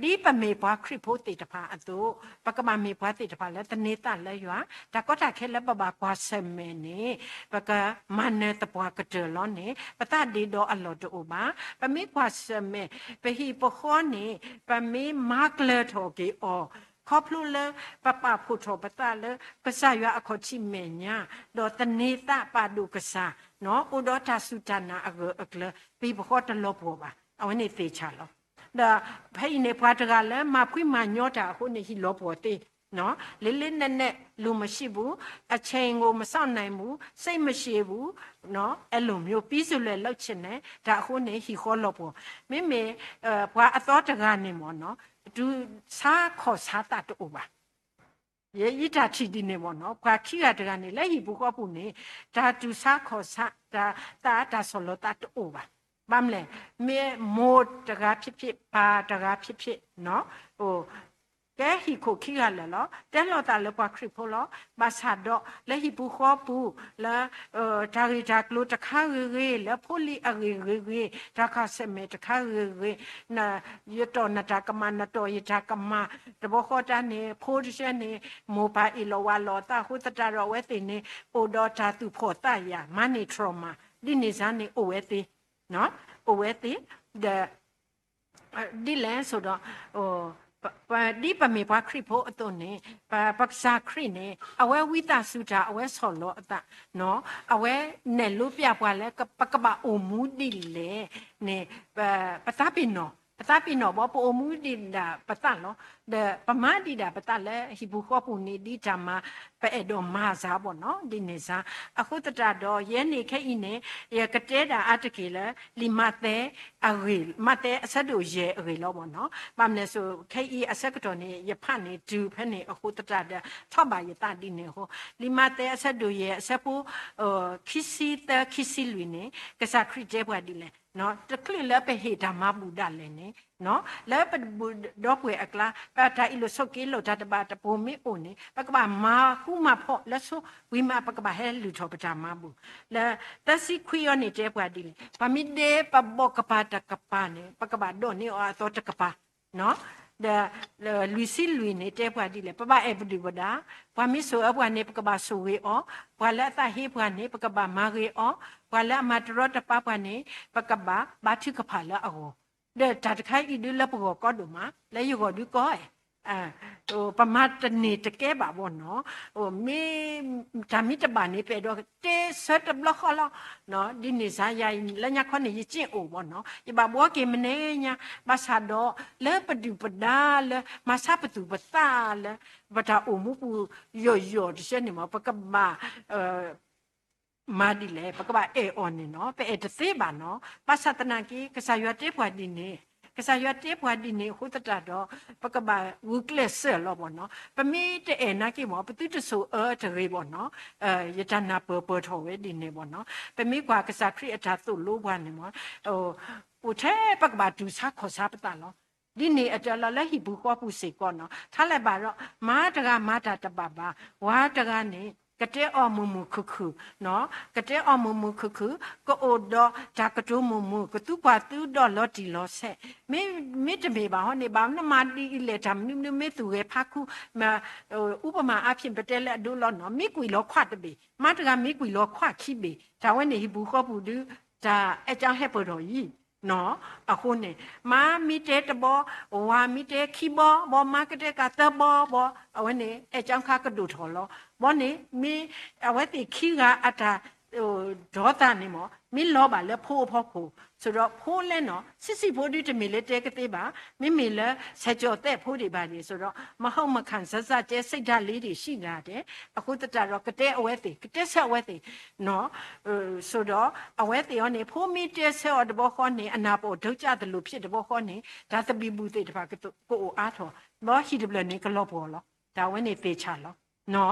ဒီး ပဒ်ပမ့ၢ်ပှၤခရံာ်ဖိသ့ၣ်တဖၣ်အသိး ပကဘၣ်မ့ၢ်ပှၤသ့ၣ်တဖၣ်လၢသန့ၤသးလၢယွၤ, တၢ်ကီတၢ်ခဲလၢပဘၣ်ကွၢ်ဆၢၣ်မဲာ်န့ၣ် ပကမၤနၢၤသပှၢ်ကတၢၢ်လီၤန့ၣ် ပသးဒ့ဒီအလီၢ်တအိၣ်ဘၣ်. ပမ့ၢ်ကွၢ်ဆၢၣ်မဲာ် ပဟံၣ်ပဃီန့ၣ် ပမ့ၢ်မၤကျၢၤထီၣ်က့ၤအီၤ ခီဖျိလၢပပာ်ဖှိၣ်ထီၣ်ပသးလၢကစၢ်ယွၤအခီၣ်ထံးမဲာ်ညါ, ဒီးသန့ၤသးပာ်ဒိၣ်ကစၢ်, အိၣ်ဒီးတၢ်စူၢ်တၢ်နာ်အဂၢၢ်အကျၢၤ ပဟံၣ်ပဃီတလီၤပှီၢ်ဘၣ်. အဝဲန့ၣ်သ့ၣ်ဆၢလီၤ. ဒီးဖဲအံၤန့ၣ် ပှၤတဂၤလၢမၤဖှံမၤညီတၢ်အဃိန့ၣ် ဟံၣ်လီၤပှီၢ်သ့, လ့လ့နဲၣ်နဲၣ် လူမရှိဘူး, အချိန်ကိုမစောင့်နိုင်ဘူး, စိတ်မရှိဘူး, အဲလိုမျိုး ပြီးစလွဲလုပ်ချင်တယ်, တၢ်အဃိန့ၣ် ဟံၣ်ဃီလီၤပှီၢ်. မ့မ့ၢ် ပှၤအသီတဂၤန့ၣ်မ့ၢ်နီၤ တူၢ်ဆါခီၣ်ဆါသးတအိၣ်ဘၣ်. ယဲယတၢ်ထံၣ်ဒ်န့ၣ်မ့ၢ်နီၤ ပှၤခံဂၤတဂၤန့ၣ် လၢဟံၣ်ပူၤဃီပူၤန့ၣ် တၢ်တူၢ်ဆါခီၣ်ဆါ တၢ်သးတၢ်ဆီၣ်လီၤသးတအိၣ်ဘၣ်. ဘၣ်မလဲၣ်, မ့ၢ်မိၢ်တဂၤဖြစ်ဖြစ် ပၢ်တဂၤဖြစ်ဖြစ် ကဲဟံၣ်ခိၣ်ခံဂၤလၢာ်လီၤ. တဲလီၤသးလၢပှၤခရံာ်ဖိလီၤ. ဘၣ်ဆၣ်ဒီး လၢဟံၣ်ပူၤဃီပူၤ လၢ တၢ်ဂ့ၢ်တၢ်ကျိၤတခါဂ့ၤဂ့ၤ, လၢဖိလံၤအဂ့ၢ်ဂ့ၤဂ့ၤ, တၢ်ကွၢ်ဆၢၣ်မဲာ်တခါဂ့ၤဂ့ၤ, ယတီၢ်နတၢ်ကမၣ် နတီၢ်ယတၢ်ကမၣ်, တဘျီဃီတၢ်န့ၣ် ဖိတဆၢန့ၣ် မိၢ်ပၢ်အ့ၣ်လိာ်ဝါလိာ်အသးအဃိသတးဒီး အဝဲသ့ၣ်န့ၣ် အိၣ်ဒီးတၢ်သူၣ်ဖှီၣ်သးယာ် မၤန့ၢ် trauma, ဒ်န့ၣ်စါန့ၣ် အိၣ်ဝဲသ့, အိၣ်ဝဲသ့, ဒီး ဒ်လဲၣ်ဆိဒီး ဒ်ပမ့ၢ်ပှၤခရံာ်ဖိအသိးန့ၣ် ပကစၢ်ခရံာ်န့ၣ် အဝဲဝံသးစူၤတၢ် အဝဲဆီၣ်လီၤအသး, အဝဲနဲၣ်လိပျၢ်ပှၤလၢ ပကဘၣ်အိၣ်မူဒ်လဲၣ်န့ၣ် ပသးပ့ၤနီၣ်, ပသးပ့ၤနီၣ်ဘီ ပအိၣ်မူဒံးဒၣ်ပသးလီၤ. ဒီးပမၤဒံးဒၣ်ပသးလၢဟံၣ်ပူၤဃီပူၤန့ၣ် ဒ်တၢ်မၤ ပအဲၣ်ဒိးမၤစါဘီနီၤ ဒ်န့ၣ်စါ. အဃိသတးဒီး ယဲန့ၣ်ခဲအံၤန့ၣ် ယကတဲဒၣ်အါတက့ၢ်လၢ လံာ်မးသဲအဂ့ၢ်, မးသဲအဆၢဒိၣ်ယဲၢ်အဂ့ၢ်လီၤဘီနီၤ. ဘၣ်မနုၤလဲၣ်ဆိ ခဲအံၤအဆၢကတီၢ်န့ၣ် ယဖးန့ၣ်တုၤဖဲန့ၣ်အဃိသတးဒီး ထီၣ်ဘၣ်ယသးဒ်န့ၣ်အဃိ, လံာ်မးသဲအဆၢဒိၣ်ယဲၢ်အဆၢဖိ ခံဆံသၢ ခံဆံလွံၢ်န့ၣ် ကစၢ်ခရံာ်တဲပှၤဒ်လဲၣ်, တချုးလၢပဟ့ၣ်တၢ်မၤဘူၣ်ဒၣ်လဲာ်န့ၣ်, လၢပတဘူးဒီပုၢ်ဝဲၢ်အကျါ ပတၢ်အ့ၣ်လိာ်ဆိးက့လိာ်တၢ်တဘၣ်တပိၤမ့ၢ်အိၣ်န့ၣ် ပကဘၣ်မၤဃူမၤဖိးလၢဆိ ဝံၤမး ပကဘၣ်ဟဲလုၢ်ထီၣ်ပတၢ်မၤဘူၣ်. လၢသၢဆံခွံအံၤန့ၣ်တဲပှၤဒ်လဲၣ်, ပှၤမ့ၢ်ဒဲပဘီကပၤတကပၤန့ၣ် ပကဘၣ်ဒိးန့ၢ်အီၤအသီတကပၤ ဒီးလွံၢ်ဆံလွံၢ်န့ၣ်တဲပှၤဒ်လဲၣ်, ပဘၣ်အဲၣ်ပဒုၣ်ပဒါ, ပှၤမ့ၢ်ဆိၣ်အၢပှၤန့ၣ် ပကဘၣ်ဆိၣ်ဂ့ၤအီၤ, ပှၤလၢအသးဟ့ပှၤန့ၣ် ပကဘၣ်မၤဂ့ၤအီၤ, ပှၤလၢအမၤတရီတပါပှၤန့ၣ် ပကဘၣ်ဘါထုကဖၣ်လၢအဂီၢ်. ဒီးတၢ်တခါအံၤဒုးလၢပဂီၢ်ကီဒိၣ်မး, လၢယဂီၢ်ဒုးကီ, ပမၤတန့ၢ်တကဲဘၣ်ဘီနီၤ, မ့ၢ်တၢ်မ့ၢ်တဘၣ်န့ၣ် ပအဲၣ်ဒိးတဲဆၢတဘျီဃီလီၤ. ဒ်န့ၣ်စါယၤအံၤ လၢညါခီန့ၣ် ယစ့ၣ်အိၣ်ဘီနီၤ, ယဘၣ်ဘှီက့ၤမနုၤညါ, ဘၣ်ဆၣ်ဒီး လၢပဒုၣ်ပဒါလၢ မၤဆါပသူၣ်ပသးလၢ ပတၢ်အိၣ်မူပူၤ ယီၢ်ယီၢ်တဆၢန့ၣ်မး ပကဘၣ် မၤဒ်လဲၣ်, ပကဘၣ်အဲၣ်အီၤန့ၣ်နီၤ, ပအဲၣ်တသ့ဘၣ်နီၤ. ဘၣ်ဆၣ်သနာ်က့ ကစၢ်ယွၤတဲပှၤဒ်န့ၣ်, ကစၢ်ယွၤတဲပှၤဒ်န့ၣ်အဃိသတးဒီး ပကဘၣ်ဂုာ်ကျဲးစၢးလီၤဘီနီၤ. ပမ့ၢ်တအဲၣ်နာ်က့မး ပသုတဆိၣ်အၢတဂ့ၤဘီနီၤ. ယတၢ်နၢ်ပၢၢ်ပၢၢ်ထီၣ်ဝဲဒ်န့ၣ်ဘီနီၤ. ပမ့ၢ်ကွၢ်ကစၢ်ခရံာ်အတၢ်သိၣ်လိပှၤန့ၣ်မး အိၣ်ထဲပကဘၣ်တူၢ်ဆါခီၣ်ဆါပသးလီၤ. ဒ်န့ၣ်အတၢ်လီၤလၢဟံၣ်ပူၤဃီပူၤစ့ၢ်ကီးနီၤ, ထါလဲၣ်ဘၣ်ဒီးမါတဂၤမၤတၢ်တဘၣ်ဘၣ်, ဝၤတဂၤန့ၣ် ကတဲအီၤမုာ်မုာ်ခုၣ်ခုၣ်, ကတဲအီၤမုာ်မုာ်ခုၣ်ခုၣ်, ကအိၣ်ဒီးတၢ်ကတိၤမုာ်မုာ်, ကသူပှၤသူဒီးလီၤတံၢ်လီၤဆဲး, မ့တမ့ၢ်ဘၣ်ဟီန့ၣ် ဘၣ်နမၤဒ်အံၤလဲၣ်, တၢ်မနုၤမနုၤမ့ၢ်သူၣ်ဂဲၤဖးခူ, ဥပမာအားဖြင့် ပတဲလၢအဒိလီၤနီၤ, မ့ၢ်ကွံာ်လီၤခွးတဘ့ၣ်, မါတဂၤမ့ၢ်ကွံာ်လီၤခွးခံဘ့ၣ်, တၢ်ဝဲန့ၣ်ဟံၣ်ပူၤဃီပူၤဒုး တၢ်အဲၣ်ကၠီဟဲပၢၢ်ထီၣ်ယံၤ အဃိန့ၣ် မါမ့ၢ်တဲတဘီ, ဝၤမ့ၢ်တဲခံဘီ, ဘီမါကတဲကးသၢဘီဘီ, အဝဲန့ၣ် အဲၣ်ကၠီခါကဒိၣ်ထီၣ်လီၤ. ဘီန့ၣ် မ့ၢ်အဝဲသ့ၣ်ခံဂၤအတၢ် ဒီးသးန့ၣ်မ့ၢ် မ့ၢ်လီၤဘၣ်လၢဖိအဖီခိၣ်, ဆိးဒီးဖိလဲၣ်နီၤ ဆံးဆံးဖိဒုတမ့ၢ်လၢတဲကသ့ဘၣ်, မ့မ့ၢ်လၢ ဆဲးကၠီၤသဲးဖိဒံးဘၣ်ဒံး ဆိးဒီး မဟုတ်မခံ စားစားကျဲ စိတ်ဓာတ်လေးတွေ ရှိလာတယ်. အဃိသတးဒီး ကတဲအဝဲသ့ၣ် ကတဲဆၢအဝဲသ့ၣ်နီၤ ဆိးဒီး အဝဲသ့ၣ်အီၤန့ၣ် ဖိမ့ၢ်တဲဆၢအီၤတဘျီဃီန့ၣ် အနၢ်ပၢၢ်ဒိၣ်ကၠၢ်သလိၤဖျဲးတဘျီဃီန့ၣ် တၢ်သဘံၣ်ဘုၣ်သ့ၣ်တဖၣ် ကအိၣ်အါထီၣ်, ဒီးဟံၣ်တဖျၢၣ်န့ၣ် ကလီၤပှီၢ်လီၤ. တၢ်ဝဲန့ၣ်သ့ၣ်ဆၣ်လီၤ.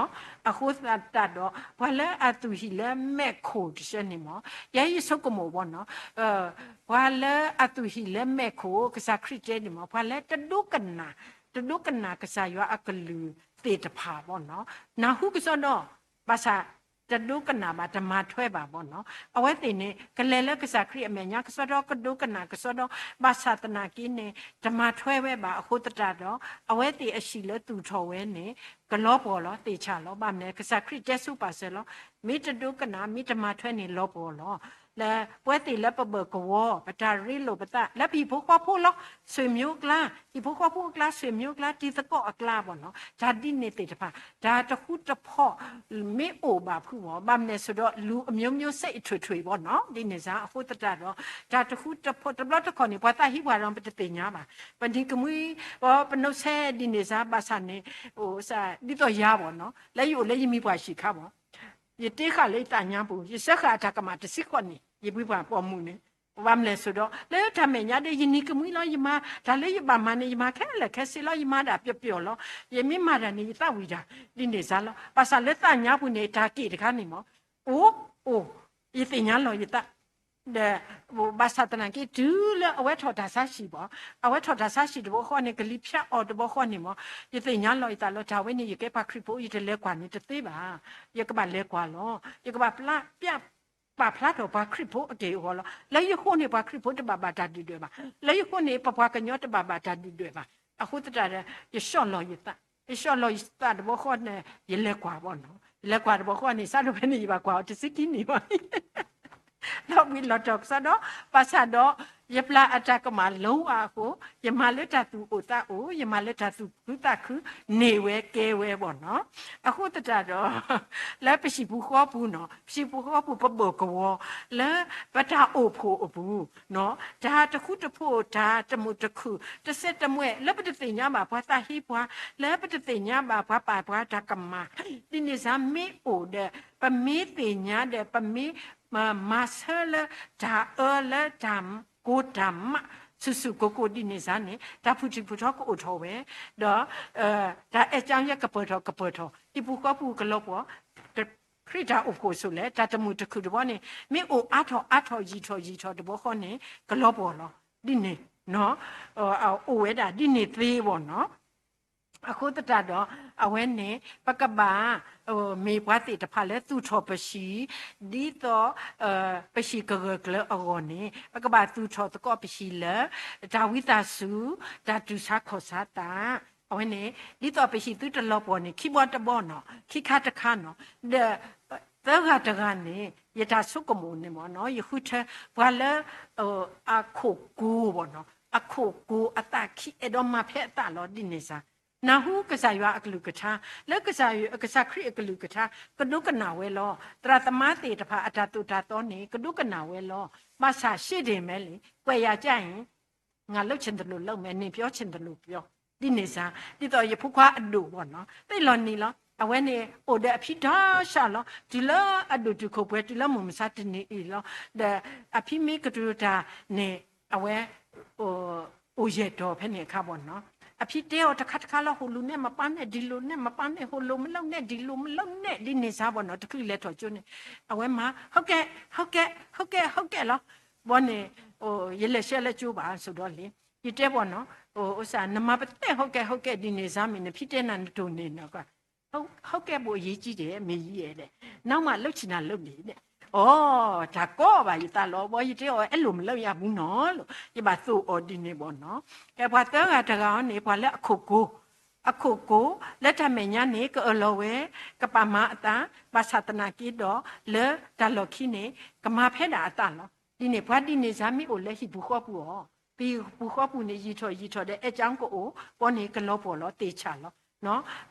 အဃိသတးဒီး ပှၤလၢအသူၣ်ဟံၣ်လၢမဲာ်ခိၣ်တဆၢန့ၣ်မ့ၢ် ယဲယဆိကမိၣ်ဘၣ်နီၤ ပှၤလၢအသူၣ်ဟံၣ်လၢမဲာ်ခိၣ် ကစၢ်ခရံာ်တဲန့ၣ်မ့ၢ် ပှၤလၢတဒိကနၣ်, တဒိကနၣ်ကစၢ်ယွၤအကလုၢ်သ့ၣ်တဖၣ်ဘၣ်နီၤ နၢ်ဟူကစီဒီ ဘၣ်ဆၣ် တဒိကနၣ်ဘၣ် တမၤထွဲဘၣ်ဘၣ်နီၤ အဝဲသ့ၣ်န့ၣ် ကလဲၤလၢကစၢ်ခရံာ်အမဲာ်ညါကစီဒီ ကဒိကနၣ်ကစီဒီ ဘၣ်ဆၣ်သနာ်က့န့ၣ် တမၤထွဲဝဲဘၣ် အဃိသတးဒီး အဝဲသ့ၣ်အဟံၣ်လၢသူၣ်ထီၣ်ဝဲန့ၣ် ကလီၤပှီၢ်လီၤ သ့ၣ်ဆၣ်လီၤ. ဘၣ်မနုၤလဲၣ် ကစၢ်ခရံာ်တဲဆိပာ်စၢၤလီၤ. မ့ၢ်တဒိကနၣ် မ့ၢ်တမၤထွဲန့ၣ် လီၤပှီၢ်လီၤ. လၢပဝဲသ့ၣ်လၢပဘၢၣ်ကဝီၤ ပတၢ်ရ့လိာ်ပသး လၢပဟံၣ်ဖိဃီဖိလီၤ ဆွေမျိုးအကျါ ဟံၣ်ဖိဃီဖိအကျါ ဆွေမျိုးအကျါ တံၤသကိးအကျါဘၣ်နီၤ တၢ်ဒ်န့ၣ်သ့ၣ်တဖၣ် တၢ်တဃူတဖိး မ့ၢ်အိၣ်ဘၣ်ဖုးဘၣ် ဘၣ်မနုၤလဲၣ် ဆိးဒီး လူအမျိုးမျိုးစိတ်အထွေထွေဘၣ်နီၤ ဒ်န့ၣ်စါ အဃိသတးဒီး တၢ်တဃူတဖိး တဘျီတခီၣ်န့ၣ် ပှၤသးဟံးပှၤဒီး ပတသ့ၣ်ညါဘၣ် ပနံၤကမှံ ပနုတ်ဆဲး ဒ်န့ၣ်စါ ဘၣ်ဆၣ်န့ၣ် ဒ်သိးယၤဘၣ်နီၤ လၢယအိၣ်လၢယမံၤပှၢ်ဆံးခါဘၣ် ယတ့ဃာ်လၢယသးညါပူၤ ယစၢဃာ်အတၢ်ကမၣ်တဆံဃိးနံၣ် ယမံၤပှၢ်ပိာ်မုၣ်န့ၣ် ဘၣ်မနုၤလဲၣ် ဆိးဒီး လၢတၢ်မဲာ်ညါဒီး ယနံၤကမှံလီၤ ယမၤ တၢ်လၢယဘၣ်မၤန့ၣ် ယမၤခဲလၢာ်ခဲဆ့လီၤ ယမၤဒၣ်ပျီၤပျီၤလီၤ ယမ့ၢ်မၤတၢ်န့ၣ် ယသးဝံၣ်တၢ် ဒ်န့ၣ်စါလီၤ. ဘၣ်ဆၣ်လၢသးညါပူၤန့ၣ် တၢ်က့ၣ်တခါန့ၣ်မ့ၢ် အိၣ် အိၣ် ယသ့ၣ်ညါလီၤယသး ဒီး ဘၣ်ဆၣ်သနာ်က့ တုၤလၢအဝဲထီၣ်တၢ်ဆါဟံၣ်ဘၣ် အဝဲထီၣ်တၢ်ဆါဟံၣ်တဘျီဃီန့ၣ် ကလံၤဖၠးအီၤတဘျီဃီန့ၣ်မ့ၢ် ယသ့ၣ်ညါလီၤယသးလီၤ တၢ်ဝဲန့ၣ် ယကဲပှၤခရံာ်ဖိ ယတလဲၤကွၢ်န့ၣ်တသ့ဘၣ် ယကဘၣ်လဲၤကွၢ်လီၤ ယကဘၣ်ပျၢ် ပာ်ဖျါထီၣ်ပှၤခရံာ်ဖိအက့ၢ်အဂီၤလီၤ. လၢယဃိန့ၣ် ပှၤခရံာ်ဖိတဘၣ်ဘၣ်တၢ်ဒုၣ်ဒွဲၣ်ဘၣ်. လၢယဃိန့ၣ် ပပှၤကညီတဘၣ်ဘၣ်တၢ်ဒုၣ်ဒွဲၣ်ဘၣ်. အဃိသတးဒီး ယဆှီလီၤယသး, ယဆှီလီၤယသးတဘျီဃီန့ၣ် ယလဲၤကွၢ်ဘၣ်နီၤ. ယလဲၤကွၢ်တဘျီဃီန့ၣ် စးထီၣ်ဖဲန့ၣ် ယဘၣ်ကွၢ်အီၤတဆံခံနံၣ်ဘၣ် လီၤဘှံးလီၤတီၤကစီဒီ, ဘၣ်ဆၣ်ဒီး ယပျၢ်အတၢ်ကမၣ်လီၤအဃိ, ယမၤလၢတၢ်သူၣ်အိၣ်သးအိၣ်, ယမၤလၢတၢ်သူၣ်ခုသးခု, န့ၢ်ဝဲကဲဝဲဘၣ်နီၤ. အဃိသတးဒီး လၢပဟံၣ်ပူၤဃီပူၤနီၤ, ပဟံၣ်ပူၤဃီပူၤ ပဘၢၣ်ကဝီၤ လၢပတၢ်အိၣ်ဖှိၣ်အပူၤ, တၢ်တဃူတဖိး, တၢ်တမုာ်တခုၣ်, တစဲးတမှဲာ်, လၢပတသ့ၣ်ညါဘၣ်ပှၤသးဟ့ပှၤ, လၢပတသ့ၣ်ညါဘၣ်ပှၤပာ်ပှၤတၢ်ကမၣ်, ဒ်န့ၣ်စါမ့ၢ်အိၣ်ဒီး ပမ့ၢ်သ့ၣ်ညါဒီး ပမ့ၢ်မၤဆၢလၢတၢ်အၢလၢတၢ်ကိၢ်တၢ်မး ဆူၣ်ဆူၣ်ကိၢ်ကိၢ်ဒ်န့ၣ်စါန့ၣ် တၢ်ဖုၣ်ထံၣ်ဖုၣ်ထီကအိၣ်ထီၣ်ဝဲ, ဒီး တၢ်အဲၣ်ကၠါယဲကပၢၢ်ထီၣ်ကပၢၢ်ထီၣ်, ဟံၣ်ပူၤဃီပူၤကလီၤပှီၢ်, ခရံာ်တၢ်အိၣ်ဖှိၣ်ဆိးလဲၣ်, တၢ်တမုာ်တခုၣ်တဘျီန့ၣ် မ့ၢ်အိၣ်အါထီၣ်အါထီၣ်ယံာ်ထီၣ်ယံာ်ထီၣ်တဘျီဃီန့ၣ် ကလီၤပှီၢ်လီၤ. ဒ်န့ၣ် အိၣ်ဝဲဒၣ်ဒ်န့ၣ်သ့ဘၣ်နီၤ. အဃိသတးဒီး အဝဲန့ၣ် ပကဘၣ် မ့ၢ်ပှၤသ့ၣ်တဖၣ်လၢသူၣ်ထီၣ်ပဟံၣ်, ဒ်သိး ပဟံၣ်ကဂၢၢ်ကျၢၤအဂီၢ်န့ၣ် ပကဘၣ်သူၣ်ထီၣ်သကိးပဟံၣ်လၢ တၢ်ဝံသးစူၤ, တၢ်တူၢ်ဆါခီၣ်ဆါသး, အဝဲန့ၣ် ဒ်သိးပဟံၣ်သုတလီၤပှီၢ်န့ၣ် ခံဘျီတဘျီနီၤ, ခံခါတခါနီၤ, ဒီး သၢဂၤတဂၤန့ၣ် ယတၢ်ဆိကမိၣ်န့ၣ်မ့ၢ်နီၤ, ယဃုထၢ ပှၤလၢ အခိၣ်ကိၤဘၣ်နီၤ, အခိၣ်ကိၤအသးခံ အဲၣ်ဒိးမၤဖဲအသးလီၤ ဒ်န့ၣ်စါ နၢ်ဟူကစၢ်ယွၤအကလုၢ်ကထါ, လၢကစၢ် ကစၢ်ခရံာ်အကလုၢ်ကထါ ကဒိကနၣ်ဝဲလီၤ. သရၣ်သမါသ့ၣ်တဖၣ်အတၢ်သိၣ်တၢ်သီန့ၣ် ကဒိကနၣ်ဝဲလီၤ. ဘၣ်ဆၣ်ရှ့ဒ့ၣ်မဲာ်လံ, ကွဲးရာကျရင် ငါလုပ်ချင်သလိုလုပ်မယ်, နင်ပြောချင်သလိုပြော, ဒ်န့ၣ်စါ, ဒ်သိးယဖိခွါအဒိၣ်ဘၣ်နီၤ, သ့ၣ်လီၤနံၤလီၤ, အဝဲန့ၣ် အိၣ်ဒီးအဖံဒီးစၢ်လီၤ, တုၤလၢအဒိၣ်တုာ်ခိၣ်ပှဲၤ တုၤလၢမုၢ်မဆါတနံၤအံၤလီၤ, ဒီးအဖံမ့ၢ်ကတိၤတၢ်န့ၣ် အဝဲ အိၣ်ယဲၢ်တီၤဖဲန့ၣ်အခါဘၣ်နီၤ, အဖံတဲအီၤတခါတခါလီၤ, ဟိၣ်လိၤနဲၣ်မပာ်နဲၣ်, ဒံလိၤနဲၣ်မပာ်နဲၣ်, ဟိၣ်လိၤမလိၣ်နဲၣ်, ဒံလိၤမလိၣ်နဲၣ်, ဒ်န့ၣ်စါဘၣ်နီၤ, တချုးလဲၤထီၣ်ကၠိန့ၣ် အဝဲမၤ ဟုတ်ကဲ့ ဟုတ်ကဲ့ ဟုတ်ကဲ့ ဟုတ်ကဲ့ လီၤ. ဘီန့ၣ် ယလဲၤဆှၢလၢကၠိဘၣ် ဆိးဒီးလံ, ယတဲဘၣ်နီၤ, အိၣ်စၢ် နမၤပသဲ ဟုတ်ကဲ့ ဟုတ်ကဲ့ ဒ်န့ၣ်စါမ့ၢ် နဖံတဲနၤနတိၢ်န့ၣ်နီၤ, ဟုတ်ကဲ့ ဘိၣ်အရေးကြီးတယ် မ့ၢ်ယဲဒဲး, နောက်မှလုပ်ချင်တာလုပ်လေ အိ တၢ်ကီဘၣ်ယသးလီၤ, ဘီယတဲအီၤ အဲၣ်လိာ်မလိာ်ယၤဘူးနီၤလီၤ, ယဘၣ်သိၣ်အီၤဒ်န့ၣ်ဘၣ်နီၤ, ကဲပှၤသၢဂၤတဂၤအီၤန့ၣ် ပှၤလၢအခိၣ်ကိၤ အခိၣ်ကိၤ လၢတၢ်မဲာ်ညါန့ၣ် ကအၢၣ်လီၤဝဲ ကပာ်မၤအသး, ဘၣ်ဆၣ်သနာ်က့ဒီး လၢတၢ်လီၢ်ခံန့ၣ် ကမၤဖဲဒၣ်အသးလီၤ. ဒ်န့ၣ် ပှၤဒ်န့ၣ်စါမ့ၢ်အိၣ်လၢဟံၣ်ပူၤဃီပူၤအီၤ, ပဟံၣ်ပူၤဃီပူၤန့ၣ် ယံာ်ထီၣ်ယံာ်ထီၣ်ဒီး အဲၣ်ကၠါကအိၣ်, ဘီန့ၣ်ကလီၤပှီၢ်လီၤ သ့ၣ်ဆၣ်လီၤ.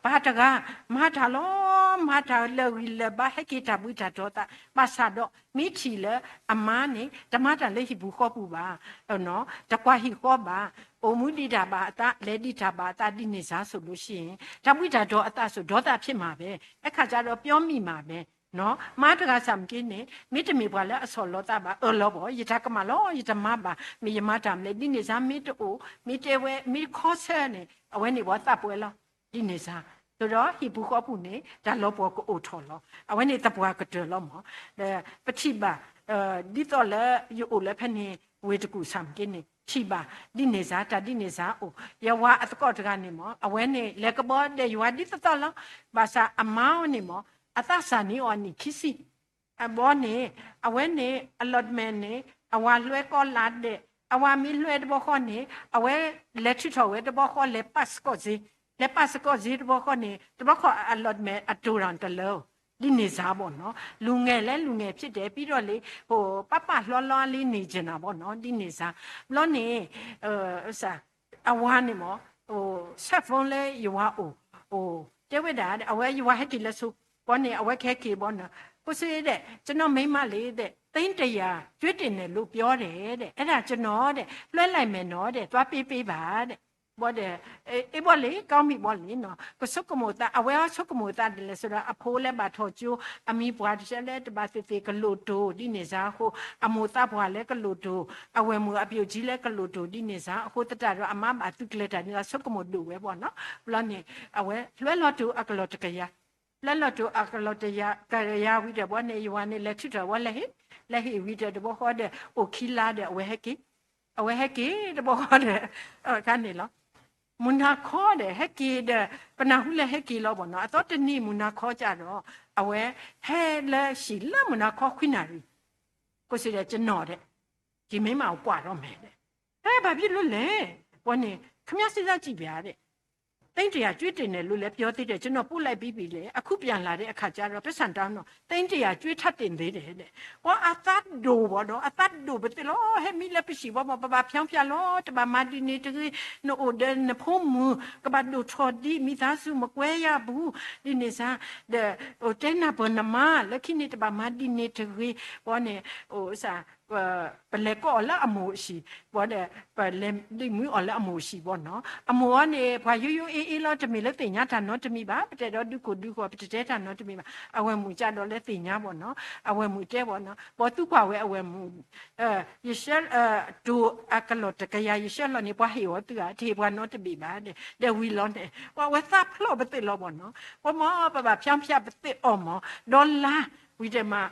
ပၢ်တဂၤ မၤတၢ်လီၤ, မၤတၢ်လၢာ်ဂံၢ်လၢာ်ဘါ ဟဲက့ၤတၢ်ဘှံးတၢ်တီၤသး, ဘၣ်ဆၣ်ဒီး မ့ၢ်ထံၣ်လၢအမါန့ၣ် တမၤတၢ်လၢဟံၣ်ပူၤဃီပူၤဘၣ်. တကွၢ်ဟံၣ်ဃီဘၣ်, အိၣ်မူဒံးတၢ်ဘၣ်အသး, လဲၤဒံးတၢ်ဘၣ်အသး ဒ်န့ၣ်စါ ဆိုလို့ရှိရင် တၢ်ဘှံးတၢ်တီၤအသး ဆို ဒေါသ ဖြစ်မှာပဲ, အခါကျတော့ ပျောမိမှာပဲ. မါတဂၤစၢ်မ့ၢ်က့န့ၣ် မ့တမ့ၢ်ပှၤလၢအဆီၣ်လီၤသးဘၣ်, အၢၣ်လီၤဘၣ်, ယတၢ်ကမၣ်လီၤ, ယတမၤဘၣ်, မ့ၢ်ယမၤတၢ်မနုၤလဲၣ်, ဒ်န့ၣ်စါ မ့ၢ်တအိၣ်, မ့ၢ်တဲဝဲ, မ့ၢ်ခီဆၢန့ၣ် အဝဲန့ၣ်ဘၣ်သးပှဲၤလီၤ, ဒ်န့ၣ်စါ. ဆိုတော့ ဟံၣ်ပူၤဃီပူၤန့ၣ် တၢ်လီၤပှီၢ်ကအိၣ်ထီၣ်လီၤ. အဝဲန့ၣ်သပှၢ်ကတၢၢ်လီၤမး. ဒီးပထံၣ်ဘၣ် ဒ်သိးလၢယအိၣ်လၢဖဲန့ၣ် ဝ့ၢ်တကူၣ်စၢ်မ့ၢ်က့န့ၣ် ထံၣ်ဘၣ် ဒ်န့ၣ်စါ, တၢ်ဒ်န့ၣ်စါအိၣ်. ယဝၤအသကိးတဂၤန့ၣ်မး အဝဲန့ၣ် လဲၤကဘီဒီးယဝၤဒ်သိးသိးလီၤ. ဘၣ်ဆၣ်အမါအီၤန့ၣ်မး အသးစၢ်န့ၢ်အီၤနံၣ်ခံဆံ အဘီန့ၣ် အဝဲန့ၣ် allotment န့ၣ် အဝၤလွဲကီးလါဒဲး, အဝၤမ့ၢ်လွဲတဘီဃီန့ၣ် အဝဲလဲၤထုးထီၣ်ဝဲတဘီဃီ လဲၤပာ်စ့ၢ်ကီးစ့, လဲၤပာ်စ့ၢ်ကီးစ့တဘီဃီန့ၣ် တဘီဃီ allotment အတိၢ်ဒီးတလၢ ဒ်န့ၣ်စါဘၣ်နီၤ. လူငယ်လည်းလူငယ်ဖြစ်တယ်, ပြီးတော့လေ ဟို ပပၢ်လီၤလီၤလေးနေချင်တာပေါ့နော်, ဒ်န့ၣ်စါ. ဘျီန့ၣ် အဝၤန့ၣ်မး cell phone လၢယဝၤအိၣ်, တဲဝဲဒၣ် အဝဲယဝၤဟဲက့ၤလၢဆိ, ဘီန့ၣ် အဝဲကဟဲက့ၤဘီနီၤ, ကိုစိဒီး ကျွန်တော့်မိန်းမလေးတဲ့ သိန်းတစ်ရာ ကြွေးတင်တယ်လို့ပြောတယ်တဲ့, အဲ့ဒါကျွန်တော်တဲ့ လွှဲလိုက်မယ်နော်တဲ့ သွားပေးပေးပါတဲ့. ဘီဒီး အ့ ဘီလံ ကောင်းပြီဘီလံနီၤ, ကဆိကမိၣ်သး အဝဲအီၤဆိကမိၣ်သးဒ်လဲၣ်ဆိုဒီး အဖိလၢဘၣ်ထီၣ်ကၠိ, အမံၤပှၤတဆၢလၢတဘၣ်သ့ၣ်သ့ၣ်ကလိၣ်တိၢ် ဒ်န့ၣ်စါအဃိ, အမိၢ်သးပှၢ်လၢကလိၣ်တိၢ်, အဝဲၢ်မုၣ်အပျိၢ်ကၠံလၢကလိၣ်တိၢ် ဒ်န့ၣ်စါအဃိသတးဒီး အမါဘၣ်သုးကျဲၤတၢ်န့ၣ် အဆိကမိၣ်ဒိၣ်ဝဲဘီနီၤ. ဘျီန့ၣ် အဝဲလွဲလီၤတိၢ်အကလီၢ်တကယၤ, လွဲလီၤတိၢ်အကလီၢ်တကယၤ ဝံၤဒီးဘီန့ၣ် ယဝၤန့ၣ် လဲၤထုးထီၣ်ဝဲလဲၤဟ့ၣ်, လဲၤဟ့ၣ်ဝံၤဒီးတဘီဃီဒီး အိၣ်ခံလါဒီး အဝဲဟဲက့ၤ အဝဲဟဲက့ၤတဘီဃီဒီး ခါန့ၣ်လီၤ. မုၢ်နၤခီဒီး ဟဲက့ၤဒီး ပနၢ်ဟူလၢဟဲက့ၤလီၤဘီနီၤ. အသီတနံၤမုၢ်နၤခီကဒီး အဝဲဟဲလၢဟံၣ်လၢမုၢ်နၤခီခွံနၣ်ရံၣ်, ကိုစိဒီး ကျွန်တော်တဲ့ ဒီမိန်းမကိုကွာတော့မယ်တဲ့, ဟဲ ဘာဖြစ်လို့လဲ, ဘီန့ၣ် ခင်ဗျားစဉ်းစားကြည့်ဗျာတဲ့, သိန်းတစ်ရာ ကြွေးတင်တယ်လို့လည်း ပြောသေးတယ်, ကျွန်တော်ပို့လိုက်ပြီးပြီလေ, အခုပြန်လာတဲ့အခါကျတော့ ပိုက်ဆံတောင်းတော့ သိန်းတစ်ရာ ကြွေးထပ်တင်သေးတယ်တဲ့. ပှၤအသးဒိၣ်ဘီဒီး အသးဒိၣ်ပသ့ၣ်လီၤ, ဟဲမံလၢပဟံၣ်ဘီမး ပဘၣ်ဖျီဖျါလီၤ, တဘၣ်မၤဒ်န့ၣ်တဂ့ၤ, နအိၣ်ဒီးနဖိမုၣ် ကဘၣ်ဒိၣ်ထီၣ်ဒံး မိသားစု မကွဲရဘူး, ဒ်န့ၣ်စါ, ဒီး တဲနၢ်ပၢၢ်နမါ လၢခံန့ၣ် တဘၣ်မၤဒ်န့ၣ်တဂ့ၤ, ဘီန့ၣ် စ ပလဲၤကိးအီၤလၢအမိၢ်အဟံၣ်, ဘီဒီး ပလဲၤဒ့ၣ်မုၢ်အီၤလၢအမိၢ်အဟံၣ်ဘီနီၤ. အမိၢ်အီၤန့ၣ် ပှၤယိယိအ့အ့လီၤ, တမ့ၢ်လၢသ့ၣ်ညါတၢ်နီတမံၤဘၣ်, ပတဲဒီးဒုးခိၣ်ဒုးဃီၤ ပတတဲတၢ်နီတမံၤဘၣ်. အဝဲၢ်မုၣ်ကဒီးလၢသ့ၣ်ညါဘီနီၤ, အဝဲၢ်မုၣ်တဲဘီနီၤ, ဘီသူကွၢ်ဝဲအဝဲၢ်မုၣ် ယဆှၢ တိၢ်အကလီၢ်တကယၤ ယဆှၢလီၤန့ၣ် ပှၤဟ့ၣ်အီၤသုဧါ, တဟ့ၣ်ပှၤနီတဘ့ၣ်ဘၣ်ဒီး ဒီးဝံၤလီၤန့ၣ် ပှၤဝဲသးဖျီၣ်ပသ့ၣ်လီၤဘီနီၤ. ပမ့ၢ်ပဘၣ်ဖျီဖျါပသ့ၣ်အီၤမး ဒီလါ ဝံၤဒီးမး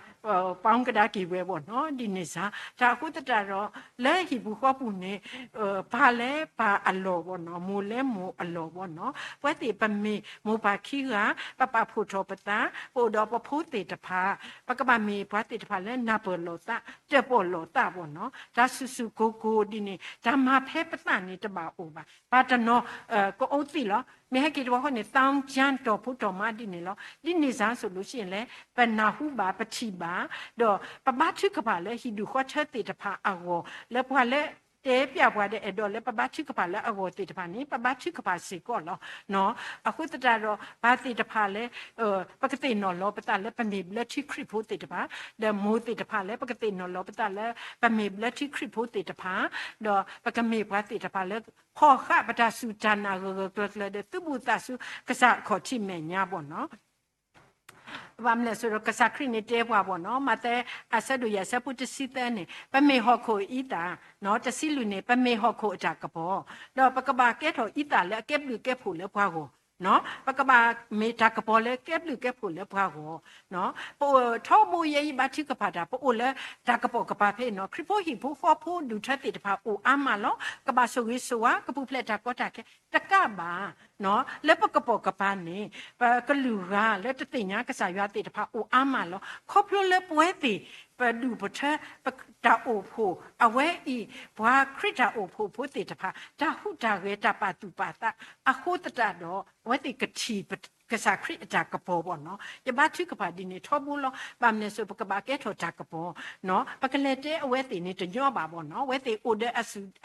ပှၤကဒါက့ၤဝဲဘီနီၤ. ဒ်န့ၣ်စါ တၢ်အဃိသတးဒီး လၢဟံၣ်ပူၤဃီပူၤန့ၣ် ပၢ်လၢပၢ်အလီၢ်ဘီနီၤ, မိၢ်လၢမိၢ်အလီၢ်ဘီနီၤ. ပဝဲသ့ၣ်ပမ့ၢ်မိၢ်ပၢ်ခံဂၤ ပပာ်ဖှိၣ်ထီၣ်ပသး ပအိၣ်ဒီးပဖိသ့ၣ်တဖၣ် ပကဘၣ်မ့ၢ်ပှၤသ့ၣ်တဖၣ်လၢနၢ်ပၢၢ်လိာ်သး တၢၣ်ပီၣ်လိာ်သးဘီနီၤ. တၢ်စူၢ်စူၢ်ကိၢ်ကိၢ်ဒ်န့ၣ် တၢ်မၤဖဲပသးန့ၣ်တဘၣ်အိၣ်ဘၣ်. ပှၤတနီၤ ကအိၣ်သံလီၤ. မ့ၢ်ဟဲက့ၤတဘျီဃီန့ၣ် သီကၠၢ်တီၢ်ဖိတီၢ်မါဒ်န့ၣ်လီၤ. ဒ်န့ၣ်စါ ဆိုလို့ရှိရင်လဲၣ် ပနၢ်ဟူဘၣ် ပထံၣ်ဘၣ် ဒီးပဘါထုကဖၣ်လၢဟံၣ်ဒူၣ်ဃီထၢသ့ၣ်တဖၣ်အဂီၢ် လၢပှၤလၢတဲပျၢ်ပှၤဒီးအဲၣ်ဒိးလၢပဘါထုကဖၣ်လၢအဂီၢ်သ့ၣ်တဖၣ်န့ၣ် ပဘါထုကဖၣ်စ့ၢ်ကီးလီၤ. အဃိသတးဒီး ပှၤသ့ၣ်တဖၣ်လၢ ပကသ့ၣ်နီၣ်လီၤပသးလၢပမ့ၢ်ဘျၢထံခရံာ်ဖိသ့ၣ်တဖၣ်, ဒီးမိၢ်သ့ၣ်တဖၣ်လၢ ပကသ့ၣ်နီၣ်လီၤပသးလၢပမ့ၢ်ဘျၢထံခရံာ်ဖိသ့ၣ်တဖၣ်, ဒီးပကမ့ၢ်ပှၤသ့ၣ်တဖၣ်လၢ ဖီၣ်ဃာ်ပတၢ်စူၢ်တၢ်နာ်ဂၢၢ်ဂၢၢ်ကျၢၤကျၢၤဒီး သုးဘူးသးဆူကစၢ်အခီၣ်ထံးမဲာ်ညါဘီနီၤ. ဘၣ်မနုၤလဲၣ်ဆိုဒီး ကစၢ်ခရံာ်န့ၣ်တဲပှၤဘီနီၤ, မးသဲအဆၢဒိၣ်ယဲၢ် အဆၢဖိတဆံသၢန့ၣ် ပမ့ၢ်ဟီၣ်ခိၣ်အံသၣ်, တဆံလွံၢ်န့ၣ် ပမ့ၢ်ဟီၣ်ခိၣ်အတၢ်ကပီၤ, ဒီးပကဘၣ်ကဲထီၣ်အံသၣ်လၢအကဲဘျုးကဲဖှိၣ်လၢပှၤဂီၢ်, ပကဘၣ်မ့ၢ်တၢ်ကပီၤလၢကဲဘျုးကဲဖှိၣ်လၢပှၤဂီၢ်. ပအိၣ်ထီဘိယဲအံၤဘါထုကဖၣ်တၢ် ပအိၣ်လၢတၢ်ကပီၤကပၤဖဲအံၤနီၤ, ခရံာ်ဖိဟံၣ်ဖိဃီဖိဒူၣ်ထၢသ့ၣ်တဖၣ်အိၣ်အါမးလီၤ. ကဘၣ်ဆိၣ်ဂ့ၤဆိၣ်ဝါ ကပူၤဖျဲးတၢ်ကီတၢ်ခဲ တကးဘၣ် လၢပကပီၤကပၤန့ၣ် ပကလုာ်ဂၤလၢတသ့ၣ်ညါကစၢ်ယွၤသ့ၣ်တဖၣ်အိၣ်အါမးလီၤ. ခီဖျိလၢပဝဲသ့ၣ် ပဒူၣ်ပထၢ ပတၢ်အိၣ်ဖှိၣ် အဝဲအံၤ ပှၤခရံာ်တၢ်အိၣ်ဖှိၣ်ဖိသ့ၣ်တဖၣ် တၢ်ဟူးတၢ်ဂဲၤတၢ်ပာ်သူၣ်ပာ်သးအဃိသတးဒီး အဝဲသ့ၣ်ကထံၣ် ကစၢ်ခရံာ်အတၢ်ကပီၤဘၣ်နီၤ. ယဘါထုကဖၣ်ဒ်န့ၣ်ထီဘိလီၤ. ဘၣ်မနုၤအဃိ ပကဘၣ်ကဲထီၣ်တၢ်ကပီၤနီၤ. ပကလဲၤတဲအဝဲသ့ၣ်န့ၣ်တညီဘၣ်ဘၣ်နီၤ. အဝဲသ့ၣ်အိၣ်ဒီး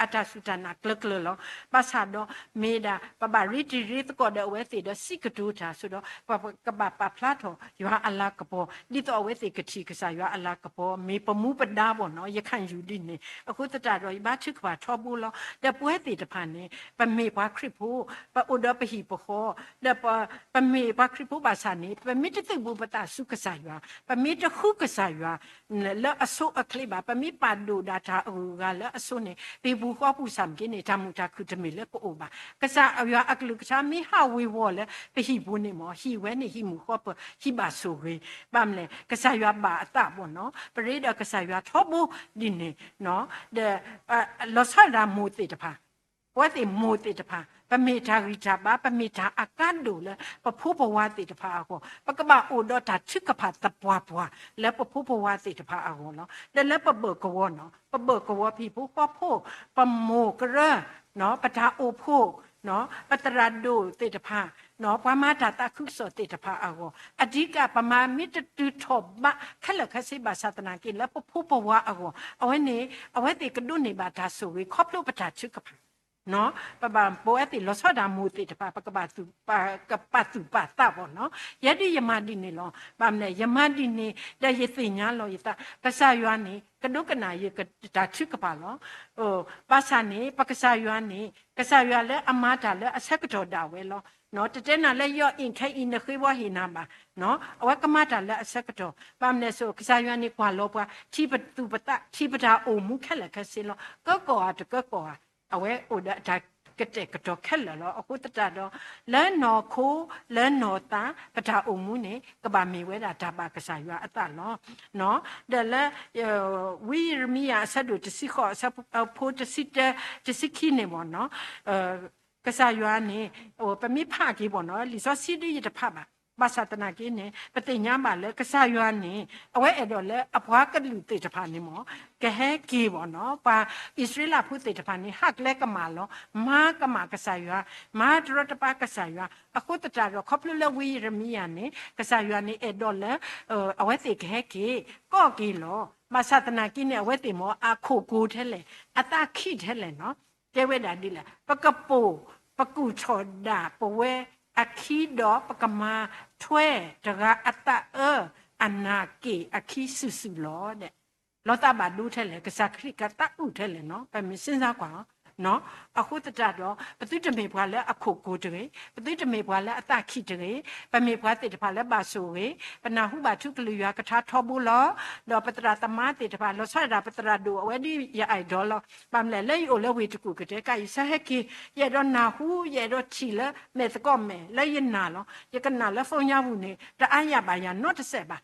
အတၢ်စူၢ်တၢ်နာ်ကျၢၤကျၢၤလီၤ. ဘၣ်ဆၣ်ဒီး မ့ၢ်ဒၣ် ပဘၣ်ရ့တံၤရ့သကိးဒီးအဝဲသ့ၣ်ဒီးစံးကတိၤတၢ်ဆိဒီး ပကဘၣ်ပာ်ဖျါထီၣ်ယွၤအလၤကပီၤ ဒ်သိးအဝဲသ့ၣ်ကထံၣ်ကစၢ်ယွၤအလၤကပီၤ မ့ၢ်ပမူပဒါဘၣ်နီၤ. ယခါယူၤဒ်န့ၣ် အဃိသတးဒီး ယဘါထုကဖၣ်ထီဘိလီၤ. ဒီးပဝဲသ့ၣ်တဖၣ်န့ၣ် ပမ့ၢ်ပှၤခရံာ်ဖိ, ပအိၣ်ဒီးပဟံၣ်ပဃီ, ဒီးပ ပမ့ၢ်ပှၤခရံာ်ဖိဘၣ်ဆၣ်န့ၣ် ပမ့ၢ်တသုးဘူးပသးဆူကစၢ်ယွၤ, ပမ့ၢ်တဃုကစၢ်ယွၤ လၢအဆိအချ့ဘၣ်, ပမ့ၢ်ပာ်ဒိၣ်ဒၣ်တၢ်အဂုၤအဂၤလၢအဆိန့ၣ် ပဟံၣ်ပူၤဃီပူၤဆၣ်မ့ၢ်က့န့ၣ် တၢ်မုာ်တၢ်ခုၣ်တမ့ၢ်လၢပအိၣ်ဘၣ်. ကစၢ်ယွၤအကလုၢ်ကထါမ့ၢ်ဟးဝ့ၤဝီၤလၢပဟံၣ်ပူၤန့ၣ်မ့ၢ် ဟံၣ်ဝဲန့ၣ်ဟံၣ်မုာ်ဃီပၢၤ ဟံၣ်ဘၣ်ဆိၣ်ဂ့ၤ. ဘၣ်မနုၤလဲၣ် ကစၢ်ယွၤဘၣ်အသးဘၣ်နီၤ. ပရ့ဒီးကစၢ်ယွၤထီဘိဒ်န့ၣ် ဒီး လီၤဆီဒၣ်တၢ်မိၢ်သ့ၣ်တဖၣ်, ပဝဲသ့ၣ်မိၢ်သ့ၣ်တဖၣ် ပမ့ၢ်တၢ်ဂံၢ်တၢ်ဘါ ပမ့ၢ်တၢ်အကါဒိၣ်လၢ ပဖိပဝါသ့ၣ်တဖၣ်အဂီၢ်, ပကဘၣ်အိၣ်ဒီးတၢ်ထုကဖၣ်သပှၢ်ပှၢ် လၢပဖိပဝါသ့ၣ်တဖၣ်အဂီၢ်လီၤ. ဒီးလၢပဘၢၣ်ကဝီၤနီၤ, ပဘၢၣ်ကဝီၤပဟံၣ်ဖိဃီဖိ, ပမိၢ်ကရၢ, ပတၢ်အိၣ်ဖှိၣ်, ပသရၣ်ဒိၣ်သ့ၣ်တဖၣ်, ပှၤမၤတၢ်သးခုကစီၣ်သ့ၣ်တဖၣ်အဂီၢ်, အဓိက ပမၤမ့ၢ်တတုၤထီၣ်ဘး ခဲလၢာ်ခဲဆ့ဘၣ်ဆၣ်သနာ်က့ လၢပဖိပဝါအဂီၢ် အဝဲန့ၣ် အဝဲသ့ၣ်ကဒိးန့ၢ်ဘၣ်တၢ်ဆိၣ်ဂ့ၤ ခီဖျိပတၢ်ထုကဖၣ် ပဘၣ်ပဝဲသ့ၣ်လီၤဆီဒၣ်မိၢ်သ့ၣ်တဖၣ် ပကဘၣ်သူၣ်ပာ် ကပာ်သူၣ်ပာ်သးဘၣ်နီၤ. ယဲဒၣ်ယမၤဒ်န့ၣ်လီၤ. ဘၣ်မနုၤလဲၣ် ယမၤဒ်န့ၣ် ဒီးယသ့ၣ်ညါလီၤယသး ကစၢ်ယွၤန့ၣ် ကဒိကနၣ်ယတၢ်ထုကဖၣ်လီၤ. ဘၣ်ဆၣ်န့ၣ် ပကစၢ်ယွၤန့ၣ် ကစၢ်ယွၤလၢအမၤတၢ်လၢအဆၢကတီၢ်ဒၣ်ဝဲလီၤ. တတဲနၤလၢယအီၣ်အ့ၣ်ခဲအံၤ နဃ့ဝဲဟ့ၣ်နၤဘၣ်. အဝဲကမၤတၢ်လၢအဆၢကတီၢ် ဘၣ်မနုၤအဃိ ကစၢ်ယွၤန့ၣ်ကွၢ်လီၤပှၤ ထံၣ်ပသူၣ်ပသး ထံၣ်ပတၢ်အိၣ်မူခဲလၢာ်ခဲဆ့လီၤ. ကၢကီၢ်ဧါတကၢကီၢ်ဧါ အဝဲအိၣ်ဒီးအတၢ်ကတဲာ်ကတီၤခဲလၢာ်လီၤ. အဃိသတးဒီး လၢနီၢ်ခိ လၢနီၢ်သး ပတၢ်အိၣ်မူန့ၣ် ကဘၣ်မ့ၢ်ဝဲဒၣ်တၢ်ဘၣ်ကစၢ်ယွၤအသးလီၤ. ဒီးလၢ ဝံယံးရမံယၤအဆၢဒိၣ်တဆံဃိး အဆၢဖိတဆံတၢ တဆံခံန့ၣ်ဘၣ်နီၤ ကစၢ်ယွၤန့ၣ် ပမ့ၢ်ဖးက့ၤဘၣ်နီၤ လံာ်စီဆှံဒ်ယတဖးဘၣ်. ဘၣ်ဆၣ်သနာ်က့န့ၣ် ပသ့ၣ်ညါဘၣ်လၢကစၢ်ယွၤန့ၣ် အဝဲအဲၣ်ဒိးလၢအပှၤကလုာ်သ့ၣ်တဖၣ်န့ၣ်မ့ၢ် ကဟဲက့ၤဘၣ်နီၤ ပှၤအံၣ်စရ့လးဖိသ့ၣ်တဖၣ်န့ၣ် ဟးကျဲကမၣ်လီၤ. မၤကမၣ်ကစၢ်ယွၤ, မၤတရီတပါကစၢ်ယွၤ. အဃိသတးဒီး ခီဖျိလၢဝံယံးရမံယၤန့ၣ် ကစၢ်ယွၤန့ၣ်အဲၣ်ဒိးလၢ အဝဲသ့ၣ်ကဟဲက့ၤ ကီၢ်က့ၤလီၤ. ဘၣ်ဆၣ်သနာ်က့န့ၣ် အဝဲသ့ၣ်မ့ၢ်အခိၣ်ကိၤထဲလဲၣ်, အသးခံထဲလဲၣ်နီၤ တဲဝဲဒၣ်ဒ်လဲၣ်, ပကပိာ်ပကူၣ်ထီၣ်ဒၣ်ပဝဲအခံဒီး ပကမၤထွဲတဂၤအသးအၢ အနၢ်က့ၣ်အခံစုာ်စုာ်လီၤ. လီၤသးဘၣ်ဒိထဲလဲၣ်, ကစၢ်ခရံာ်ကသးအုးထဲလဲၣ်နီၤ, ပမ့ၢ်စ့စါကွၢ်အီၤ အဃိသတးဒီး ပသုတမ့ၢ်ပှၤလၢအခိၣ်ကိၤတဂ့ၤ, ပသုတမ့ၢ်ပှၤလၢအသးခံတဂ့ၤ, ပမ့ၢ်ပှၤသ့ၣ်တဖၣ်လၢဘၣ်ဆိၣ်ဂ့ၤ, ပနၢ်ဟူဘၣ်ထူကလုၢ်ယွၤကထါထီဘိလီၤ. ဒီးပသရၣ်သမါသ့ၣ်တဖၣ် လီၤဆီဒၣ်တၢ် ပသရၣ်ဒိၣ်အဝဲဒ်ယအဲၣ်ဒိးလီၤ. ဘၣ်မနုၤလဲၣ် လၢယအိၣ်လၢဝ့ၢ်တကူၣ်ကတဲာ်ကါ ယဆၢဟဲက့ၤ, ယအဲၣ်ဒိးနၢ်ဟူ, ယအဲၣ်ဒိးထံၣ်လၢမဲာ်သကိးမဲာ် လၢယနာ်လီၤ. ယကနၣ်လၢ phone ညါပူၤန့ၣ် တအါယၤဘၣ်ယၤနီတစဲးဘၣ်.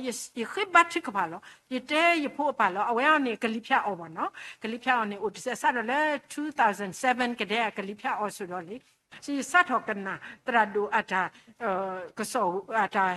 ယဃ့ဘါထုကဖၣ်လီၤ. ယတဲယဖိအပၢ်လီၤ. အဝဲအံၤန့ၣ် ကလံၤဖၠါအီၤဘၣ်နီၤ. ကလံၤဖၠါအီၤန့ၣ် အိၣ်တစဲးစးထီၣ်လၢ two thousand seven ကဒဲအကလံၤဖၠါအီၤဆိဒီးလံ ယစးထီၣ်ကနၣ်သရၣ်ဒိၣ်အတၢ် ကစီၣ်အတၢ်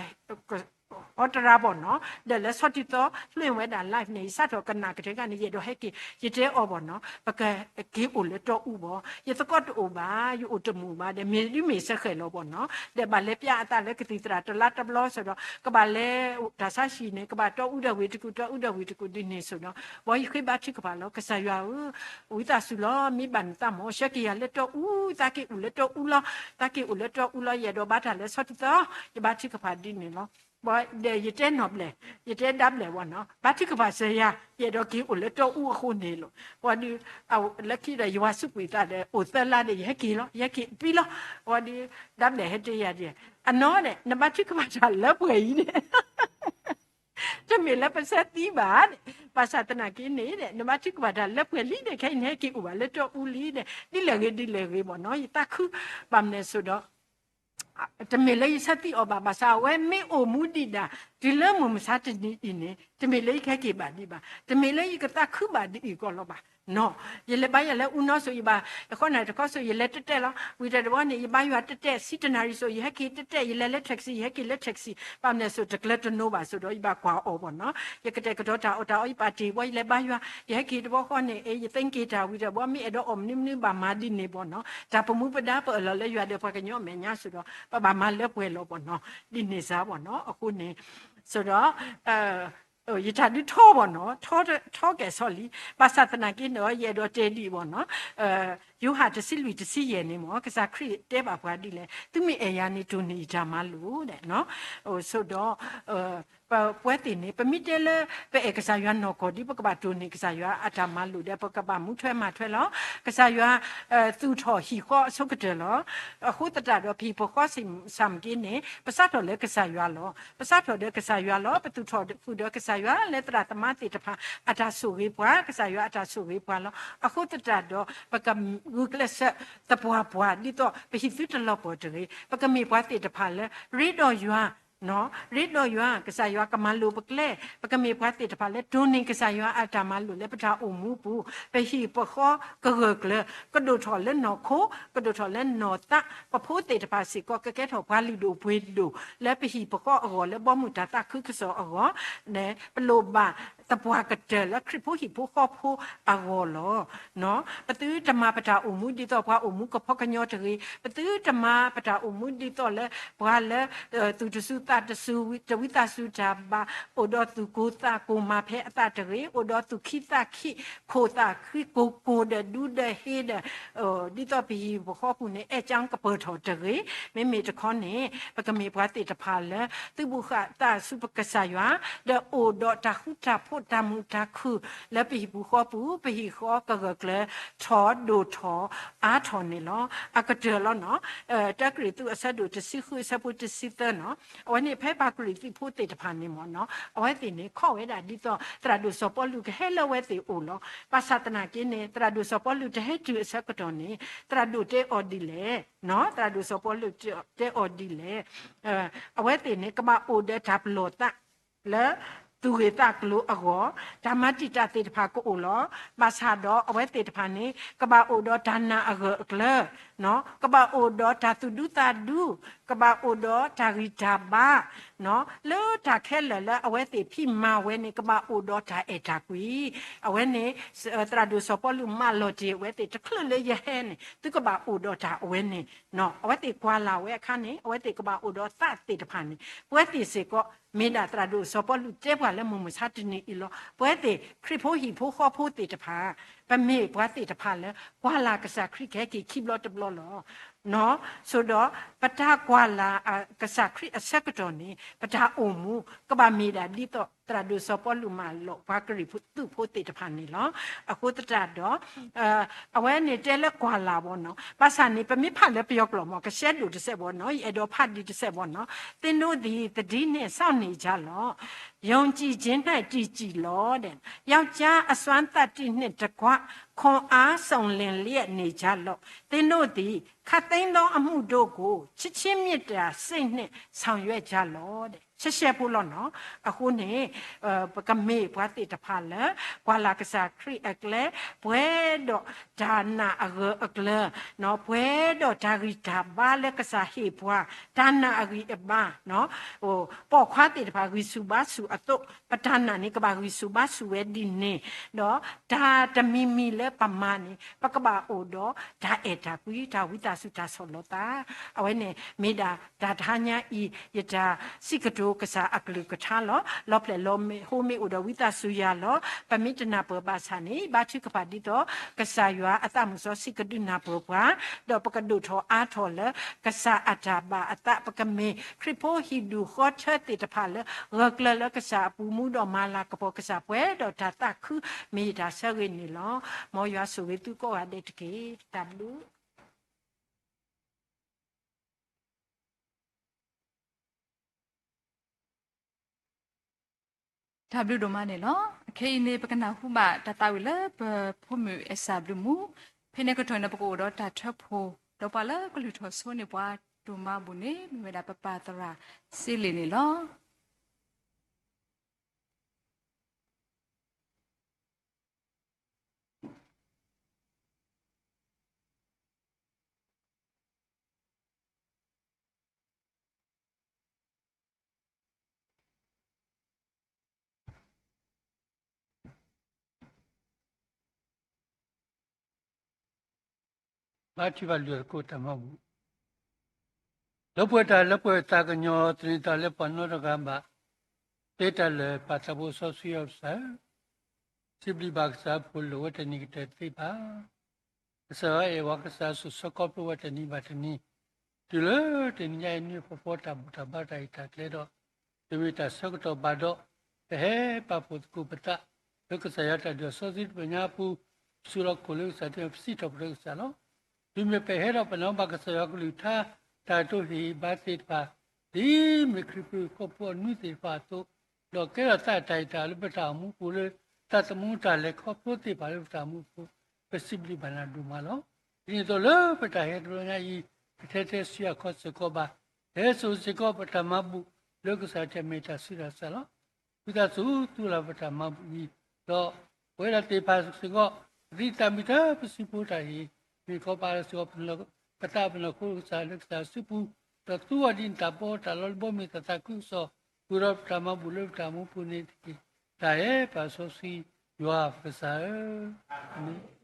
အီတရါဘၣ်နီၤ, ဒီးလၢဆီၣ်တံၢ်သီ လွှင့်ဝဲဒၣ် live န့ၣ် ယစးထီၣ်ကနၣ်ကတၢၢ်ကါန့ၣ် ယအဲၣ်ဒိးဟဲက့ၤ ယတဲအီၤဘၣ်နီၤ, ပကက့ၤအိၣ်လၢတီအူဘၣ်, ယသကိးတအိၣ်ဘၣ်, ယအိၣ်တမုာ်ဘၣ်, ဒီးမ့ၢ်ဒ်မ့ၢ်စဲဃဲၤလီၤဘၣ်နီၤ, ဒီးဘၣ်လဲၤပျၢ်အသးလၢကသံၣ်သရၣ်တလါတဘျီစ့ၢ်ဒီး ကဘၣ်လဲၤတၢ်ဆါဟံၣ်န့ၣ် ကဘၣ်တီအူဒီးဝ့ၢ်တကူၣ် တီအူဒီးဝ့ၢ်တကူၣ်ဒ်န့ၣ်စ့ၢ်ဒီး ဘၣ်ယဃ့ဘါထုကဖၣ်လီၤ, ကစၢ်ယွၤဧၢ, ဝံသးစူၤလီၤ, မ့ၢ်ဘၣ်နသးမ့ၢ် ဆှၢက့ၤယၤလၢတီအူ, သးက့ၤအိၣ်လၢတီအူလီၤ, သးက့ၤအိၣ်လၢတီအူလီၤ, ယအဲၣ်ဒိးဘါတၢ်လၢဆီၣ်တံၢ်သီ, ယဘါထုကဖၣ်ဒ်န့ၣ်လီၤ. ဒီးယတဲနီၢ်ဘျဲၣ်, ယတဲဒါဘျဲၣ်ဘၣ်နီၤ, ဘါထုကဖၣ်စၢၤယၤ, ယအဲၣ်ဒိးက့ၤအိၣ်လၢတီအူအဃိန့ၣ်လီၤ. ဘၣ်ဒီး လၢခံဒီး ယဝၤဆူးကွံာ်သးဒီး အိၣ်သၢလါဒီး ယဟဲက့ၤလီၤ, ယဟဲက့ၤအပံလီၤ. ဘၣ်ဒီး ဒါဘျဲၣ်ဟဲတဲယၤဒ်, အနီၢ်ဒီး နဘါထုကဖၣ်တၢ်လၢပှဲၤအံၤန့ၣ် တမ့ၢ်လၢပဆၢသံဘၣ်န့ၣ်, ဘၣ်ဆၣ်သနာ်က့န့ၣ်ဒီး နဘါထုကဖၣ်တၢ်လၢပှဲၤလံဒီး ခဲအံၤနဟဲက့ၤအိၣ်ဘၣ်လၢတီအူလံဒီး ဒ်လဲၣ်ဂ့ၤဒ်လဲၣ်ဂ့ၤဘၣ်နီၤ, ယသးခု, ဘၣ်မနုၤအဃိဒီး တမ့ၢ်လၢယဆၢသံအီၤဘၣ်, ဘၣ်ဆၣ်အဝဲမ့ၢ်အိၣ်မူဒံးဒၣ် တုၤလၢမုၢ်မဆါတနံၤအံၤန့ၣ် တမ့ၢ်လၢယကဟဲက့ၤဘၣ်ဒံးဘၣ်, တမ့ၢ်လၢယကသးခုဘၣ်ဒ်အံၤကီးလီၤဘၣ်. နီၢ်, ယလဲၤဘါယွၤလၢအူနီၢ်စိၤ ယဘၣ်, ယဃီနၤတခီစိၤ ယလဲၤတတဲလီၤ. ဝံၤတဘျီန့ၣ် ယဘါယွၤတတဲ ဆံတနၣ်ရံၣ်စိၤ ယဟဲက့ၤတတဲ, ယလဲၤလၢ taxi ယဟဲက့ၤလၢ taxi, ဘၣ်မနုၤစိၤတကျၢၤတနိဘၣ်စိၤဒီး ယဘၣ်ကွၢ်အီၤဘၣ်နီၢ်. ယကတဲာ်ကတီၤတၢ်အီၣ်တၢ်အီ ယပာ်တ့ၢ်ဘီ ယလဲၤဘါယွၤ, ယဟဲက့ၤတဘျီဃီန့ၣ် အ့ ယသ့က့ၤတၢ် ဝံၤတဘျီ မ့ၢ်အဲၣ်ဒိးအီၣ်မနုၤမနုၤ ဘၣ်မၤဒ်န့ၣ်ဘၣ်နီၢ်. တၢ်ပမူပဒါ ပအၢၣ်လီၤလၢယွၤဒီးပှၤကညီအမဲာ်ညါစိၤဒီး ပဘၣ်မၤလၢပှဲၤလီၤဘၣ်နီၢ်, ဒ်န့ၣ်စ့ၢ်ဘၣ်နီၢ်. အဃိန့ၣ် စိၤဒီး ယတၢ်ဒုးထီဘၣ်နီၢ်, ထီကဲၣ်ဆိးလံ, ဘၣ်ဆၣ်သနာ်က့ဒီး ယအဲၣ်ဒိးတဲဒ်အံၤဘၣ်နီၢ်. ယိၤဟၣ်တဆံလွံၢ်တဆံယဲၢ်န့ၣ်မ့ၢ် ကစၢ်ခရံာ်တဲဘၣ်ပှၤဒ်လဲၣ်, သုမ့ၢ်အဲၣ်ယၤန့ၣ် တိၢ်န့ၢ်ယတၢ်မၤလိာ်ဒဲး, စိၤဒီး ပဝဲသ့ၣ်န့ၣ် ပမ့ၢ်တဲလၢ ပအဲၣ်ကစၢ်ယွၤနီၢ်ကီၢ်ဒီး ပကဘၣ်တိၢ်န့ၢ်ကစၢ်ယွၤအတၢ်မၤလိာ်ဒီး ပကဘၣ်မူထွဲမၤထွဲလီၤ. ကစၢ်ယွၤ သူၣ်ထီၣ်ဟံၣ်ဃီအဆိကတၢၢ်လီၤ. အဃိသတးဒီး ပဟံၣ်ပဃီစၢ်မက့န့ၣ် ပစးထီၣ်လၢကစၢ်ယွၤလီၤ. ပစးထီၣ်ဒီးကစၢ်ယွၤလီၤ. ပသူၣ်ထီၣ်ဃုာ်ဒီးကစၢ်ယွၤ လၢသရၣ်သမါသ့ၣ်တဖၣ် အတၢ်ဆိၣ်ဂ့ၤပှၤ, ကစၢ်ယွၤအတၢ်ဆိၣ်ဂ့ၤပှၤလီၤ. အဃိသတးဒီး ပကဂုာ်ကျဲးစၢးသပှၢ်ပှၢ် ဒ်သိးပဟံၣ်သုတလီၤပှီၢ်တဂ့ၤ, ပကမ့ၢ်ပှၤသ့ၣ်တဖၣ်လၢ ရ့ဒီးယွၤ ရ့ဒီးယွၤ, ကစၢ်ယွၤကမၤလိာ်ပကျဲ, ပကမ့ၢ်ပှၤသ့ၣ်တဖၣ်လၢ တိၢ်န့ၢ်ကစၢ်ယွၤအတၢ်မၤလိာ်လၢပတၢ်အိၣ်မူပူၤ, ပဟံၣ်ပဃီကဂၢၢ်ကျၢၤ, ကဒိၣ်ထီၣ်လၢနီၢ်ခိ, ကဒိၣ်ထီၣ်လၢနီၢ်သး, ပဖိသ့ၣ်တဖၣ်စ့ၢ်ကီး ကကဲထီၣ်ပှၤလုၢ်ဒိၣ်ပှ့ၤဒိၣ် လၢပဟံၣ်ပဃီအဂီၢ် လၢဘီမုၢ်တၢ်သးခုကစီၣ်အဂီၢ်, ပလိၣ်ဘၣ်သပှၢ်ကတၢၢ်လၢခရံာ်ဖိဟံၣ်ဖိဃီဖိအဂီၢ်လီၤ. ပသုတမၤပတၢ်အိၣ်မူဒ်သိးပှၤအိၣ်မူကဖီကညီတဂ့ၤ, ပသုတမၤပတၢ်အိၣ်မူဒ်သိးလၢ ပှၤလၢ သူၣ်တစူၤသးတစူၤ တဝံသးစူၤတၢ်ဘၣ်, အိၣ်ဒီးသူၣ်ကိၢ်သးကိၢ်မၤဖဲအသးတဂ့ၤ, အိၣ်ဒီးသူၣ်ခံသးခံ ခိၣ်သးခံကိၢ်ကိၢ်ဒီးဒူဒီးဟ့ဒီး ဒ်သိးပဟံၣ်ပဃီပူၤန့ၣ် အဲၣ်ကၠီကပၢၢ်ထီၣ်တဂ့ၤ, မ့မ့ၢ်တခီန့ၣ် ပကမ့ၢ်ပှၤသ့ၣ်တဖၣ်လၢ သုးဘူးဃာ်သးဆူပကစၢ်ယွၤ, ဒီးအိၣ်ဒီးတၢ်ဃူတၢ်ဖိးတၢ်မုာ်တၢ်ခုၣ်လၢပဟံၣ်ပူၤဃီပူၤ, ပဟံၣ်ဃီကဂၢၢ်ကျၢၤထီၣ်ဒိၣ်ထီၣ်အါထီၣ်န့ၣ်လီၤ. အကတၢၢ်လီၤနီၤ, တၢကရံၣ်သူးအဆၢဒိၣ်တဆံဃုအဆၢဖိတဆံသၢနီၤ, အဝဲန့ၣ်ဖဲပှၤကရံၣ်သူးဖိသ့ၣ်တဖၣ်န့ၣ်မ့ၢ်နီၤ, အဝဲသ့ၣ်န့ၣ် ခီၣ်ဝဲဒၣ်ဒ်သိး သရၣ်ဒိၣ်စီၤပီလူးကဟဲလၢအဝဲသ့ၣ်အိၣ်လီၤ. ဘၣ်ဆၣ်သနာ်က့န့ၣ် သရၣ်ဒိၣ်စီၤပီလူးတဟဲတုၤအဆၢကတီၢ်န့ၣ် သရၣ်ဒိၣ်တဲအီၤဒ်လဲၣ်, သရၣ်ဒိၣ်စီၤပီလူးတဲအီၤဒ်လဲၣ်, အဝဲသ့ၣ်န့ၣ် ကဘၣ်အိၣ်ဒီးတၢ်ပလီၢ်သး လၢသူၣ်ဂ့ၢ်သးကျိၤအဂီၢ်, တၢ်မၤတံာ်တာ်သ့ၣ်တဖၣ်ကအိၣ်လီၤ. ဘၣ်ဆၣ်ဒီးအဝဲသ့ၣ်တဖၣ်န့ၣ် ကဘၣ်အိၣ်ဒီးတၢ်နာ်အဂၢၢ်အကျၢၤ, ကဘၣ်အိၣ်ဒီးတၢ်သူၣ်ဒူသးဒူ, ကဘၣ်အိၣ်ဒီးတၢ်ဂံၢ်တၢ်ဘါ, လၢတၢ်ခဲလၢာ်လၢအဝဲသ့ၣ်ဖံးမၤဝဲန့ၣ် ကဘၣ်အိၣ်ဒီးတၢ်အဲၣ်တၢ်ကွံ. အဝဲန့ၣ် သရၣ်ဒိၣ်စီၤပီလူးမၢလီၤတ့ၢ်အဝဲသ့ၣ် တချုးလၢယဟဲန့ၣ် သုကဘၣ်အိၣ်ဒီးတၢ်အဝဲန့ၣ်, အဝဲသ့ၣ်ကွၢ်လၢ်ဝဲအခါန့ၣ် အဝဲသ့ၣ်ကဘၣ်အိၣ်ဒီးသးသ့ၣ်တဖၣ်န့ၣ် ပဝဲသ့ၣ်စ့ၢ်ကီး မ့ၢ်ဒၣ်သရၣ်ဒိၣ်စီၤပီလူးတဲပှၤလၢမုၢ်မဆါတနံၤအံၤလီၤ. ပဝဲသ့ၣ်ခရံာ်ဖိဟံၣ်ဖိဃီဖိသ့ၣ်တဖၣ် ပမ့ၢ်ပှၤသ့ၣ်တဖၣ်လၢ ကွၢ်လၢ်ကစၢ်ခရံာ်ကဟဲက့ၤခံဘျီတဘျီလီၤ. စိၤဒီးပတၢ်ကွၢ်လၢ်ကစၢ်ခရံာ်အဆၢကတီၢ်န့ၣ် ပတၢ်အိၣ်မူ ကဘၣ်မ့ၢ်ဒၣ်ဒ်သိး သရၣ်ဒိၣ်စီၤပီလူးမၢလီၤပှၤကရံၣ်သူးဖိသ့ၣ်တဖၣ်န့ၣ်လီၤ. အဃိသတးဒီး အဝဲန့ၣ်တဲလၢကွၢ်လၢ်ဘၣ်နီၤ, ဘၣ်ဆၣ်န့ၣ် ပမ့ၢ်ဖးလၢပယီၤကျိာ်မ့ၢ် ကရှဲဒိၣ်တစဲးဘၣ်နီၤ, ယအဲၣ်ဒိးဖးဒ်တစဲးဘၣ်နီၤ, သ့ၣ်နိဒံးသဒံးန့ၣ် စောင့်နေကြလော့, ယုံကြည်ခြင်း၌တည်ကြည်လော့, ယောက်ျားအစွမ်းသတ္တိနှင့်တကွ ခွန်အားစုံလင်လျက်နေကြလော့, သင်တို့သည် ခပ်သိမ်းသောအမှုတို့ကို ချစ်ခြင်းမေတ္တာစိတ်နှင့် ဆောင်ရွက်ကြလော့. ရှဲရှဲဖိလီၤနီၤ. အဃိန့ၣ် ပကမ့ၢ်ပှၤသ့ၣ်တဖၣ်လၢ ကွၢ်လၢ်ကစၢ်ခရံာ်အကျဲ, ပှဲၤဒီးတၢ်နာ်အဂၢၢ်အကျၢၤ, ပှဲၤဒီးတၢ်ဂံၢ်တၢ်ဘါလၢကစၢ်ဟ့ၣ်ပှၤ, တၢ်နာ်အဂံၢ်အဘါ, ပိာ်ခွါသ့ၣ်တဖၣ်ဂံၢ်ဆူၣ်ဘါဆူၣ်အသိး, ပတၢ်နာ်န့ၣ် ကဘၣ်ဂံၢ်ဆူၣ်ဘါဆူၣ်ဝဲဒ်န့ၣ်, ဒီးတၢ်တမံၤမံၤလၢပမၤန့ၣ် ပကဘၣ်အိၣ်ဒီးတၢ်အဲၣ်တၢ်ကွံ, တၢ်ဝံသးစူၤ တၢ်ဆီၣ်လီၤသး, အဝဲန့ၣ်မ့ၢ်ဒၣ်တၢ်တဟါညါအံၤ ယတၢ်စံးကတိၤကစၢ်အကလုၢ်ကထါလီၤ. လီၤဖျဲၣ်လီၤမ့ၢ်ဟိမ့ၢ်အိၣ်ဒီးဝံသးစူၤယၤလီၤ. ပမ့ၢ်တနၢ်ပၢၢ်ဘၣ်ဆၣ်န့ၣ် ဘါထုကဖၣ်ဒ်သိး ကစၢ်ယွၤအသးမုၢ်စီဆှံကဒုးနၢ်ပၢၢ်ပှၤ, ဒီးပကဒိၣ်ထီၣ်အါထီၣ်လၢကစၢ်အတၢ်ဘၣ်အသး, ပကမ့ၢ်ခရံာ်ဖိဟံၣ်ဒူၣ်ဃီထၢသ့ၣ်တဖၣ်လၢ ဂၢၢ်ကျၢၤလၢကစၢ်အပူၤမူဒီးမၤလၤကပီၤကစၢ်ပှဲၤဒီးတၢ်သးခု မ့ၢ်ယတၢ်ဆၢဂ့ၤန့ၣ်လီၤ. မ်ယွၤဆိၣ်ဂ့ၤသုကိးဂၤဒဲးတက့ၢ်. တၢ်ဘျုး တၢ်ဘျုးဒိၣ်မးန့ၣ်လီၤ. အခဲအံၤန့ၣ် ပကနၢ်ဟူဘၣ်တၢ်သးဝံၣ်လၢပဖိမုၣ်အဲၣ်စၢ်ဘျုးမူ, ဖဲန့ၣ်ကတီၢ်န့ၣ် ပကအိၣ်ဒီးတၢ်ထၢဖှိၣ်, ဒီးပှၤလၢကလုၢ်ထီၣ်ဆိန့ၢ်ပှၤဒိၣ်မးအပူၤန့ၣ် မ့ၢ်ဝဲဒၣ်ပပၢ်သရၣ်စ့လ့ၣ်န့ၣ်လီၤ. ဘါထုကဖၣ်လုၢ်အသကိးတၢ်မၤဘူၣ်, လၢပှဲၤတၢ်လၢပှဲၤသးကညီၤ သန့ၤသးလၢပှၤနီတဂၤဘၣ်, သ့တၢ်လၢာ်ပာ်သးဖိစီဆှံယွၤကစၢ်, စံးဘျုးဘၣ်ကစၢ်အဖိလၢာ်ဝဲတနံၤကတၢၢ်သ့ၣ်တဖၣ် ကစၢ်ယွၤအဲၣ်ဝဲကစၢ် စိာ်ဆှၢခီဖျိဝဲတနံၤဘၣ်တနံၤ, တုၤလၢတနံၤညါအံၤ နွံဖီဖီတၢ်ဘူၣ်တၢ်ဘါတၢ်အံၤတၢ်ကျဲဒီး, တမ့ၢ်တၢ်ဆၢကတီၢ်ဘၣ်ဒီး, ပဟဲပာ်ဖှိၣ်သကိးပသး လၢကစၢ်ယွၤတၢ်ဒုးစီဆှံတဘျီညါအပူၤ, ပစူးလီၤခိၣ်လၢကစၢ် တမ့ၢ်ပစံးထီၣ်ပတြၢၤကစၢ်လီၤ. တုၤမ့ၢ်ပဟဲဒီးပနၢ်ဟူဘၣ်ကစၢ်ယွၤကလုၢ်ကထါ တၢ်ကတိၤဟ့ၣ်ဂံၢ်ဟ့ၣ်ဘါသ့ၣ်တဖၣ်, ဒ်မ့ၢ်ခရံာ်ဖိဟံၣ်ဖိဃီဖိအနွံသ့ၣ်တဖၣ်အသိး, ဒီးကဲထီၣ်သးအတၢ်ဟ့ၣ်တၢ်လၢပတၢ်အိၣ်မူပူၤလၢ သးသမူတၢ်လဲၤခီဖျိသ့ၣ်တဖၣ်လၢပတၢ်အိၣ်မူပူၤ, ပစံးဘျုးဘၣ်နၤဒိၣ်မးလီၤ. ဒ်န့ၣ်အသိးလၢပတၢ်ဟဲတဘျီညါအံၤ, ပထဲထဲဆူယၤခီစ့ၢ်ကီးဘၣ်, ဟဲစိာ်စ့ၢ်ကီးပတၢ်မၤဘူၣ်လၢကစၢ် တမ့ၢ်တၢ်ဆူးတၢ်ဆါလီၤ. ဝံသးစူၤသူလၢပတၢ်မၤဘူၣ်အံၤ, ဒီးပဝဲဒၣ်သ့ၣ်တဖၣ်စ့ၢ်ကီး, ပသံသးမံတၢ်ပစုဖိတၢ်ဟ့ၣ်, မ့ၢ်ကီးပာ်လီၤစ့ၢ်ကီး ပသးပနီၢ်ခိကစၢ်လၢကစၢ်စုပူၤ, ဒီးသူအီၤဒ်နတၢ်ဘီတၢ်လီလၢဘီမုၢ်သးသးခုကစီၣ်, ဃုာ်ဒီးပတၢ်မၤဘူၣ်လၢပတၢ်အိၣ်မူပူၤန့ၣ်တက့ၢ်. တၢ်အဲၣ်ပၢ်စီဆှံယွၤပကစၢ်ဧၢ, အၤမ့ၣ်.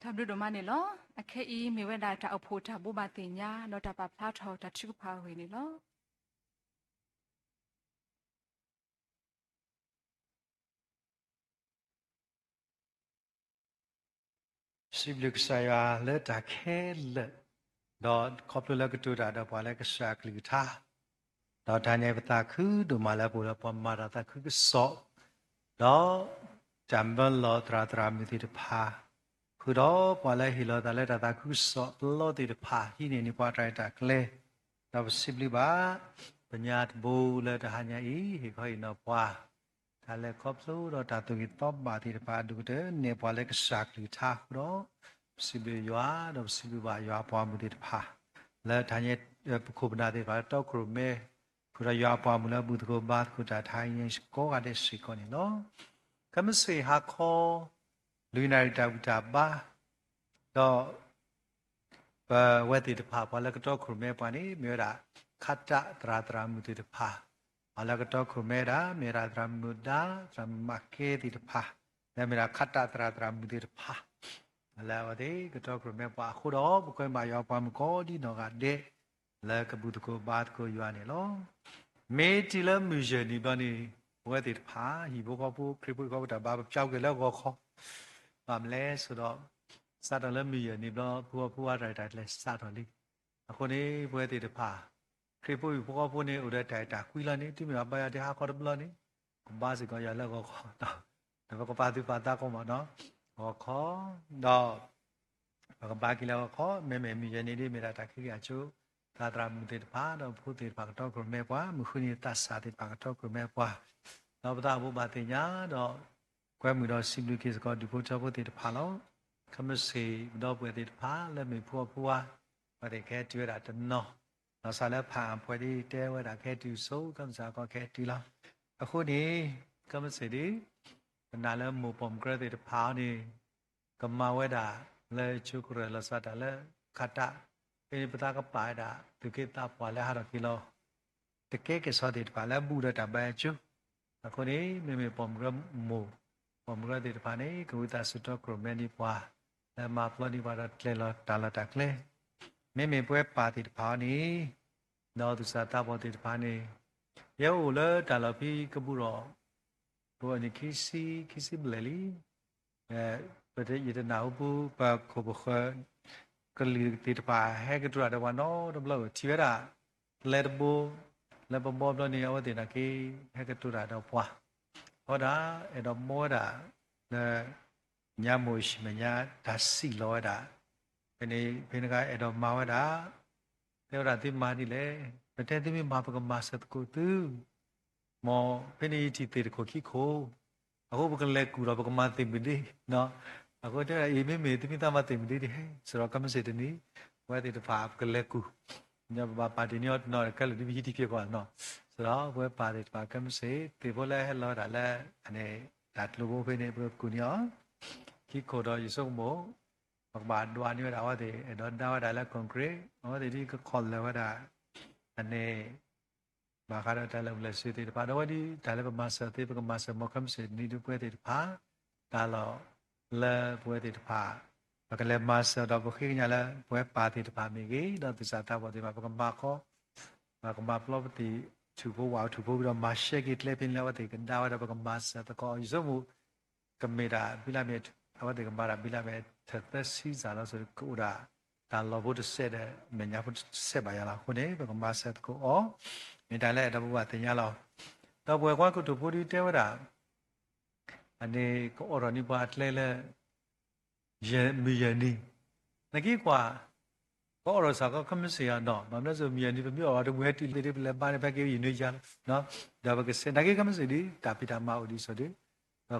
တၢ်ဘျုးဒိၣ်မးန့ၣ်လီၤ. အခဲအံၤမ့ၢ်ဝဲဒၣ်တၢ်အိၣ်ဖှိၣ်တၢ်ဘိးဘၣ်သ့ၣ်ညါ ဒီးတၢ်ပာ်ဖျါထီၣ်တၢ်ထုကဖၣ်အဂ့ၢ်န့ၣ်လီၤ. စံးဘျုးကစၢ်ယွၤလၢတၢ်ခဲလၢာ်, ဒီးခီဖျိလၢကတိၤတၢ်ဒီးပှၤလၢကစၢ်အကလုၢ်ကထါ, ဒီးတၢ်န့ၣ်ပသးခုဒိၣ်မးလၢပအိၣ်ဒီးပှၤမၤတၢ်သးခုကစီၣ်, ဒီးတၢ်မၢလီၤသရၣ်သရၣ်မုၣ်သ့ၣ်တဖၣ်, ဃုာ်ဒီးပှၤလၢဟ့ၣ်လီၤသးလၢတၢ်သးခုကစီၣ်ပလီသ့ၣ်တဖၣ် ဟံးန့ၢ်န့ၢ်ပှၤတၢ်ရဲၣ်တၢ်ကျဲၤ, ဒီးပစံးဘျုးဘၣ် ပညါတဘိလၢတဟါညါအံၤ ဟ့ၣ်ခီဟ့ၣ်နီၤပှၤ တၢ်လဲၤခီဖျိဒီးတၢ်သူၣ်ဂ့ၤသီဘၣ်သ့ၣ်တဖၣ်အဒိၣ်ကတၢၢ် နဲၣ်ပှၤလၢကစၢ်ကလုၢ်ကထါအဃိဒီး ပစံးဘျုးယွၤ ဒီးပစံးဘျုးဘၣ်ယွၤအပှၤဂီၢ်မုၢ်သ့ၣ်တဖၣ် လၢတၢ်ဟဲပခိၣ်ပနၢ်သ့ၣ်တဖၣ်လၢတီခိၣ်ရိၣ်မဲ ဃုာ်ဒီးယွၤအပှၤဂီၢ်မုၢ်လၢဘူၣ်သကိးဘါသကိးတၢ်တဟါညါအံၤကိးဂၤဒဲးစ့ၢ်ကီးန့ၣ်လီၤ. ခဲမုၢ်ဆ့ၣ်ဟါခီ လွံၢ်နၣ်ရံၣ်တၢ်ဘူၣ်တၢ်ဘါ ဒီး ပဝဲသ့ၣ်တဖၣ် ပှၤလၢကတီခိၣ်ရိၣ်မဲပှၤန့ၣ် မ့ၢ်ဝဲဒၣ် ခးတၢ်သရၣ်သရၣ်မုၣ်သ့ၣ်တဖၣ်, ပှၤလၢကတီခိၣ်ရိၣ်မဲဒၣ် မ့ၢ်ဝဲဒၣ်သရၣ်မုၣ်ဒါ သရၣ်မုၣ်မၤကဲသ့ၣ်တဖၣ်, လၢမ့ၢ်ဒၣ်ခးတၢ်သရၣ်သရၣ်မုၣ်သ့ၣ်တဖၣ် လၢအဝဲသ့ၣ်ကတီခိၣ်ရိၣ်မဲပှၤအဃိဒီး ပကွဲမးယွၤပှၤမုၣ်ကိးဒ်နီၢ်ဂၤဒဲး လၢကဘူၣ်သကိးဘါသကိးယွၤန့ၣ်လီၤ. မ့ၢ်တုၤလၢမုၢ်ယဲၢ်နံၤဘျီန့ၣ် ပဝဲသ့ၣ်တဖၣ် ဟံၣ်ဖိဃီဖိ ခရံာ်ဖိဟံၣ်ဖိဃီဖိတၢ်ဘါ ပပျၢ်ကွံာ်လၢဂီၤခီ, ဘၣ်မနုၤလဲၣ်ဆိုတော့ စးထီၣ်လၢမုၢ်ယဲၢ်နံၤဘျီ ဖုဝီဖုဝါတၢ်ရဲၣ်တၢ်ကျဲၤစးထီၣ်လံ. အဃိန့ၣ် ပဝဲသ့ၣ်တဖၣ် ခရံာ်ဖိဟံၣ်ဖိဃီဖိန့ၣ် အိၣ်ဒီးတၢ်အဲၣ်တၢ်ကွံလီၤန့ၣ် တုၤမ့ၢ်အဘါယွၤတဟါခီတဘျီန့ၣ် ကဘါစ့ၢ်ကီးယွၤလၢဂီၤခီ, ဒီးပကပာ်သူၣ်ပာ်သးကီးမးနီၤ, ဂီၤခီ, ဒီး ပကဘါက့ၤလၢဂီၤခီ, မ့မ့ၢ်မုၢ်ယဲၢ်နံၤဒ်မ့ၢ်ဒၣ်တၢ်ခံက့ၤအဆိ သရၣ်သရၣ်မုၣ်သ့ၣ်တဖၣ် ဒီးဖိသ့ၣ်တဖၣ်ကတီခိၣ်ရိၣ်မဲပှၤ, မုၢ်ဃုနံၤသးစၢ်သ့ၣ်တဖၣ်ကတီခိၣ်ရိၣ်မဲပှၤ, ဒီးပသးဘိးဘၣ်သ့ၣ်ညါဒီး ကွဲမုာ်ဒီးစံးဘျုးက့ၤစ့ၢ်ကီးဒူၣ်ဖိထၢဖိသ့ၣ်တဖၣ်လီၤ. ခဲမုၢ်ဆ့ၣ်ပဒီပုၢ်ဝဲၢ်သ့ၣ်တဖၣ် လၢမ့ၢ်ဖုအီၣ်ဖုဝါ အဝဲသ့ၣ်ကဟဲတုၤဝဲဒၣ်တနီၤ, လီၤဆီလၢဖးအံၤပှဲၤဒ်တဲဝဲဒၣ်ကဟဲတုၤဆိ ကဲမုၢ်ဆ့ၣ်ဟါခီကဟဲတုၤလီၤ. အဃိန့ၣ် ခဲမုၢ်ဆ့ၣ်ဒ် ပနာ်လၢမိၢ်ပိာ်မုၣ်ကရၢသ့ၣ်တဖၣ်အံၤန့ၣ် ကမၤဝဲဒၣ်လၢဆိကရၢၢ်လီၤဆီတၢ်လၢခးတၢ်, ဖဲန့ၣ်ပသးကပာ်ဝဲဒၣ် သူၣ်က့သးပှၢ်လၢဟးထီၣ်က့ၤလီၤ တကဲကဲၣ်ဆိးသ့ၣ်တဖၣ်လၢအဘူးဒီးတၢ်ဘါယွၤအစိၤ, အဃိန့ၣ် မ့မ့ၢ်ပိာ်မုၣ်ကရၢမိၢ်, ပိာ်မုၣ်ကရၢသ့ၣ်တဖၣ်န့ၣ် ကဝံသးစူၤတီခိၣ်ရိၣ်မဲဒံးပှၤ လၢမၤပျီဒံးပှၤဒီးကျဲၤလီၤတၢ်လီၢ်တၢ်ကျဲ, မ့မ့ၢ်ပဝဲပၢ်သ့ၣ်တဖၣ်အံၤန့ၣ် ဒီးသူၣ်စၢ်သးဘီၣ်သ့ၣ်တဖၣ်န့ၣ် ယဲအိၣ်လၢတၢ်လီၢ်ဖံးကဘူၣ်ဒီး ပဝဲန့ၣ်ခံဆံ, ခံဆံဘျဲၣ်လံ. ယတနၢ်ဟူပူၤ ပခိၣ်ပဃၢၤ ကလုာ်သ့ၣ်တဖၣ် ဟဲကတိၤတၢ်ဒီးပှၤနီတဘျီဧိၤ ထံၣ်ဝဲဒၣ် ပျဲတဘိ လၢပဘီဘျီန့ၣ် အဝဲသ့ၣ်နာ်က့ ဟဲကတိၤတၢ်ဒီးပှၤ, အဝဲဒၣ် အဲၣ်ဒိးဘီဝဲဒၣ် လၢ ညါမိၢ်ဆံမဲာ်ညါ တၢ်စံၣ်လီၤဝဲဒၣ်, ဖဲန့ၣ် ဖဲန့ၣ်က အဲၣ်ဒိးမၤဝဲဒၣ်, တဲဝဲဒၣ်သုမၤဒ်လဲၣ်, ပတဲသုမ့ၢ်မၤပကမၤစၢၤသကိးသု မ်ဖဲန့ၣ်ယထံၣ်သ့ၣ်တခိၣ်ခံခိၣ်, အဃိပကလဲၤကူၣ်ဒီးပကမၤသ့ၣ်မုၣ်ဒ့, အဃိတဲဒၣ်အံၤ မ့မ့ၢ်သုမ့ၢ်သးမၤသ့ၣ်မုၣ်ဒ့ဒ်ဟဲ, စရီကမ့ၢ်စ့ၢ်တနံၤ, ပဝဲသ့ၣ်တဖၣ်ပကလဲၤကူၣ်, ပဘၣ်ပာ်တ့ၢ်န့ၢ်အီၤတနီၤ ခဲလၢာ်ဒ်ပဟံးတံၢ်ဖျဲၣ်ကီးနီၤ, စရီပဝဲပၢ်သ့ၣ်တဖၣ်ကမ့ၢ်စ့ၢ် သ့ၣ်ဖိလၢဟဲလီၤဝဲဒၣ်လၢ အန့ၣ် တၢ်ကျိၤဘိဖဲန့ၣ် ပကကူၣ်န့ၢ်အီၤ, ခံခိၣ်ဒီးယဆိကမိၣ် ပကဘၣ်ဒွးန့ၢ်ဝဲဒၣ်အဝဲသ့ၣ် အဲၣ်ဒိးဒါဝဲဒၣ်လၢ concrete အဝဲသ့ၣ်ဒ်ကခီၣ်လၢာ်ဝဲဒၣ် အန့ၣ် ဘၣ်ဃးဒီးတၢ်လၢာ်ဘူၣ်လၢာ်စ့ၤသ့ၣ်တဖၣ် ဒီးဝဲဒ်တၢ်လၢပမၤစၢၤသ့ ပကမၤစၢၤ မ်ခဲမုၢ်ဆ့ၣ်တနံၤဒ်ပဝဲသ့ၣ်တဖၣ် တၢ်လီၢ်လၢပဝဲသ့ၣ်တဖၣ် ပကလဲၤမၤစၢၤဒီးပဃ့ကညးလၢပဝဲပၢ်သ့ၣ်တဖၣ်မ့ၢ်ဂ့ၤ ဒီးသူၣ်စၢ်သးဘီၣ်သ့ၣ်တဖၣ် ပကမၤဃီ ပကမၤပျီပသံၣ် ထူၣ်ဖိဝၣ်ဖိထူၣ်ဖိဒီးမၤရှဲက့ၤကျဲဖဲန့ၣ်လၢအဝဲသ့ၣ်ကဒါဝဲဒီးပကမၤစၢၤသကိးအီၤ ယဆိကမိၣ် ကမ့ၢ်တၢ်ဘံလၢ်မ့ၢ် အဝဲသ့ၣ်ကမၤတၢ်ဘံလၢ်မ့ၢ် ထၢၣ်သၢဆံစၢ်လီၤ ဆိကအိၣ်ဒၣ် တၢ်လီၢ်ဖိတစဲးဒီး မဲာ်ညါဖိတစဲးဘၣ်ယၤလီၤ. အဃိန့ၣ် ပကမၤစၢၤသကိးအီၤ မ့ၢ်တၢ်လၢအဲၣ်ဒိးပဘၣ်သ့ၣ်ညါလီၤ. ဒီးပဝဲကွၢ်ကတိၤဖိဒ်တဲဝဲဒၣ် အန့ၣ်ကအိးထီၣ်န့ၢ်ပှၤအကျဲလၢ မုၢ်ယဲၢ်နံၤ နက့ၤကွၢ် ကအိးထီၣ်စ့ၢ်ကီးခဲမုၢ်ဆ့ၣ်အနီၤ ဘၣ်မနုၤစ့ၢ်မုၢ်ယဲၢ်နံၤ ပမ့ၢ်အိးထီၣ်တမုၢ်ဟဲတုၤလၢဒ်ပလဲၤဘါန့ၣ် ဖဲက့ၤယနွံယၤလီၤ ဒီးပကစဲး နာ်က့ခဲမုၢ်ဆ့ၣ်ဒ် တၢ်ဖံးတၢ်မၤအိၣ်ဒ်သိးဒီး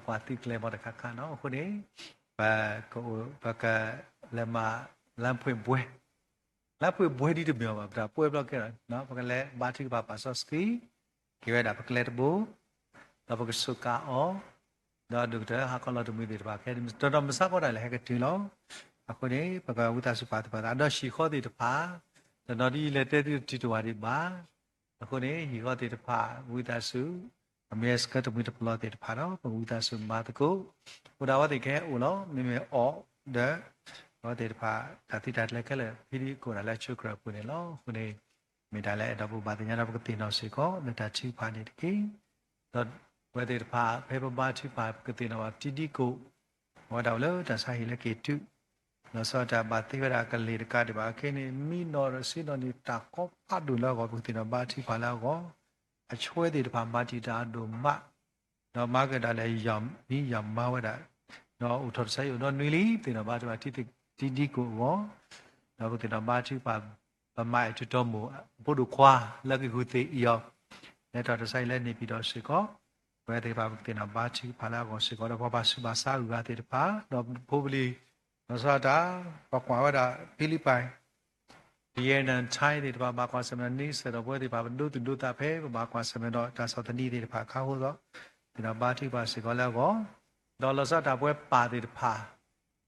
ပကွၢ်သံကျဲမီၤတခါခါနီၤ အဃိန့ၣ် ပက ပကလဲၤမၤ လမ်းဖွင့်ပွဲ လမ်းဖွင့်ပွဲဒ်တမ့ၢ်အီၤဘၣ် ပတၢ်ပွဲဘျီကဲဒီး ပကလဲၤဘါထုကဖၣ်ပာ်စီဆှံ က့ၤဝဲဒၣ်ပကျဲတဘိ ဒီးပကစူးကါအီၤ ဒီးဒိၣ်ကတၢၢ်ဟးခီလီၤတမှံၤသ့ၣ်တဖၣ်ခဲ တနီၤမုၢ်ဆါခီတၢ်လဲၣ်ဟဲကတုၤလီၤ. အဃိန့ၣ် ပကဝံသးစူၤပာ်သူၣ်ပာ်သး ဒီးဟံၣ်ဃီသ့ၣ်တဖၣ် တနီၤဒ်လဲၤတဲသုတတုၤတဝၢ်ဒံးဘၣ် အဃိန့ၣ် ဟံၣ်ဃီသ့ၣ်တဖၣ် ဝံသးစူၤ အမ့ၢ်ဆှၢတမှံၤတပျီၤသ့ၣ်တဖၣ်ဒီး ပကဝံသးစူၤမၤသကိး အိၣ်ဒၣ်ဝဲသ့ၣ်ကဟဲအိၣ်လီၤ. မ့မ့ၢ်အီၣ်ဒီး အဝဲသ့ၣ်တဖၣ် တၢ်သံတၢ်ကျဲခဲလၢာ် ဖံးဒံကိၣ်ဒၣ်လၢအဆိၣ်ကြၢးအပူၤန့ၣ်လီၤ. အဃိန့ၣ် မ့ၢ်တၢ်လၢအဲၣ်ဒိးဘိးဘၣ်သ့ၣ်ညါဒီးပကသ့ၣ်နီၣ်စ့ၢ်ကီး လၢတၢ်ထုကဖၣ်န့ၣ်တက့ၢ်. ဒီးအဝဲသ့ၣ်တဖၣ် ဖဲပဘါထုကဖၣ် ပကသ့ၣ်နီၣ်ဘၣ် ဖံးဒံကိၣ် အဝဲဒၣ်အိၣ်လၢတၢ်ဆါဟံၣ်လၢက့ၤတုၤ လီၤဆီဒၣ်တၢ်ဘၣ်သ့ဝဲဒၣ်ကလ့ၢ်တကးဒံးဘၣ် ခဲအံၤန့ၣ် မံနီၣ်ဒီးဆ့နီၣ်န့ၣ် တၢ်ကီဖးဒိၣ်လၢအဂီၢ် ပကသ့ၣ်နီၣ်ဘါထုကဖၣ်လၢအဂီၢ် အဆွဲသ့ၣ်တဖၣ်မၤတံာ်တာ်အဒိၣ်မး ဒီးမၤကဒါလၢယမံယမါဝဲဒၣ် ဒီးအိၣ်ထီၣ်တစဲးယိၣ်ဒီးနွံလံ ပသ့ၣ်နီၣ်ဘါထုကဖၣ်ထံသ့ၣ် ဖံးဒံကိၣ်အဂီၢ် ဒီးပကသ့ၣ်နီၣ်ဘါထုကဖၣ် ပမၤအဲၣ်ထူၣ်တီမိၣ် ဖိဒိၣ်ခွါလၢက့ၤဟူးသ့ၣ်အံၤအီၤ လဲၤထီၣ်တစဲးယိၣ်လၢန့ၣ်ပံၤဒီးစ့ၢ်ကီး ပဝဲသ့ၣ်တဖၣ်ပကသ့ၣ်နီၣ်ဘါထုကဖၣ်လၢအဂီၢ်စ့ၢ်ကီး ဒီးပှၤဘၣ်ဆူးဘၣ်ဆါအဂၤသ့ၣ်တဖၣ် ဒီးဖိပလံၤ လီၤဆီဒၣ်တၢ် ပကွၢ်ဝဲဒၣ် ဖံလံးပံး Vietnam Thai သ့ၣ်တဖၣ်ဘၣ်ကွၢ်ဆၢၣ်မဲာ်ဒီးန့ဆၢၣ်ဒီးပဝဲသ့ၣ်တဖၣ်ပဒိသူၣ်ဒိသးဖဲ ပဘၣ်ကွၢ်ဆၢၣ်မဲာ်ဒီးတၢ်ဆီၣ်သနံးသ့ၣ်တဖၣ်ခါဃိသီး သ့ၣ်နီၣ်ဘါထုကဖၣ်စ့ၢ်ကီးလၢအဂီၢ် ဒီးလီၤဆီဒၣ်တၢ်ပဝဲပၢ်သ့ၣ်တဖၣ်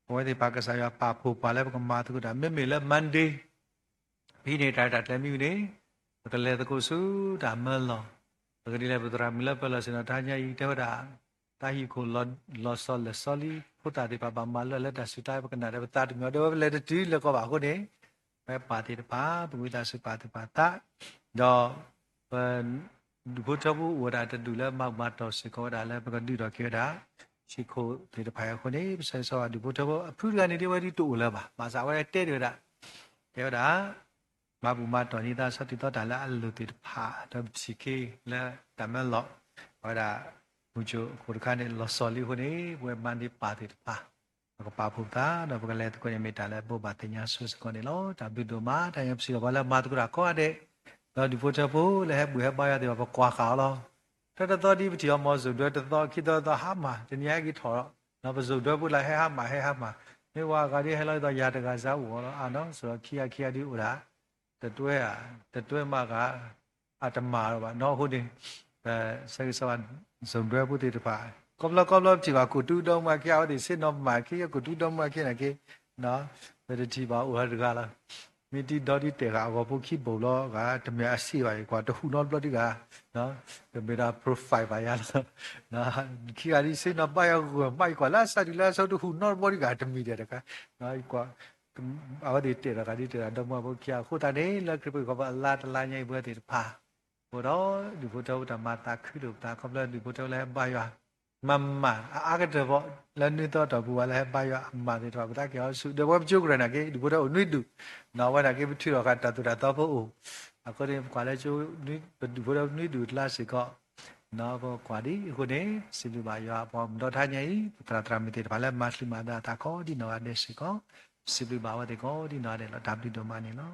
ပဝဲသ့ၣ်တဖၣ်ကစၢ်ယွၤပာ်ဖှိၣ်ပှၤလၢပကမၤသကိးတၢ် မ့မ့ၢ်လၢ Monday ဖဲန့ၣ်တၢ်ရဲၣ်တၢ်ကျဲၤမ့ၢ်ဝံၤန့ၣ် ပကလဲၤသကိးဆူတၢ်မၢလီၤ ပကဒ်လဲၣ်ပသရၣ်မုၣ်လၢပၢၤလီၢ်ဆ့ၣ်နီၤ တဟါညါအံၤတဲဝဲဒၣ် တၢ်ဟံၣ်ခိၣ်လီၤဆီလၢာ်ဆီလံ ဖိသၣ်သ့ၣ်တဖၣ်ဘၣ်မၤလၢလၢတၢ်စူၢ်တၢ် ပကနၣ်ဒီးပသးတမံၤဒီး ပလဲၤတတုၤလၢကီၢ်ဘၣ်အဃိန့ၣ် ပဝဲပၢ်သ့ၣ်တဖၣ် ပဝံသးစူၤပာ်သူၣ်ပာ်သး ဒီး ပ ဒူၣ်ဖိထၢဖိအိၣ်ဝဲဒၣ်တဒူၣ်လၢမၤဘူၣ်မၤတီၢ်စ့ၢ်ကီးဝဲဒၣ်လၢပကဒုးထီၣ်က့ၤဝဲဒၣ် ဟံၣ်ခိၣ်သ့ၣ်တဖၣ်အံၤအဃိန့ၣ် ပဆၢဂ့ၤဆၢဝါဒူၣ်ဖိထၢဖိ အဖုတဂၤန့ၣ်ဒ်ဝဲဒ်တအိၣ်လၢၤဘၣ် ဘၣ်ဆၣ်အဝဲတဲဒၣ်ဝဲဒၣ် တဲဝဲဒၣ် မၤဘူၣ်မၤတီၢ်န့ၢ်သးဆီၣ်တံၢ်သီတၢ်လၢအလိၣ်သ့ၣ်တဖၣ် ဒီးပထံၣ်က့ၤလၢတၢ်မၢလီၤ အဝဲဒၣ် မုၢ်ကၠိအခိၣ်တခါန့ၣ် လီၤဆီလံအဃိန့ၣ် ပဝဲမၤန့ၢ်ပၢ်သ့ၣ်တဖၣ် ပကပာ်ဖှိၣ်ပသး ဒီးပကလဲၤသကိးန့ၣ်မ့ၢ်တၢ်လၢဘိးဘၣ်သ့ၣ်ညါဆိစ့ၢ်ကီးန့ၣ်လီၤ. တၢ်ဘျုးဒိၣ်မး တၢ်ယံၤပစံးဘၣ်ပှၤလၢမၤသကိးတၢ်ကိးဂၤဒဲး ဒီးဒူၣ်ဖိထၢဖိလၢဟဲဘူၣ်ဟဲဘါယွၤသ့ၣ်တဖၣ် ပကွၢ်ဃာ်အီၤလီၤ. တၢ်တသီဒ်ပထံၣ်အီၤမ့ၢ် zone ဒွဲတသီခံသီသီဟါမၢ် တနံၤဟဲက့ၤထီၣ်လီၤ. ပ zone ဒွဲဖိလၢဟဲဟါမၢ်ဟဲဟါမၢ် မ့ၢ်ဝဲအဂၤဒ်ဟဲလီၤဒ်သိးယၤတဂၤစ့ၢ်အိၣ်လီၤ အါနီၤ စးထီၣ်ခံဂၤခံဂၤဒ်အိၣ်ဒၣ် တတွဲဧါ တတွဲမးဂၤ အတမၤလီၤဘၣ်နီၤ အဃိန့ၣ် ပဆၢဂ့ၤဆၢဝါ zone ဒွဲဖိသ့ၣ်တဖၣ် ကီဘျီကီဘျီပထံၣ်ဘၣ်ကိၣ်တူဒီမါခ့ အဝဲသ့ၣ်ဆ့ၣ်နီၤမၤခ့ ယကိၣ်တူဒီမါခ့န့ၣ်က့ ပတထံၣ်ဘၣ်အိၣ်ဟဲတဂၤလီၤ. မ့ၢ်တံၤဒီတံၤတဲာ်ဂၤ အဂီၤဖိခံဘိးလီၤဂၤ တမ့ၢ်အစ့ၢ်ဘၣ် ယကွၢ်တဟူးနီတဘျီဒ်ဂၤ တမ့ၢ်ဒၣ် profile ဘၣ်ယၤလီၤ. ခံဂၤဒ်ဆ့ၣ်နီၤဘါယွၤဂီၢ်မး ယကွၢ်လၢအစးဒုးလၢအဆိတဟူးနီတဘျီဒ်ဂၤ တမ့ၢ်ဒၣ်တခါ ယကွၢ် အဝဲသ့ၣ်တဲာ်ဒီးဂၤဒ်တဲာ်ဒီးဒီမါဖိခံဂၤ အဃိသတးန့ၣ် လၢခရံာ်ဖိကီၢ်ဖိအလါတလါညါအံၤ ပဝဲသ့ၣ်တဖၣ် အိၣ်ဒီးဒူၣ်ဖိထၢဖိတၢ်မၤသးခုလိာ်ပသး ခီဖျိဒူၣ်ဖိထၢဖိလၢဟဲဘါယွၤ မၤမၢ် အအါကတၢၢ်ဖိ လၢနွံသီအတီၢ်ပူၤ ပှၤလၢဟဲဘါယွၤအမၢ်သ့ၣ်တဖၣ် ပသးက့ၤအီၤဆူ ဒီးပဝဲပကၠိကရၢၢ်န့ၣ်က့ ဒူၣ်ဖိထၢအိၣ်နွံဒူၣ် နီၢ်ဝဲန့ၣ်က့ ပထုးထီၣ်ဃာ်တၢ်သိၣ်တၢ်သီဖိအိၣ် အဃိန့ၣ် ပကွၢ်လၢကၠိ ပဒူၣ်ဖိထၢနွံဒူၣ်တလါစ့ၢ်ကီး နီၢ်ပကွၢ်ဒ်အဃိန့ၣ် စံးဘျုးဘၣ်ယွၤအပှၤမုၢ်ဒီတဟါညါအံၤ ပသရၣ်သရၣ်မုၣ်သ့ၣ်တဖၣ်လၢမၤချုးမၤသးအသးခီဒ်နီၢ်ဂၤဒဲးစ့ၢ်ကီး စံးဘျုးဘၣ်အဝဲသ့ၣ်ခီဒ်နီၢ်ဂၤဒဲးလီၤ. တၢ်ဘျုးဒိၣ်မးန့ၣ်လီၤ.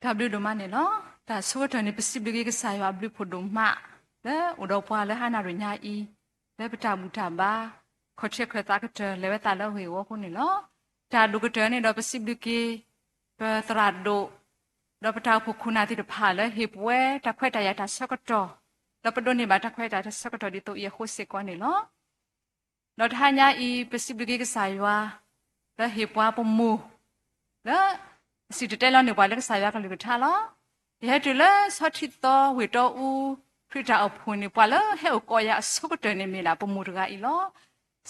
တၢ်ဘျုးဒိၣ်မးန့ၣ်လီၤ. တၢ်ဆိကတၢၢ်န့ၣ် ပစံးဘျုးက့ၤကစၢ်ယွၤအဘျုးဖှိၣ်ဒိၣ်မး လၢအိၣ်ဒီးပှၤလၢဟါနၤရံၣ်ညါအံၤ လၢပတၢ်ဘူၣ်တၢ်ဘါ ခီၣ်ဆၢခၢၣ်သးကတၢၢ် လဲၤဝဲသးလၢအဂ့ၢ်အဝီအဃိန့ၣ်လီၤ. တၢ်ဒိၣ်ကတၢၢ်န့ၣ်ဒီး ပစံးဘျုးက့ၤ ပသရၣ်ဒိၣ် ဒီးပတၢ်အိၣ်ဖှိၣ်ခိၣ်နၢ်သ့ၣ်တဖၣ်လၢဟ့ၣ်ပဝဲတၢ်ခွဲးတၢ်ယာ်တၢ်ဆၢကတီၢ်, ဒီးပဒိးန့ၢ်ဘၣ်တၢ်ခွဲးတၢ်ယာ်တၢ်ဆၢကတီၢ်ဒ်သိးအံၤအဃိစ့ၢ်ကီးန့ၣ်လီၤ. ဒီးတဟါညါအံၤ ပစံးဘျုးက့ၤကစၢ်ယွၤ လၢဟ့ၣ်ပှၤပမိၢ် လၢ စံၣ်တဲၤတဲလီၤန့ၢ်ပှၤလၢကစၢ်ယွၤကလုၢ်ကထါလီၤ. ယဟဲတုၤလၢဆီထံသီဝ့ၢ်တီအူ ခရံာ်တၢ်အိၣ်ဖှိၣ်န့ၣ် ပှၤလၢဟဲအိၣ်ကိးယၤအဆိကတၢၢ်န့ၣ် မ့ၢ်ဒၣ်ပမိၢ်တဂၤအံၤလီၤ.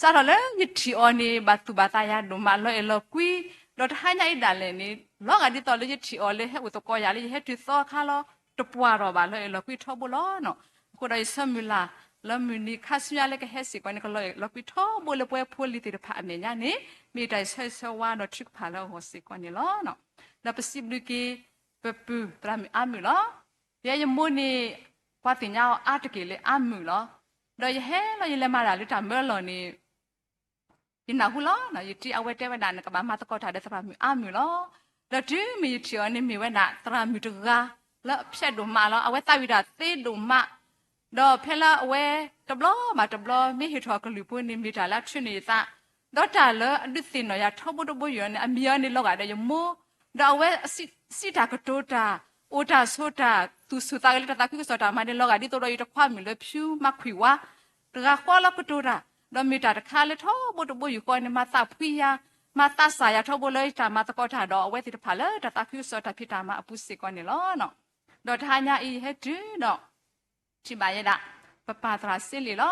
စးထီၣ်လၢယထံၣ်အီၤန့ၣ် ဘၣ်သူၣ်ဘၣ်သးယၤဒိၣ်မး လီၤအဲၣ်လီၤကွံ, ဒီးတဟါညါအံၤဒၣ်လဲာ်န့ၣ် လီၤဂာ်ဒ်သိးလၢယထံၣ်အီၤလၢဟဲအိၣ်သကိးယၤလၢယဟဲတုၤသီအခါလီၤ တပှၢ်ထီၣ်ဘၣ် လီၤအဲၣ်လီၤကွံထီဘိလီၤ. အဃိဒီးယဆၢမုၢ်လၢ် လၢမုၢ်နံၤခါဆူညါလၢကဟဲစ့ၢ်ကီးန့ၣ် ကလီၤအဲၣ်လီၤကွံထီဘိလၢပဝဲဖိလံၤသ့ၣ်တဖၣ်အမဲာ်ညါန့ၣ် မ့ၢ်တၢ်ဆၢဂ့ၤဆၢဝါဒီးထုကဖၣ်လၢအဂီၢ်စ့ၢ်ကီးန့ၣ်လီၤ. ဒီးပစံးဘျုးက့ၤ ပပုၢ်သရၣ်မုၣ်အါမုၢ်လီၤ. ယဲယမိၢ်န့ၣ် ကွၢ်သ့ၣ်ညါအီၤအါတက့ၢ်လၢအါမုၢ်လီၤ. ဒီးယဟဲလီၤယလဲၤမၤတၢ်လၢတၢ်မၢလီၤန့ၣ် ယနၢ်ဟူလီၤ. ယထံၣ်အဝဲတဲဝဲဒၣ် နကဘၣ်မၤသကိးတၢ်ဒီးသရၣ်မုၣ်အါမုၢ်လီၤ. ဒီးတုၤမ့ၢ်ယထံၣ်အီၤန့ၣ်မ့ၢ်ဝဲဒၣ် သရၣ်မုၣ်တဂၤ လၢအဖျဲးဒိၣ်မးလီၤ. အဝဲသးဝံၣ်တၢ်သ့ဒိၣ်မး ဒီးဖဲလၢအဝဲတဘျီဘၣ်တဘျီ မ့ၢ်ဟ့ၣ်ထီၣ်အကလုၢ်ဖိန့ၣ် မ့ၢ်တၢ်လၢအထုးန့ၢ်ယသး, ဒီးတၢ်လၢအဒုးသ့ၣ်နီၣ်ယၤထီဘိတဘိယူၢ်အီၤန့ၣ် အမံၤအီၤန့ၣ်လီၤဂာ်ဒီးယမိၢ်, ဒီးအဝဲစံးတၢ်ကတိၤတၢ်, အိၣ်တၢ်ဆိးတၢ်, သူၣ်ဆူၣ်သးဂဲၤလၢတၢ်သးခုကစီၣ်တၢ်မၤန့ၣ် လီၤဂာ်ဒ်သိးဒီးယတခွါမုၣ်လၢဖၠူမၤခွံၣ်ဝါ တဂၤဃီလၢကတိၤတၢ်, ဒီးမ့ၢ်တၢ်တခါလၢထီဘိတဘိယူၢ်ဃီန့ၣ် မၤသးဖှံယၤ, မၤသးစၢ်ယၤထီဘိလၢယတၢ်မၤသကိးတၢ်ဒီးအဝဲသ့ၣ်တဖၣ်လၢတၢ်သးခုကစီၣ်တၢ်ဖံးတၢ်မၤအပူၤစ့ၢ်ကီးန့ၣ်လီၤ. ဒီးတဟါညါအံၤယဟဲတုၤဒီး ထံၣ်ဘၣ်ယဲဒၣ် ပပၢ်သရၣ်စ့လ့ၣ်လီၤ.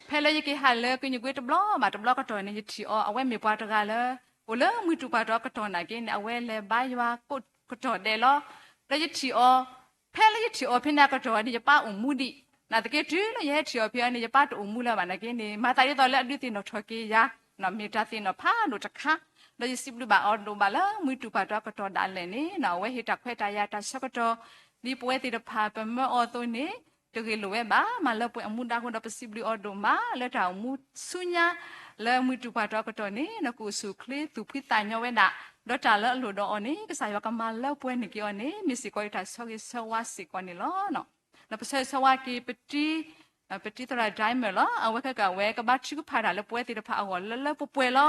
ဖဲလၢယက့ၤဟးလၢကညူးကွ့တဘျီဘၣ်တဘျီကတီၢ်န့ၣ် ယထံၣ်အီၤ အဝဲမ့ၢ်ပှၤတဂၤလၢ အိၣ်လၢမုၢ်တူာ်ပှၢ်တီၤကတီၢ်နာ်က့န့ၣ် အဝဲလဲၤဘါယွၤကိးကတီၢ်ဒဲးလီၤ. ဒီးယထံၣ်အီၤ ဖဲလၢယထံၣ်အီၤဖဲန့ၣ်အကတီၢ်န့ၣ် ယပၢ်အိၣ်မူဒံး, နာ်သက့တုၤလၢယဟဲထံၣ်အီၤဖဲအံၤန့ၣ် ယပၢ်တအိၣ်မူလၢၤဘၣ်နာ်က့န့ၣ် မၤသးဒ်သိးလၢအဒုးသ့ၣ်နီၣ်ထီၣ်က့ၤယၤ မ့ၢ်တၢ်သ့ၣ်နီၣ်ဖးဒိၣ်တခါ, ဒီးယစံးဘျုးဘၣ်အီၤဒိၣ်ဘၣ်လၢမုၢ်တူာ်ပှၢ်တီၤကတီၢ်ဒၣ်လဲာ်န့ၣ် အဝဲဟ့ၣ်တၢ်ခွဲးတၢ်ယာ်တၢ်ဆၢကတီၢ် ဒ်ပဝဲသ့ၣ်တဖၣ်ပမၢအီၤအသိးန့ၣ် တဂ့ၢ်လိာ်ဝဲဘၣ်, မၤလၢပှဲၤအမူဒါအဃိဒီး ပစံးဘျုးအီၤဒိၣ်မးလၢတၢ်အိၣ်မူဆူညါ လၢမုၢ်တူာ်ပှၢ်တီၤကတီၢ်န့ၣ် နကအိၣ်ဆူၣ်အိၣ်ချ့သူၣ်ဖှံသးညီဝဲဒၣ်, ဒီးတၢ်လၢအလိၣ်ဒီးအီၤန့ၣ် ကစၢ်ယွၤကမၤလၢပှဲၤန့ၢ်က့ၤအီၤန့ၣ် မ့ၢ်စ့ၢ်ကီးယတၢ်ဆၢဂ့ၤဆၢဝါစ့ၢ်ကီးန့ၣ်လီၤ. ဒီးပဆၢဂ့ၤဆၢဝါက့ၤပတံၤ ပတံၤသရၣ် Diamond လီၤ. အဝဲခဲကဝဲကဘါထုကဖၣ်တၢ်လၢပဝဲသ့ၣ်တဖၣ်အဂီၢ်လၢလၢပှဲၤပှဲၤလီ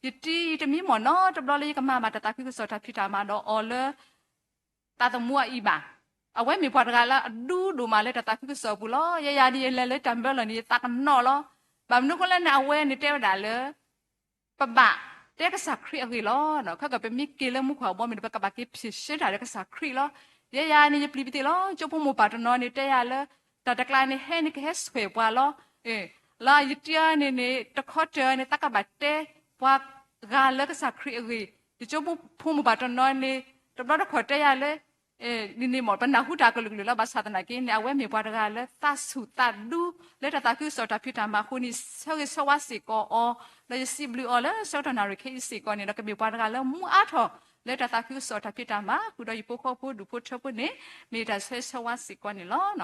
ၤ. ယတံၤအံၤတမံၤမ့ၢ်နီတဘျီလၢယကမၤဘၣ်တၢ်သးခုကစီၣ်တၢ်ဖံးတၢ်မၤဒီးအီၤလၢ သးသမူအအံၤဘၣ်. အဝဲမ့ၢ်ပှၤတဂၤလၢအဒူဒိၣ်မးလၢတၢ်သးခုကစီၣ်အပူၤလီၤ. ယဲယၤန့ၣ် ယလဲၤလၢတၢ်မၢလီၢ်န့ၣ် ယသးကနီၣ်လီၤ. ဘၣ်မနုၤအဃိလဲၣ်န့ၣ် အဝဲန့ၣ်တဲဝဲဒၣ်လၢ ပဘၣ်တဲကစၢ်ခရံာ်အဂ့ၢ်လီၤ. ခဲကပမ့ၢ်က့ၤလၢမူခိၣ်အဘီမုၢ်န့ၣ် ပကဘၣ်က့ၤဖံးရှဲတၢ်လၢကစၢ်ခရံာ်လီၤ. ယဲယၤန့ၣ် ယပျံၤပသ့ၣ်လီၤ. ကၠိဖိမိၢ်ပၢ်တနီၤန့ၣ် တဲယၤလၢ တၢ်တကျါန့ၣ် ဟဲန့ၣ်ကဟဲဆှဲးပှၤလီၤ. လၢယတံၤအီၤန့ၣ်န့ၣ် တခီတၢၤန့ၣ် သးကဘၣ်တဲပှၤဂၤလၢကစၢ်ခရံာ်အဂ့ၢ်, ယကၠိဖိမိၢ်ပၢ်တနီၤန့ၣ် တဘျီတခီၣ်တဲယၤလၢ န့ၣ်မ့ၢ် ပနၢ်ဟူတၢ်ကလုာ်ကလုာ်လီၤ. ဘၣ်ဆၣ်သနာ်က့န့ၣ် အဝဲမ့ၢ်ပှၤတဂၤလၢသးဆူၣ်သးဒူ လၢတၢ်သးခုကစီၣ်တၢ်ဖံးတၢ်မၤအဃိန့ၣ် ဆၢဂ့ၤဆၢဝါစ့ၢ်ကီးအီၤ, ဒီးယစံးဘျုးအီၤလၢဆၢကတီၢ်နၣ်ရံၣ်ခဲအံၤစ့ၢ်ကီးန့ၣ် ဒီးကမ့ၢ်ပှၤတဂၤလၢမူအါထီၣ် လၢတၢ်သးခုကစီၣ်တၢ်ဖံးတၢ်မၤ ဃုာ်ဒီးယဖိဃီဖိဒူၣ်ဖိထၢဖိန့ၣ် မ့ၢ်တၢ်ဆၢဂ့ၤဆၢဝါစ့ၢ်ကီးန့ၣ်လီၤ.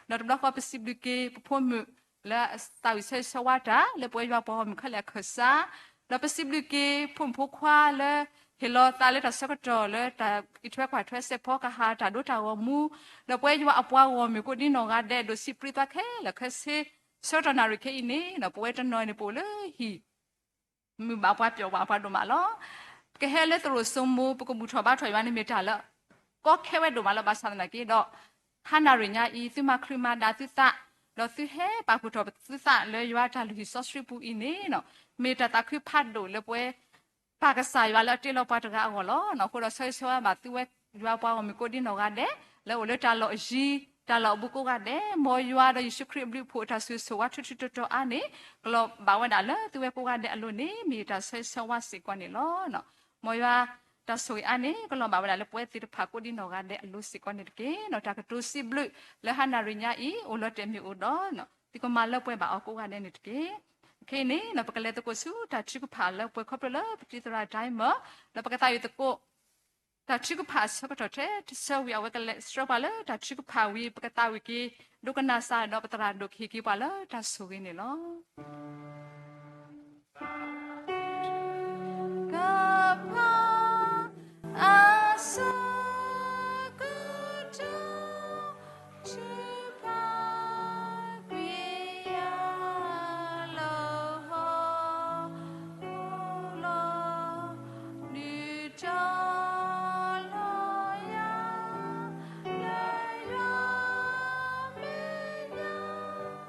ဒီးတဘျီဃီပစံးဘျုးက့ၤပဖိမုၣ် လၢသးဝံၣ်ဆၢဂ့ၤဆၢဝါတၢ် လၢပဝဲယွၤပှၤဂီၢ်မုၢ်ခဲလၢာ်အခၢၣ်စး, ဒီးပစံးဘျုးက့ၤဖိမုၣ်ဖိခွါလၢ ဟ့ၣ်လီၤသးလၢတၢ်ဆၢကတီၢ်လၢတၢ်အံးထွဲကွၢ်ထွဲစဲးဖီကဟၣ် တၢ်ဒိတၢ်ဂီၤမူ, ဒီးပဝဲယွၤအပှၤဂီၢ်မုၢ်ကိးဒံနီၢ်ဂၤဒဲး ဒိၣ်ဆံးပြံသွါခဲလၢာ်ခဲဆ့ ဆၢကတီၢ်နၣ်ရံၣ်ခဲအံၤန့ၣ် ပဝဲတနီၤန့ၣ် ပအိၣ်လၢဟံၣ် မုာ်ဘၣ်ပှၤပျီၣ်ဘၣ်ပှၤဒိၣ်မးလီၤ. ပကဟဲလၢသရိာ်စိမိၤ ပကဘူၣ်ထီၣ်ဘါထီၣ်ယွၤန့ၣ်မ့ၢ်တၢ်လၢ ကီခဲဝဲဒိၣ်မးလီၤ. ဘၣ်ဆၣ်သနာ်က့ဒီး ဟါနၣ်ရံၣ်ညါအံၤ သုမၤချုးမၤဒါသုသး, ဒီးသုဟဲပာ်ဖှိၣ်ထီၣ်သုသးလၢယွၤတၢ်လုၢ်ဟံၣ်စီဆှံပူၤအံၤန့ၣ် မ့ၢ်တၢ်သးခုဖးဒိၣ်လၢပဝဲ ပၢ်ကစၢ်ယွၤလၢအတ့လီၤပှၤတဂၤအဂီၢ်လီၤ. အဃိဒီးဆၢဂ့ၤဆၢဝါဘၣ်သုဝဲယွၤပှၤဂီၢ်မုၢ်ကိးဒံနီၢ်ဂၤဒဲး လၢအိၣ်လၢတၢ်လီၢ်အယံၤ တၢ်လီၢ်အဘူးကိးဂၤဒဲး, မ်ယွၤဒီးယ့ၣ်ၡူးခရံာ်အဘျုးအဖှိၣ်အတၢ်ဆိၣ်ဂ့ၤဆိၣ်ဝါထူထူတီတီအါန့ၣ် ကလီၤဘၣ်ဝဲဒၣ်လၢသုဝဲကိးဂၤဒဲးအလိၤန့ၣ် မ့ၢ်ယတၢ်ဆၢဂ့ၤဆၢဝါစ့ၢ်ကီးန့ၣ်လီၤ. မ်ယွၤတၢ်ဆိၣ်ဂ့ၤအါန့ၣ် ကလီၤဘၣ်ဝဲဒၣ်လၢပဝဲသ့ၣ်တဖၣ်ကိးဒံနီၢ်ဂၤဒဲးအလိၤစ့ၢ်ကီးန့ၣ်တက့ၢ်. တၢ်ကတိၤစံးဘျုးလၢဟါနၣ်ရံၣ်ညါအံၤ အိၣ်လီၤတဲာ်မ့ၢ်အိၣ်ဒီး သုကမၤလၢပှဲၤဘၣ်အီၤကိးဂၤဒဲးန့ၣ်တက့ၢ်. ခဲအံၤန့ၣ် ပကလဲၤသကိးဆူတၢ်ထုကဖၣ်လၢပှဲၤခီဖျိလၢပတံၤသရၣ် Diamond ဒီးပကသးဝံၣ်သကိး တၢ်ထုကဖၣ်အဆၢကတီၢ်ထဲတဆၢဝံၤ အဝဲကလဲၤဆှၢပှၤလၢတၢ်ထုကဖၣ်ဝံၤ ပကသးဝံၣ်က့ၤ ဒိကနၣ်စၢ်ဒီးပသရၣ်ဒိၣ်ကဟ့ၣ်က့ၤပှၤလၢတၢ်ဆိၣ်ဂ့ၤန့ၣ်လီၤ. ကဖးအဆၢကတီၢ် ထုကဖၣ်ကွံာ်ယၤ လၢဟီၣ်ခိၣ်လီၤ ဒုးတီၤလီၤ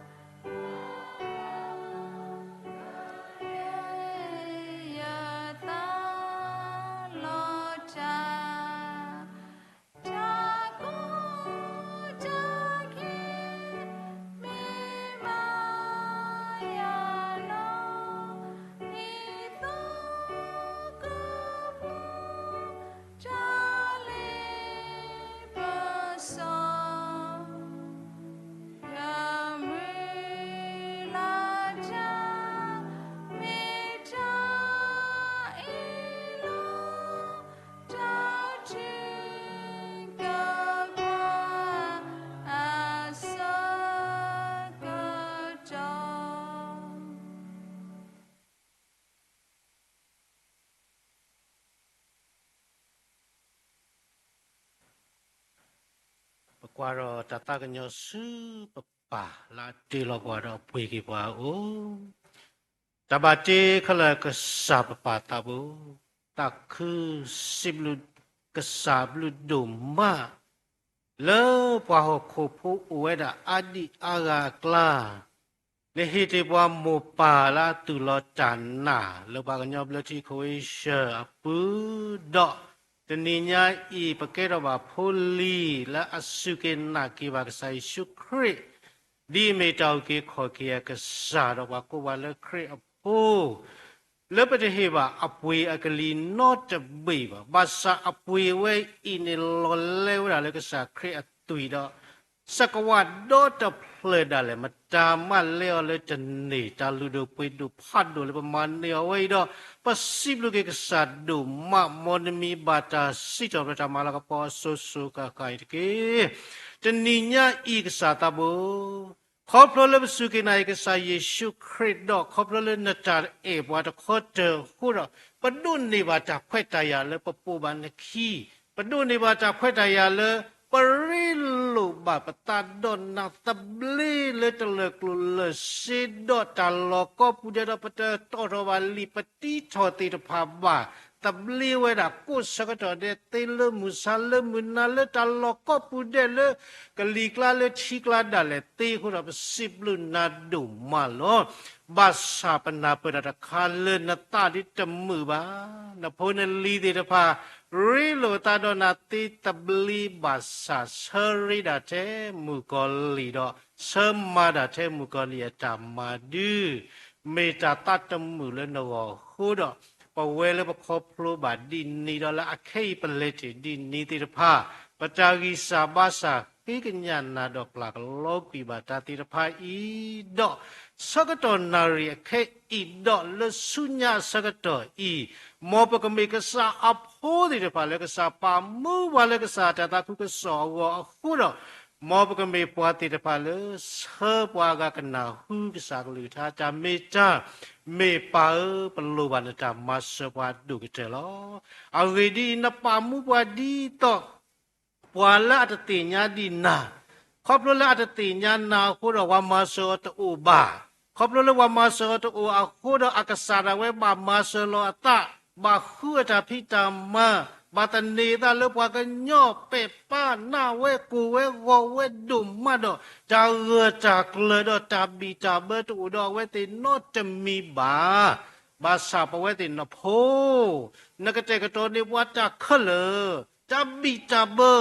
ယၤ လၢယွၤမဲာ်ညါ ယသးလီၤတၢ် တၢ်ကိးတၢ်ဂီၤ မ့ၢ်မၤယၤလီၤ ဒ်သိးကပူၤ တၢ်လ့ပစီ ယမုၢ်လၢ်တၢ် မ့ၢ်တၢ်အ့ၣ်လိာ် တၢ်ထုကဖၣ်အဆၢကတီၢ် ပကွၢ်ဒီးတၢ်သးကညီၤဆူပပၢ်လၢအတ့လီၤပှၤဒီးအပှ့ၤက့ၤပှၤအအိၣ်, တၢ်ဘၣ်တ့ခဲလၢာ်ကစၢ်ပပၢ်သးဘိ, သးခုစံးဘျုးကစၢ်ဘျုးဒိၣ်မး လၢပှၤဟီၣ်ခိၣ်ဖိအိၣ်ဝဲဒၣ်အါဒံၣ်အါဂၤအကျါ နဟ့ၣ်တ့ၢ်ပှၤမိၢ်ပၢ်လၢအသူၣ်လီၤတၢ်နာ် လၢပှၤကညီဘျၢထံ Croatia အပူၤဒီး တနံၤညါအံၤ ပကဲထီၣ်ဘၣ်ဖိလံၤလၢအစူၢ်က့ၤနာ်က့ၤဘၣ်ကစၢ်ယ့ၣ်ၡူးခရံာ် ဒ်အမ့ၢ်တၢ်အုၣ်က့ၤခီၣ်က့ၤအကစၢ် ဒီးပှၤကိးပှၤလၢခရံာ်အဖိ လၢပတဟ့ၣ်ဘၣ်အပှ့ၤအကလံၤနီတဘ့ၣ်ဘၣ်. ဘၣ်ဆၣ်အပှ့ၤဝဲအံၤန့ၣ် လီၤလဲဝဲဒၣ်လၢကစၢ်ခရံာ်အသွံၣ်ဒီး စကဝၤဒီတဖျၢၣ်ဒၣ်လဲာ် မတၤမးလဲအီၤလၢတန့ၢ် တၢ်လုၢ်ဒိၣ်ပှ့ၤဒိၣ်ဖးဒိၣ်လၢပမၤန့ၢ်အီၤဝဲအံၤဒီး ပစံးဘျုးက့ၤကစၢ်ဒိၣ်မး မ်နမံၤဘၣ်တၢ်စံးထီၣ်ပတၢ်မၤလၤကပီၤအစိၤစိၤဃၣ်ဃၣ်အံၤတက့ၢ်. တနံၤညါအံၤကစၢ်သးဘိ ခီဖျိလၢပစူၢ်က့ၤနာ်က့ၤကစၢ်ယ့ၣ်ၡူးခရံာ်ဒီး ခီဖျိလၢနတၢ်အဲၣ်ပှၤတခီတၢၤအဃိဒီး ပဒိးန့ၢ်ဘၣ်တၢ်ခွဲးတၢ်ယာ်လၢပပိာ်ဘၣ်နခံ, ပဒိးန့ၢ်ဘၣ်တၢ်ခွဲးတၢ်ယာ်လၢ ပရ့လိာ်ဘၣ်ပသးဒီးနၤသဘျ့လၢတလၢာ်ကျိၣ်လၢာ်စ့ဒီးတၢ်လီၢ်ကိးပူၤဒဲးဒီး ပတတီၣ်ထီၣ်ဘၣ်လံာ်ပတံထီၣ်သ့ၣ်တဖၣ်ဘၣ် သဘျ့ဝဲဒၣ်ကိးဆၢကတီၢ်ဒဲးသ့လၢမုၢ်ဆါလၢမုၢ်နၤလၢတၢ်လီၢ်ကိးပူၤဒဲးလၢ ကလံၤကျါလၢထံကျါဒၣ်လဲာ်သ့အဃိဒီး ပစံးဘျုးနၤဒိၣ်မးလီၤ. ဘၣ်ဆၣ်ပနၢ်ပၢၢ်တၢ်တခါလၢနသးဒ်တမုာ်ဘၣ်, နဖိနလံၤသ့ၣ်တဖၣ် ရ့လိာ်သးဒီးနၤသ့သဘျ့ဘၣ်ဆၣ် ဆၢရ့ဒၣ်ထဲမုၣ်ကီၤလံၢ်ဒီး ဆၢမၤဒၣ်ထဲမုၣ်ကီၤလံၢ်အတၢ်မၤဒု မ့ၢ်တၢ်သးတမုာ်လၢနဂီၢ်အဃိဒီး ပဝဲလၢပခီဖျိဘၣ်ဒ်န့ၣ်ဒီးလၢအခဲအံၤပလဲၤတ့ၢ်ဒ်န့ၣ်သ့ၣ်တဖၣ် ပတၢ်ဂံၢ်စၢ်ဘါစၢ်ဃ့ကညးနၤဒီးပျၢ်ကလီကွံာ်ဘၣ်တၢ်သ့ၣ်တဖၣ်အံၤဒီး ဆၢကတီၢ်နၣ်ရံၣ်အခဲအံၤဒီးလၢဆူညါအဆၢကတီၢ်အံၤ မ်ပကမ့ၢ်ကစၢ်အဖိသ့ၣ်တဖၣ်လၢကစၢ်ပာ်မူပှၤလၢကစၢ်အတၢ်သးခုကစီၣ်အဂီၢ်အဃိဒီး မ်ပကမ့ၢ်ပှၤသ့ၣ်တဖၣ်လၢ ဆၢပှၤဂၤကနၢ်ဟူကစၢ်ကလုၢ်ကထါတၢ်မ့ၢ်တၢ်, မ့ၢ်ပၢ်ဧၢ, ပလိၣ်ဘၣ်နတၢ်မၤစၢၤပှၤဒိၣ်ကတၢၢ်လီၤ. အဂ့ၢ်ဒ်အံၤ, နပာ်မူပှၤဒ်သိး ပှၤလၢအတသ့ၣ်ညါဒံးနၤ, ခီဖျိလၢအတသ့ၣ်ညါနၤအဃိဒီး ပှၤမၤစၢၤအီၤတအိၣ်ဘၣ်. ခီဖျိလၢပှၤမၤစၢၤအီၤတအိၣ်အဃိဒီး အကစၢ်ဒၣ်ဝဲဘၣ်မၤစၢၤလီၤအသး, ဘၣ်ဃုအတၢ်ဖံးတၢ်မၤ, ဘၣ်သန့ၤအသးလၢပှၤကညီ, ပဲာ်ပာ်နးဝဲ, ကိၢ်ဝဲဂီၤဝဲဒိၣ်မးဒီး တၢ်ဂၢၢ်တၢ်ကျၢၤဒီးတၢ်ဘံၣ်တၢ်ဘၢတအိၣ်ဒီးအဝဲသ့ၣ်နီတမံၤဘၣ်. ဘၣ်ဆၣ်ပဝဲသ့ၣ်နဖိ နကတဲာ်ကတီၤန့ၢ်ပှၤတၢ်ခဲလၢာ်, တၢ်ဘံၣ်တၢ်ဘၢ,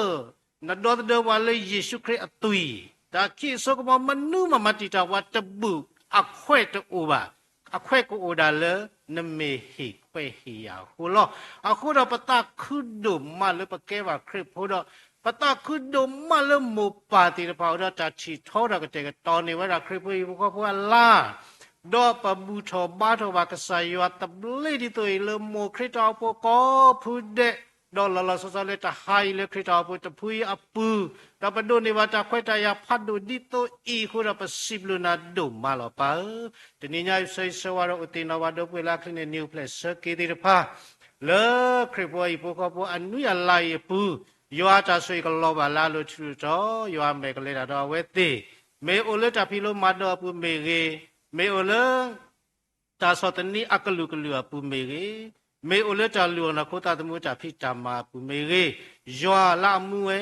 နဒီသဒၢပှၤလၢယ့ၣ်ၡူးခရံာ်အသွံၣ်, တၢ်ခံးအစိကမီၤ မနုၤမးမၤတံာ်တာ်ပှၤတဘူၣ်, အခွဲးတအိၣ်ဘၣ်, အခွဲးကအိၣ်ဒၣ်လၢ နမ့ၢ်ဟ့ၣ်ခွဲးဟ့ၣ်ယာ်အဃိလီၤ. အဃိဒီးပသးခုဒိၣ်မးလၢပကဲဘၣ်ခရံာ်ဖိဒီး ပသးခုဒိၣ်မးလၢမိၢ်ပၢ်သ့ၣ်တဖၣ်အံၤဒီးတၢ်ထံၣ်ထီဒီးကတဲာ်ကတီၤန့ၢ်ဝဲဒၣ်ခရံာ်ဖိဟံၣ်ဖိဃီဖိအလါ ဒီးပဘူၣ်ထီၣ်ဘါထီၣ်ဘၣ်ကစၢ်ယွၤသဘျ့ဒ်သိးအံၤလၢမိၢ်ခရံာ်တၢ်အိၣ်ဖှိၣ်ကိးဖုဒဲး, ဒီးလီၤလီၤဆီဆီလၢတဟါအံၤလၢခရံာ်တၢ်အိၣ်ဖှိၣ်တဖုအံၤအပူၤ, ဒီးပဒိးန့ၢ်ဘၣ်တၢ်ခွဲးတၢ်ယာ်ဖးဒိၣ်ဒ်သိးအံၤအဃိဒီး ပစံးဘျုးနၤဒိၣ်မးလီၤပၢ်ဧၢ. တနံၤညါအံၤဆၢဂ့ၤဆၢဝါဒီးအိၣ်သ့ၣ်နီၣ်ဘၣ်ဒီပုၢ်ဝဲၢ်လၢအချ့န့ၣ် နံၤအိၣ်ဖျဲၣ်ဆၢက့ၤသ့ၣ်တဖၣ် လၢခရံာ်ဖိအဟံၣ်ဖိဃီဖိအနွံအလါအံၤအပူၤ, ယွၤအတၢ်ဆိၣ်ဂ့ၤကလီၤဘၣ်လၢအလိၤထူးထီၣ်, ယွၤမဲာ်ကလဲၤတၢ်ဒီးအဝဲသ့ၣ်, မ့ၢ်အိၣ်လၢတၢ်ဖံးလိမၤဒိးအပူၤမ့ၢ်ဂ့ၤ, မ့ၢ်အိၣ်လၢ တၢ်ဆီၣ်သနံးအကလုာ်ကလုာ်အပူၤမ့ၢ်ဂ့ၤ, မ့ၢ်အိၣ်လၢတၢ်လုၢ်အီၣ်နၢ်ခိသးသမူတၢ်ဖံးတၢ်မၤအပူၤမ့ၢ်ဂ့ၤ, ယွၤလၢအမူဝဲ,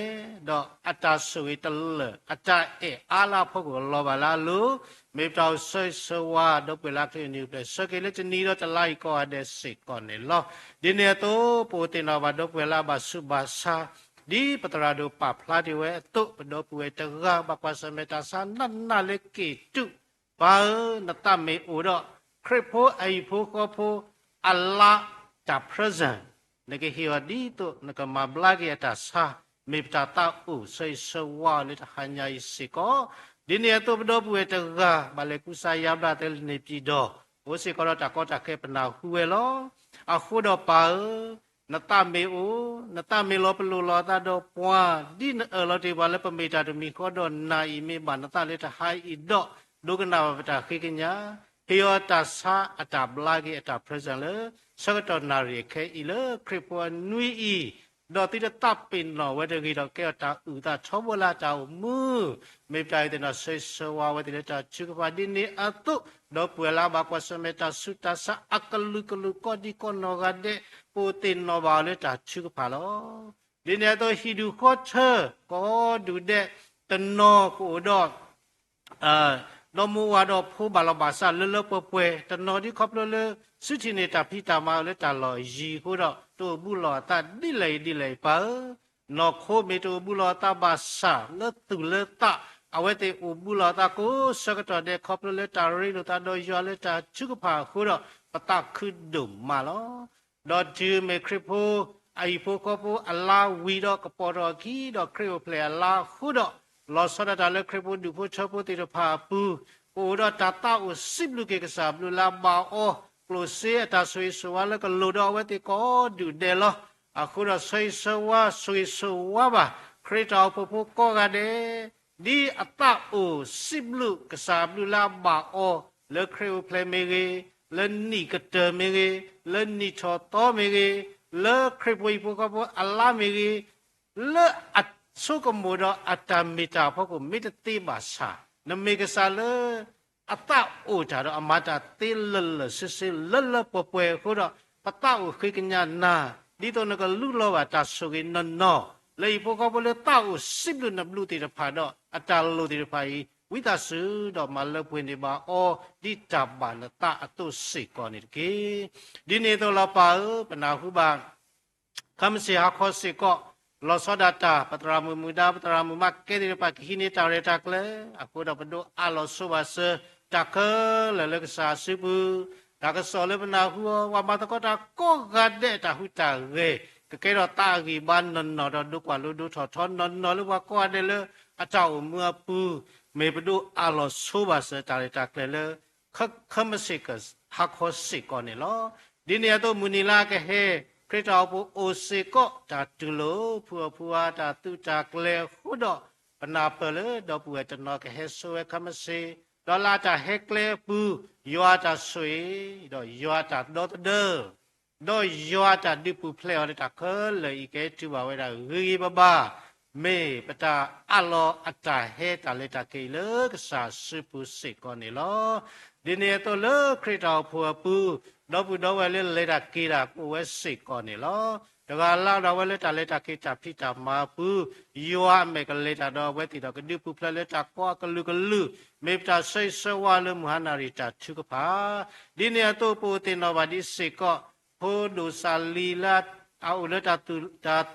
ဒီးအတၢ်ဆိၣ်ဂ့ၤတလၢာ် အတၢ်အဲၣ်အါလၢအဖီခိၣ်ကလီၤဘၣ်လၢအလိၤ, မ့ၢ်ပတၢ်အိၣ်ဆၢဂ့ၤဆၢဝါ ဒီပုၢ်ဝဲၢ်လၢအချ့န့ၣ်နံၤအိၣ်ဖျဲၣ်ဆၢက့ၤလၢတနံၤဒီးတလါအံၤကိးဂၤဒဲးစ့ၢ်ကီးန့ၣ်လီၤ. ဒ်န့ၣ်အသိး ပအိၣ်သ့ၣ်နီၣ်ဘၣ်ဒီပုၢ်ဝဲၢ်လၢအဘၣ်ဆူးဘၣ်ဆါ, ဒ်ပသရၣ်ဒိၣ်ပာ်ဖျါတ့ၢ်ဝဲအသိး ပဒီပုၢ်ဝဲၢ်တဂၤ ဘၣ်ကွၢ်ဆၢၣ်မဲာ်တၢ်ဆါနးနးလၢက့ၢ်တူး ပၢ်ဧၢ, နသးမ့ၢ်အိၣ်ဒီး ခရံာ်ဖိအဟံၣ်ဖိဃီဖိအလါတၢ် present, နကဟ့ၣ်အီၤဒ်သိး နကမၤဘျါက့ၤအတၢ်ဆါ, မ့ၢ်ပတၢ်သးအိၣ်ဆၢဂ့ၤဆၢဝါအီၤလၢတဟါညါအံၤစ့ၢ်ကီး. ဒ်န့ၣ်အသိးပဒီပုၢ်ဝဲၢ်တဂၤ ဘၣ်လဲၤကူစါယါဘျါသဲလၢန့ၣ်ပံၤဒီး, အိၣ်စ့ၢ်ကီးဒီးတၢ်ကီတၢ်ခဲပနၢ်ဟူဝဲလီၤ. အဃိဒီးပၢ်ဧၢ, နသးမ့ၢ်အိၣ်, နသးမ့ၢ်လီၤပလိာ်လီၤအသးဒီးပှၤ, ဒ်နအၢၣ်လီၤတ့ၢ်ပှၤလၢပမ့ၢ်တၢ်တမံၤဃီဒီးနၤအံၤမ့ၢ်ဘၣ်နသးလၢတဟါအံၤဒီး, ဒိကနၣ်ဘၣ်ပတၢ်ဃ့ကညး, ဟ့ၣ်အီၤတၢ်ဆါအတၢ်ဘျါက့ၤအတၢ် present လၢ ဆၢကတီၢ်နၣ်ရံၣ်အခဲအံၤလၢခရံာ်ဖိအနွံအံၤ, ဒီးသုတသးပ့ၤနီၣ်ဝဲတဂ့ၤဒီးကဲထီၣ်တၢ်အုၣ်သးထီဘိလၢအတၢ်အိၣ်မူ, မ့ၢ်ပတၢ်အုၣ်သ့ၣ်နီၣ်ဆၢဂ့ၤဆၢဝါဝဲသ့ၣ်လၢတၢ်ထုကဖၣ်ဒ်န့ၣ်အသိး, ဒီပုၢ်ဝဲၢ်လၢအဘၣ်ကွၢ်ဆၢၣ်မဲာ်တၢ်ဆူးတၢ်ဆါအကလုာ်ကလုာ်ကိးဒံကိးနီၢ်ဂၤဒဲး, ပအိၣ်သ့ၣ်နီၣ်ဘၣ်အီၤလၢတၢ်ထုကဖၣ်လီၤ. ဒ်န့ၣ်အသိးဟံၣ်ဒူၣ်ဃီထၢ ကိးဒူၣ်ဒဲး, တနီၤကအိၣ်ဒီး ဒီးမိၢ်ဝၤဒီးဖိဘၣ်လီၤဘၣ်စးလၢလၢပှဲၤပှဲၤ, တနီၤဒ်ခီဖျိလၢ စုထံၣ်န့ၢ်တၢ်ဖံးတၢ်မၤအီၤလၢတၢ်လီၢ်ယံၤအဃိဒီး, တအိၣ်ဘူးလီၤအသးဒ်လဲၣ်အံၤဒ်လဲၣ်အံၤ ပၢ်ဧၢ, နီၢ်ခိမ့ၢ်တအိၣ်ဘူးလီၤအသးဘၣ်ဆၣ် လၢသူၣ်လၢသး အဝဲသ့ၣ်အိၣ်ဘူးလီၤအသးကိးဆၢကတီၢ်ဒဲး ခီဖျိလၢတၢ်ရ့လိာ်သးဒီးယွၤလၢတၢ်ထုကဖၣ်အဃိဒီး ပသးခုဒိၣ်မးလီၤ. ဒီးတုၤမ့ၢ်ခရံာ်ဖိအဟံၣ်ဖိဃီဖိအလါဝံၤဒီး ကပီၤထီၣ်အခံဒီး ခရံာ်အိၣ်ဖျဲၣ်အလါအဃိဒီး လီၤဆီဒၣ်တၢ်လၢခရံာ်ဖိဒူၣ်ဖိထၢဖိသ့ၣ်တဖၣ်အပူၤ, ကအိၣ်ဒီးတၢ်သးအိၣ်စံးဘျုးက့ၤကစၢ်ဘျုးလၢအဘၣ်အီၤ, ကျိၣ်စ့အတၢ်ဆိၣ်ဂ့ၤဆိၣ်ဝါလၢကလိၣ်ဒီးအဝဲသ့ၣ်ကိးဒူၣ်ဒဲးလီၤ. အဃိဒီးဆၢဂ့ၤဆၢဝါ ဆိၣ်ဂ့ၤဆိၣ်ဝါဘၣ် ခရံာ်တၢ်အိၣ်ဖှိၣ်ဖိကိးဂၤဒဲး ဒ်အသးအိၣ်စံးဘျုးကစၢ်ဘျုးလၢအဘၣ်အီၤ လၢခရံာ်အိၣ်ဖျဲၣ်မ့ၢ်ဂ့ၤ, လၢနံၣ်ကတၢၢ်မ့ၢ်ဂ့ၤ, လၢနံၣ်ထီၣ်သီမ့ၢ်ဂ့ၤ, လၢခရံာ်ဖိဟံၣ်ဖိဃီဖိအလါမ့ၢ်ဂ့ၤ, လၢအဆိကမိၣ်ဒီးအတၢ်မ့ၢ်တၢ်အဖီခိၣ် မ့ၢ်တသ့ဘၣ်ဆၣ်, နမ့ၢ်ကစၢ်လၢ အသးအိၣ်တၢ်ဒီးအမၤတၢ်သ့လၢာ်လၢာ်ဆ့ဆ့လၢလၢပှဲၤပှဲၤအဃိဒီး ပသးအိၣ်ဃ့ကညးနၤ, ဒ်သိးနကလူလီၤဘၣ်တၢ်ဆိၣ်ဂ့ၤနီၢ်နီၢ်, လၢဟံၣ်ဖိဃီဖိလၢသးအိၣ်စံးဘျုးနဘျုးသ့ၣ်တဖၣ်ဒီး အတၢ်လိၣ်သ့ၣ်တဖၣ်အံၤ ဝံသးစူၤဒီးမၤလၢပှဲၤန့ၢ်ဘၣ်အီၤ ဒ်တၢ်ဘၣ်နသးအသိးစ့ၢ်ကီးန့ၣ်တက့ၢ်. ဒ်န့ၣ်အသိးလီၤပၢ်ဧၢ, ပနၢ်ဟူဘၣ် ခဲမုၢ်ဆ့ၣ်ဟါခီစ့ၢ်ကီး လီၤဆီဒၣ်တၢ် ပသရၣ်မုၣ်မုၣ်ဒါ ပသရၣ်မုၣ်မါကဲသ့ၣ်တဖၣ် ကဟံးန့ၢ်တၢ်ရဲၣ်တၢ်ကျဲၤအဃိဒီး ပဒိးအးလီၤဆိဘၣ်စၢၤ တၢ်ခဲလၢာ်လၢကစၢ်အစုပူၤ, တၢ်ကစီၣ်လၢပနၢ်ဟူအီၤ ပှၤမၤသကိးတၢ်ကိးဂၤဒဲးအတၢ်ဟူးတၢ်ဂဲၤ ကကဲထီၣ်သးအဂံၢ်ဘါနီၢ်နီၢ်ဒီး ဒိးကွၢ်လိဒိးထီၣ်ထီနီၢ်နီၢ်လၢပှၤကိးဂၤဒဲးလၢအတၢ်အိၣ်မူအပူၤ, မ့ၢ်ပဒိးအးလီၤဆိဘၣ်စၢၤတၢ်ရဲၣ်တၢ်ကျဲၤလၢ ခဲမုၢ်ဆ့ၣ်ဟါခီစ့ၢ်ကီးန့ၣ်လီၤ. ဒ်န့ၣ်အသိးမုၢ်နံၤလၢအကဟဲ ခရံာ်တၢ်အိၣ်ဖှိၣ်အိၣ်စ့ၢ်ကီး တၢ်တူၢ်လိာ်ဖုအီၣ်ဖုအါ တၢ်သူတၢ်ကျဲၤအဃိဒီး ပနၢ်ပၢၢ်လၢဒီပုၢ်ဝဲၢ်တနီၤကဟဲဆိဝဲခဲမုၢ်ဆ့ၣ်, ဒီးလၢအတၢ်ဟဲကျဲအပူၤ ယွၤအတၢ်ဆိၣ်ဂ့ၤ ဒီးယွၤအတၢ်ဒီသဒၢ ဒီးယွၤအတၢ်ဒုးပူၤဖျဲးအီၤလၢတၢ်ခဲလၢာ်အံၤ ကဟဲတုၤဘၣ်ဝဲဒၣ်ဂ့ၤဂ့ၤဘၣ်ဘၣ်, မ့ၢ်ပတၢ်အးလီၤအတၢ်ဟဲတၢ်လဲၤတၢ်က့ၤအံၤလၢကစၢ်စုပူၤစ့ၢ်ကီးန့ၣ်လီၤ. ဒ်န့ၣ်အသိးလၢခရံာ်တၢ်အိၣ်ဖှိၣ်အပူၤ ဒီပုၢ်ဒီဝဲၢ်လၢလဲၤတၢ်က့ၤတၢ်ကအိၣ်ဝဲစ့ၢ်ကီးန့ၣ်လီၤ. တဂၤလၢ်ဒီးအဝဲလၢတၢ်လဲၤတၢ်က့ၤတၢ်ဖံးတၢ်မၤအပူၤ ယွၤအမဲာ်ကလဲၤတၢ်ဒီးအဝဲသ့ၣ်ဒီး ကဒုးပူၤဖျဲးလၢတၢ်ကီအကလုာ်ကလုာ်, မ့ၢ်ပတၢ်ဆၢဂ့ၤဆၢဝါလၢမုၢ်ဟါနၣ်ရံၣ်တၢ်ထုကဖၣ် ဒ်န့ၣ်အသိးပအိၣ်သ့ၣ်နီၣ်ဘၣ်ဒ်စ့ၢ်ကီး ဖိဒိၣ်စၢ်လံၤလၢအအိၣ်လၢတၢ်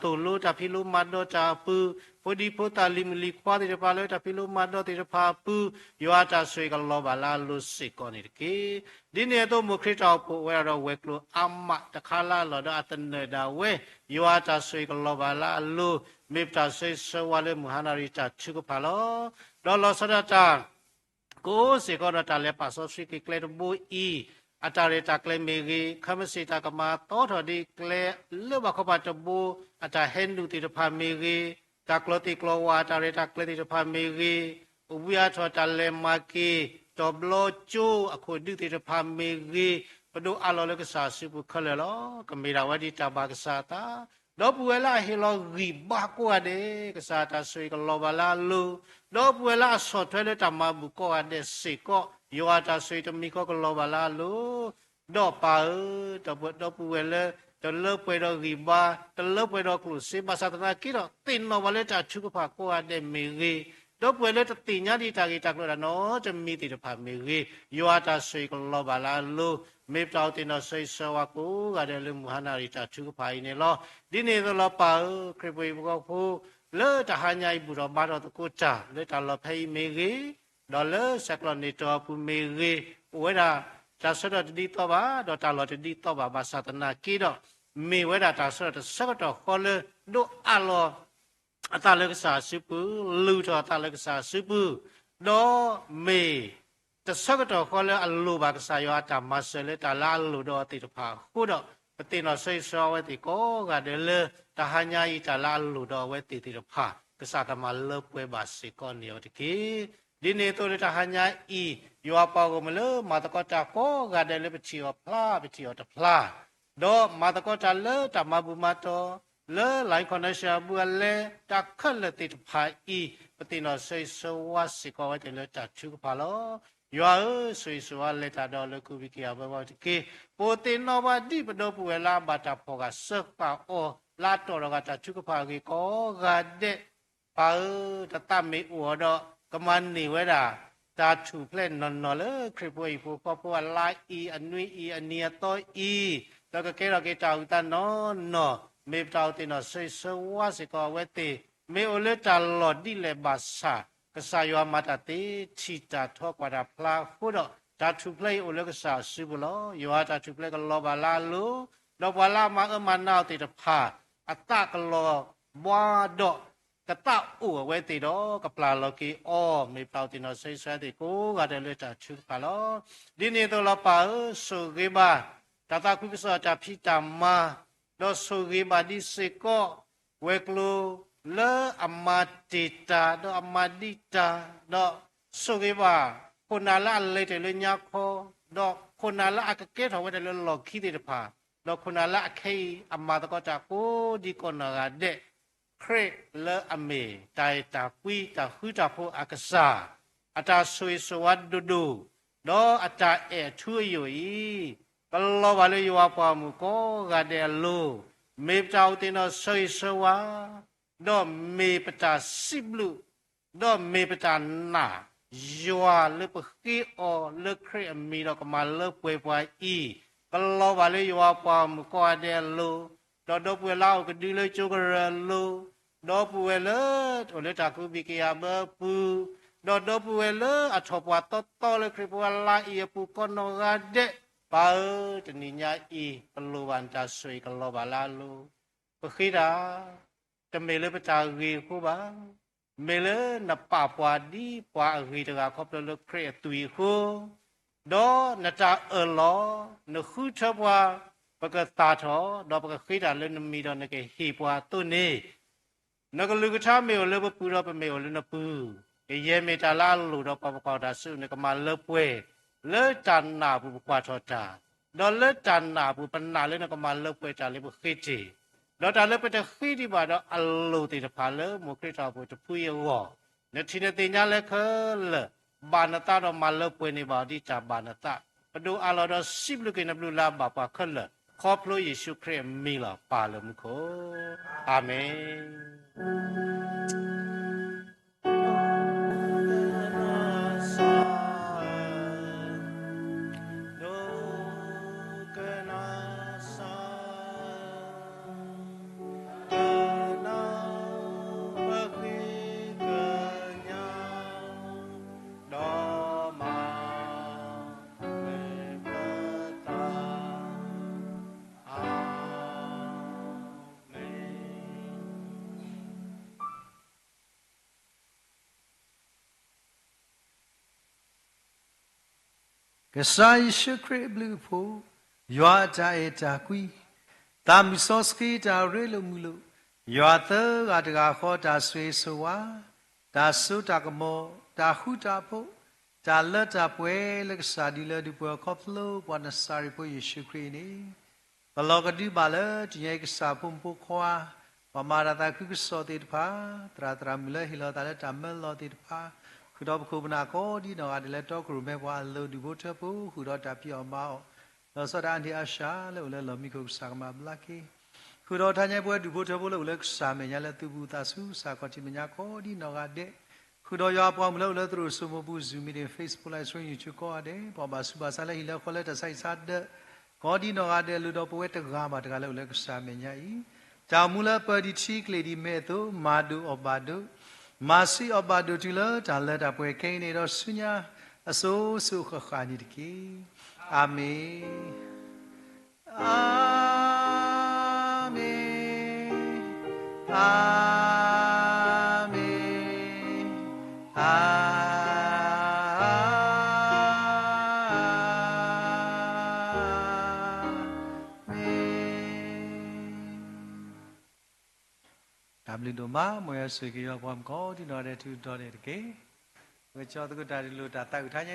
သိၣ်လိတၢ်ဖံးလိမၤဒိးတၢ်အပူၤ, ဖိဒံဖိသၣ်လံၤမုၣ်လံၤခွါသ့ၣ်တဖၣ်လၢတၢ်ဖံးလိမၤဒိးသ့ၣ်တဖၣ်အပူၤ, ယွၤအတၢ်ဆိၣ်ဂ့ၤကလီၤဘၣ်လၢအလိၤစ့ၢ်ကီးန့ၣ်တက့ၢ်. ဒ်န့ၣ်အသိးမိၢ်ခရံာ်တၢ်အိၣ်ဖှိၣ်အိၣ်ဝဲဒၣ်ဒီးဝဲၤကျိၤအါမးတခါလၢအလီၢ်ဒီးအသနၢၣ်ဒၣ်ဝဲ, ယွၤအတၢ်ဆိၣ်ဂ့ၤကလီၤဘၣ်လၢအလိၤ, မ့ၢ်ပတၢ်ဆၢဂ့ၤဆၢဝါလၢမုၢ်ဟါနၣ်ရံၣ်တၢ်ထုကဖၣ်လီၤ. ဒီးလီၤဆီဒၣ်တၢ် ကိးစ့ၢ်ကီးဒီးတၢ်လဲၤပာ်စီဆှံက့ၤကျဲတဘိအံၤ, အတၢ်ရဲၣ်တၢ်ကျဲၤမ့ၢ်ဂ့ၤ, ခဲမုၢ်ဆ့ၣ်တၢ်ကမၤသီထီၣ်ဒ်ကျဲလၢဘၣ်ခီပၤတဘိ, အတၢ်ဟဲနုာ်သ့ၣ်တဖၣ်မ့ၢ်ဂ့ၤ, တၢ်ကျီသ့ၣ်ကျီဝၣ်အတၢ်ရဲၣ်တၢ်ကျဲၤသ့ၣ်တဖၣ်မ့ၢ်ဂ့ၤ, အဝံအထီၣ်တၢ်လဲၤမၤက့ၤ, တီၤဘျီကၠိအခိၣ်ဒုးသ့ၣ်တဖၣ်မ့ၢ်ဂ့ၤ, ပဒိးအးလီၤလၢကစၢ်စုပူၤခဲလၢာ်လီၤ. ကမ့ၢ်ဒၣ်ဝဲဒ်တၢ်ဘၣ်ကစၢ်အသး ဒီပုၢ်ဝဲၢ်လၢအဟ့ၣ်လီၤဂံၢ်ဘါကိးဂၤဒဲး, ကစၢ်အတၢ်ဆိၣ်ဂ့ၤကလီၤဘၣ်လၢအလိၤ, ဒီပုၢ်ဝဲၢ်လၢအဆီၣ်ထွဲလၢတၢ်မၤဘူၣ်ကိးဂၤဒဲးစ့ၢ်ကီး, ယွၤအတၢ်ဆိၣ်ဂ့ၤတမံၤဃီကလီၤဘၣ်လၢအလိၤ, ဒီးပၢ်ဧၢ, ဒီပုၢ်ဝဲၢ်လၢ တလၢပှဲၤဒီးဂံၢ်ဘါ, တလၢပှဲၤဒီးကျိၣ်စ့, ဘၣ်ဆၣ်သနာ်က့ဒီး သ့ၣ်နီၣ်ဘၣ်လၢတၢ်ထုကဖၣ်ကိးဂၤဒဲးမ့ၢ်ဂ့ၤ, ဒီပုၢ်ဝဲၢ်လၢတသ့ၣ်ညါဒ်တၢ်ဂ့ၢ်တၢ်ကျိၤဒၣ်နီတမံၤသ့ၣ်တဖၣ်မ့ၢ်ဂ့ၤ, ယွၤအတၢ်ဆိၣ်ဂ့ၤကလီၤဘၣ်လၢအလိၤ, မ့ၢ်ပတၢ်အိၣ်သ့ၣ်နီၣ်ဆၢဂ့ၤဆၢဝါကိးဂၤဒဲးလၢမုၢ်ဟါနၣ်ရံၣ်တၢ်ထုကဖၣ်အံၤန့ၣ်လီၤ. ဒ်န့ၣ်အသိးလီၤပၢ်ဧၢ, ခရံာ်ဖိဟံၣ်ဖိဃီဖိ လၢတၢ်ဟါညါအံၤဘူၣ်ထီၣ်ဘါထီၣ်သကိးတၢ် လၢတၢ်လီၢ်ဖဲအံၤမ့ၢ်ဂ့ၤ, ဒီးလၢဆဲးကျိးန့ၣ်တီၤအပူၤမ့ၢ်ဂ့ၤ, အိၣ်ဝဲဒၣ် တၢ်ဆၢကတီၢ်တဒ်သိးဘၣ်, ဒီးတၢ်လီၢ်တဒ်သိးဘၣ်, ဘၣ်ဆၣ်သနာ်က့ဒီး မ့ၢ်ဝဲဒၣ်တၢ်ဆၢကတီၢ်တဆၢကတီၢ်ဃီလၢ ဒိးအးလီၤ အသးလၢကစၢ်အစုပူၤ, လုၢ်ထီၣ်အသးလၢကစၢ်အစုပူၤ, ဒီးမ့ၢ် တဆၢကတီၢ်ဃီလၢအလိၣ်ဘၣ်ကစၢ်ယွၤအတၢ်မၤစၢၤလၢတၢ်လၢအလိၣ်ဒီးအဝဲသ့ၣ်တဖၣ်အဃိဒီး, ပသ့ၣ်နီၣ်ဆၢဂ့ၤဆၢဝါအဝဲသ့ၣ်ကိးဂၤဒဲးလၢ တၢ်ဟါညါအံၤတၢ်လၢအလိၣ်ဒီးအဝဲသ့ၣ်သ့ၣ်တဖၣ် ကစၢ်ကမၤလၢပှဲၤဘၣ်စ့ၢ်ကီးန့ၢ်အီၤတက့ၢ်. ဒ်န့ၣ်အသိးလၢတၢ်ဟါညါအံၤ, ယွၤပှၤဂီၢ်မုၢ်လၢမၤသကိးတၢ်ကိးဂၤဒဲးလၢပထံၣ်အီၤဖျါ ပထံၣ်အီၤတဖျါ ဒီးမၤသကိးတၢ်လၢတၢ်မၤဘူၣ်မၤတီၤ လၢ Lion Connection အဘူးအလဲ တၢ်ခဲလၢာ်သ့ၣ်တဖၣ်အံၤ, ပသ့ၣ်နီၣ်ဆၢဂ့ၤဆၢဝါစ့ၢ်ကီးဝဲသ့ၣ်လၢတၢ်ထုကဖၣ်လီၤ. ယွၤဧၢ, ဆိၣ်ဂ့ၤဆိၣ်ဝါလဲၤတၢ်ဒီးလၢကဝံၤက့ၤအဝဲဝဲတက့ၢ်. ပအိၣ်သ့ၣ်နီၣ်ဘၣ်ဒ်ပဒီပုၢ်ဝဲၢ်လၢအဘၣ်တၢ်ဖီၣ်ဃာ်စၢဃာ်အီၤ လၢအတီၢ်ထီၣ်ဃာ်တၢ်ထုကဖၣ်အဂ့ၢ်ကိးဂၤဒဲး ပၢ်ဧၢ, တသးမ့ၢ်အိၣ်အီၤဒီး ကမၤန့ၢ်ဝဲဒၣ် တၢ်ထူၣ်ဖျဲးနီၢ်နီၢ်လၢခရံာ်ဖိဟံၣ်ဖိဃီဖိအလါအံၤ အနွံအံၤ အနံၤအသီအံၤ, ဒီးကကဲထီၣ်က့ၤတၢ်အုၣ်သးနီၢ်နီၢ်, မ့ၢ်ပတၢ်အိၣ်သ့ၣ်နီၣ်ဆၢဂ့ၤဆၢဝါစ့ၢ်ကီး, အဝဲသ့ၣ်မ့ၢ်အိၣ်လၢတၢ်လီၢ်ဒ်လဲၣ်ဘၣ်ဆၣ်, ကစၢ်ယွၤမၤတၢ်သ့, ထံၣ်တၢ်ထီကွၢ်တၢ်ဖျါအဃိဒီး, တၢ်ထူၣ်ဖျဲးအံၤအိၣ်လၢကစၢ်အစုပူၤလီၤ. ယွၤအတၢ်ထူၣ်ဖျဲးကလီၤဘၣ်လၢအလိၤ, ဒီးပှၤလၢအမၤအၢမၤနးအီၤသ့ၣ်တဖၣ် အသးကလီၤဘှါဒီး ကသးအိၣ်အဝဲသ့ၣ်ဒီး ကပျၢ်လီၤက့ၤအီၤ, မ့ၢ်ပတၢ်အိၣ်သ့ၣ်နီၣ်ဆၢဂ့ၤဆၢဝါသ့ၣ်ကိးဂၤဒဲးလၢတၢ်ထုကဖၣ်လီၤ. ဒ်န့ၣ်အသိးလီၤ ပၢ်ဧၢ, ဆိၣ်ဂ့ၤဘၣ် တၢ်သးခုကစီၣ်အတၢ်ဖံးတၢ်မၤ, ဒီးဆိၣ်ဂ့ၤဘၣ်ဒ်စ့ၢ်ကီး ဝဲၤကျိၤလၢအမၤတ့ၢ်တၢ် ဒီးအမၤဒံးတၢ်, ဒီးဆိၣ်ဂ့ၤဘၣ် ခိၣ်နၢ်လၢအလဲၤတၢ်လၢညါခီ, ဒီးခိၣ်နၢ်လၢအကကဲထီၣ်ဝဲဒၣ်လၢလီၢ်ခံသ့ၣ်တဖၣ်, ဒီးခိၣ်နၢ်လၢအခဲအံၤ အမၤသကိးတၢ်ကိးဒံကိးနီၢ်ဂၤဒဲး ခရံာ်လၢအမ့ၢ်တၢ်အဲၣ်တၢ်ကွံ တၢ်ဃူတၢ်ဖိးအကစၢ်, အတၢ်ဆိၣ်ဂ့ၤဆိၣ်ဝါဒိၣ်ဒိၣ်, ဒီးအတၢ်အဲၣ်အထူအယိာ်အံၤ, ကလီၤဘၣ်လၢယွၤပှၤဂီၢ်မုၢ်ကိးဂၤဒဲးအလိၤ, မ့ၢ်ပတၢ်အိၣ်သ့ၣ်နီၣ်ဆၢဂ့ၤဆၢဝါ, ဒီးမ့ၢ်ပတၢ်စံးဘျုး, ဒီးမ့ၢ်ပတၢ်နာ် ယွၤလၢပဃ့အီၤလၢခရံာ်အမံၤဒီးကမၤလၢပှဲၤပှၤအံၤ, ကလီၤဘၣ်လၢယွၤပှၤဂီၢ်မုၢ်ကိးဂၤဒဲးအလိၤ, ဒီးဒီပုၢ်ဝဲၢ်လၢအအိၣ်ကဒုလၢကၠိကရၢၢ်အလိၤ, ဒီပုၢ်ဝဲၢ်လၢအိၣ်လၢတၢ်ကူးဘံၣ်ကယၤဘၢအပူၤ, ဒီးဒီပုၢ်ဝဲၢ်လၢအထီၣ်ပှၤသီသီလၢခရံာ်ဖိအလါအံၤအပူၤကိးနီၢ်ဂၤဒဲး, ပၢ်ဧၢ, တနံၤညါအံၤ ပလိၣ်ဘၣ်နတၢ်ဆိၣ်ဂ့ၤကလီၤဘၣ်လၢအလိၤ, ပဃ့တၢ် တမ့ၢ်လၢပတၢ်ဂ့ၤအဃိဘၣ်, မ့ၢ်လၢနပာ်ပှၤဒ်ပှၤအဂ့ၤတဂၤခီဖျိလၢခရံာ်အသွံၣ်အဃိ, ဒီးနတၢ်အၢၣ်လီၤ, နဃုထၢပှၤ, ပကသၣ်ထီၣ်, ဒီးပကဃ့တၢ်လၢနမံၤဒီးနကဟ့ၣ်ပှၤအသိးန့ၣ်, နကလုၢ်ကထါမ့ၢ်အိၣ်လၢပပူၤဒီးပမ့ၢ်အိၣ်လၢနပူၤ, ကယဲၢ်မ့ၢ်တၢ်လၢအလိၣ်ဒီးပှၤပကွၢ်တၢ်ဆူနကမၤလၢပှဲၤ, လၢတၢ်နာ်အပူၤပကွၢ်ထီၣ်တၢ်, ဒီးလၢတၢ်နာ်အပူၤပနာ်လၢနကမၤလၢပှဲၤတၢ်လၢပဃ့တ့ၢ်, ဒီးတၢ်လၢပတဃ့ဒံးဘၣ်ဒီးအလိၣ်သ့ၣ်တဖၣ်လၢမိၢ်ခရံာ်ထီၣ်အပူၤတဖုအံၤအဂီၢ်, နထံၣ်နသ့ၣ်ညါလၢခဲလၢာ်, ဘၣ်နသးဒီးမၤလၢပှဲၤန့ၢ်ဘၣ်အီၤဒ်တၢ်ဘၣ်နသး, ပဒိၣ်အးလီၤဒီးစံးဘျုးက့ၤနဘျုးလၢအဘၣ်ပှၤခဲလၢာ်, ခီဖျိယ့ၣ်ၡူးခရံာ်အမံၤလီၤ ပၢ်လၢမူခိၣ်, အၤမ့ၣ်. ကစၢ်ယ့ၣ်ၡူးခရံာ်အဘျုးအဖှိၣ်, ယွၤအတၢ်အဲၣ်တၢ်ကွံ, သးမုၢ်စီဆှံတၢ်ရ့လိာ်မုာ်လိာ်, ယွၤသၢဂၤတဂၤဃီတၢ်ဆိၣ်ဂ့ၤဆိၣ်ဝါ, တၢ်စိတၢ်ကမီၤ, တၢ်ဃူတၢ်ဖိး, တၢ်လၢတၢ်ပှဲၤလၢကစၢ်ဒ်လၢဒုးပှဲၤအီၤခီဖျိပှၤနစၤရ့းဖိယ့ၣ်ၡူးခရံာ်အံၤန့ၣ်, ပလီၢ်ကဒုဘၣ်လၢတနံၤအံၤကစၢ်ဖိမုၣ်ဖိခွါ, ပှၤမၤတၢ်သးခုကစီၣ်သ့ၣ်တဖၣ်, သရၣ်သရၣ်မုၣ်လၢဟ့ၣ်လီၤသးလၢတၢ်မၢလီၤသ့ၣ်တဖၣ်, ဃုာ်ဒီးပခိၣ်ပနၢ်ကိးဒ်နီၢ်ဂၤဒဲးလၢတီခိၣ်ရိၣ်မဲပှၤအလိၤဒူၣ်ဖိထၢဖိ ဃုာ်ဒီးတၢ်ဖံးအီၣ်မၤအီၣ်, လီၤဆီဒၣ်တၢ်အါန့ၢ်အါစှၤလၢအိၣ်လၢလီၢ်မံခိၣ်ကစၢ်ကမၤဘျါက့ၤ ဃုာ်ဒီးထါညါပဝဲဒူၣ်ဖိထၢဖိလၢအိၣ်လၢကစၢ်မဲာ်ညါလၢသုးဘူးသးဆူကစၢ်ခီၣ်ထံးမဲာ်ညါကိးဒ်နီၢ်ဂၤဒဲး, ဃုာ်ဒီးယွၤအပှၤမုၣ်လၢအိၣ်လၢသရိာ်စိမိၤပူၤ Zoom meeting Facebook live stream YouTube ကိးဂၤဒဲး, ပှၤဘၣ်ဆူးဘၣ်ဆါလၢဟံၣ်လၢဃီလၢတၢ်ဆါဟံၣ်ဆါဒၢး, ကိးဒ်နီၢ်ဂၤဒဲး လိၣ်ဒီးပဝဲတဂၤဘၣ်တဂၤလၢအိၣ်လၢကစၢ်မဲာ်ညါအံၤ, တၢ်အိၣ်မူလၢပၢၤဒံးထံကျ့ၤဒံးမဲာ်အသိး မၤဒိၣ်အီၣ်ဘၣ်ဒိၣ်, မၤဆံးအီၣ်ဘၣ်ဒိၣ်တုၤလၢတၢ်လၢတၢ်ပှဲၤခဲအံၤန့ၣ်ဒီးဆူညါ အစိၤစိၤဃၣ်ဃၣ်န့ၣ်တက့ၢ်. အၤမ့ၣ်. အၤမ့ၣ်, အၤမ့ၣ်, အၤမ့ၣ်. တၢ်ဘျုးဒိၣ်မး, မ်ယွၤဆိၣ်ဂ့ၤက့ၤယွၤပှၤမုၣ်ကိးဒ်နီၢ်ဂၤဒဲးထူးတီၤန့ၣ်တက့ၢ်. ပကကၠီသကိးတၢ်ဒုးလိာ်တၢ်သးအုးထါ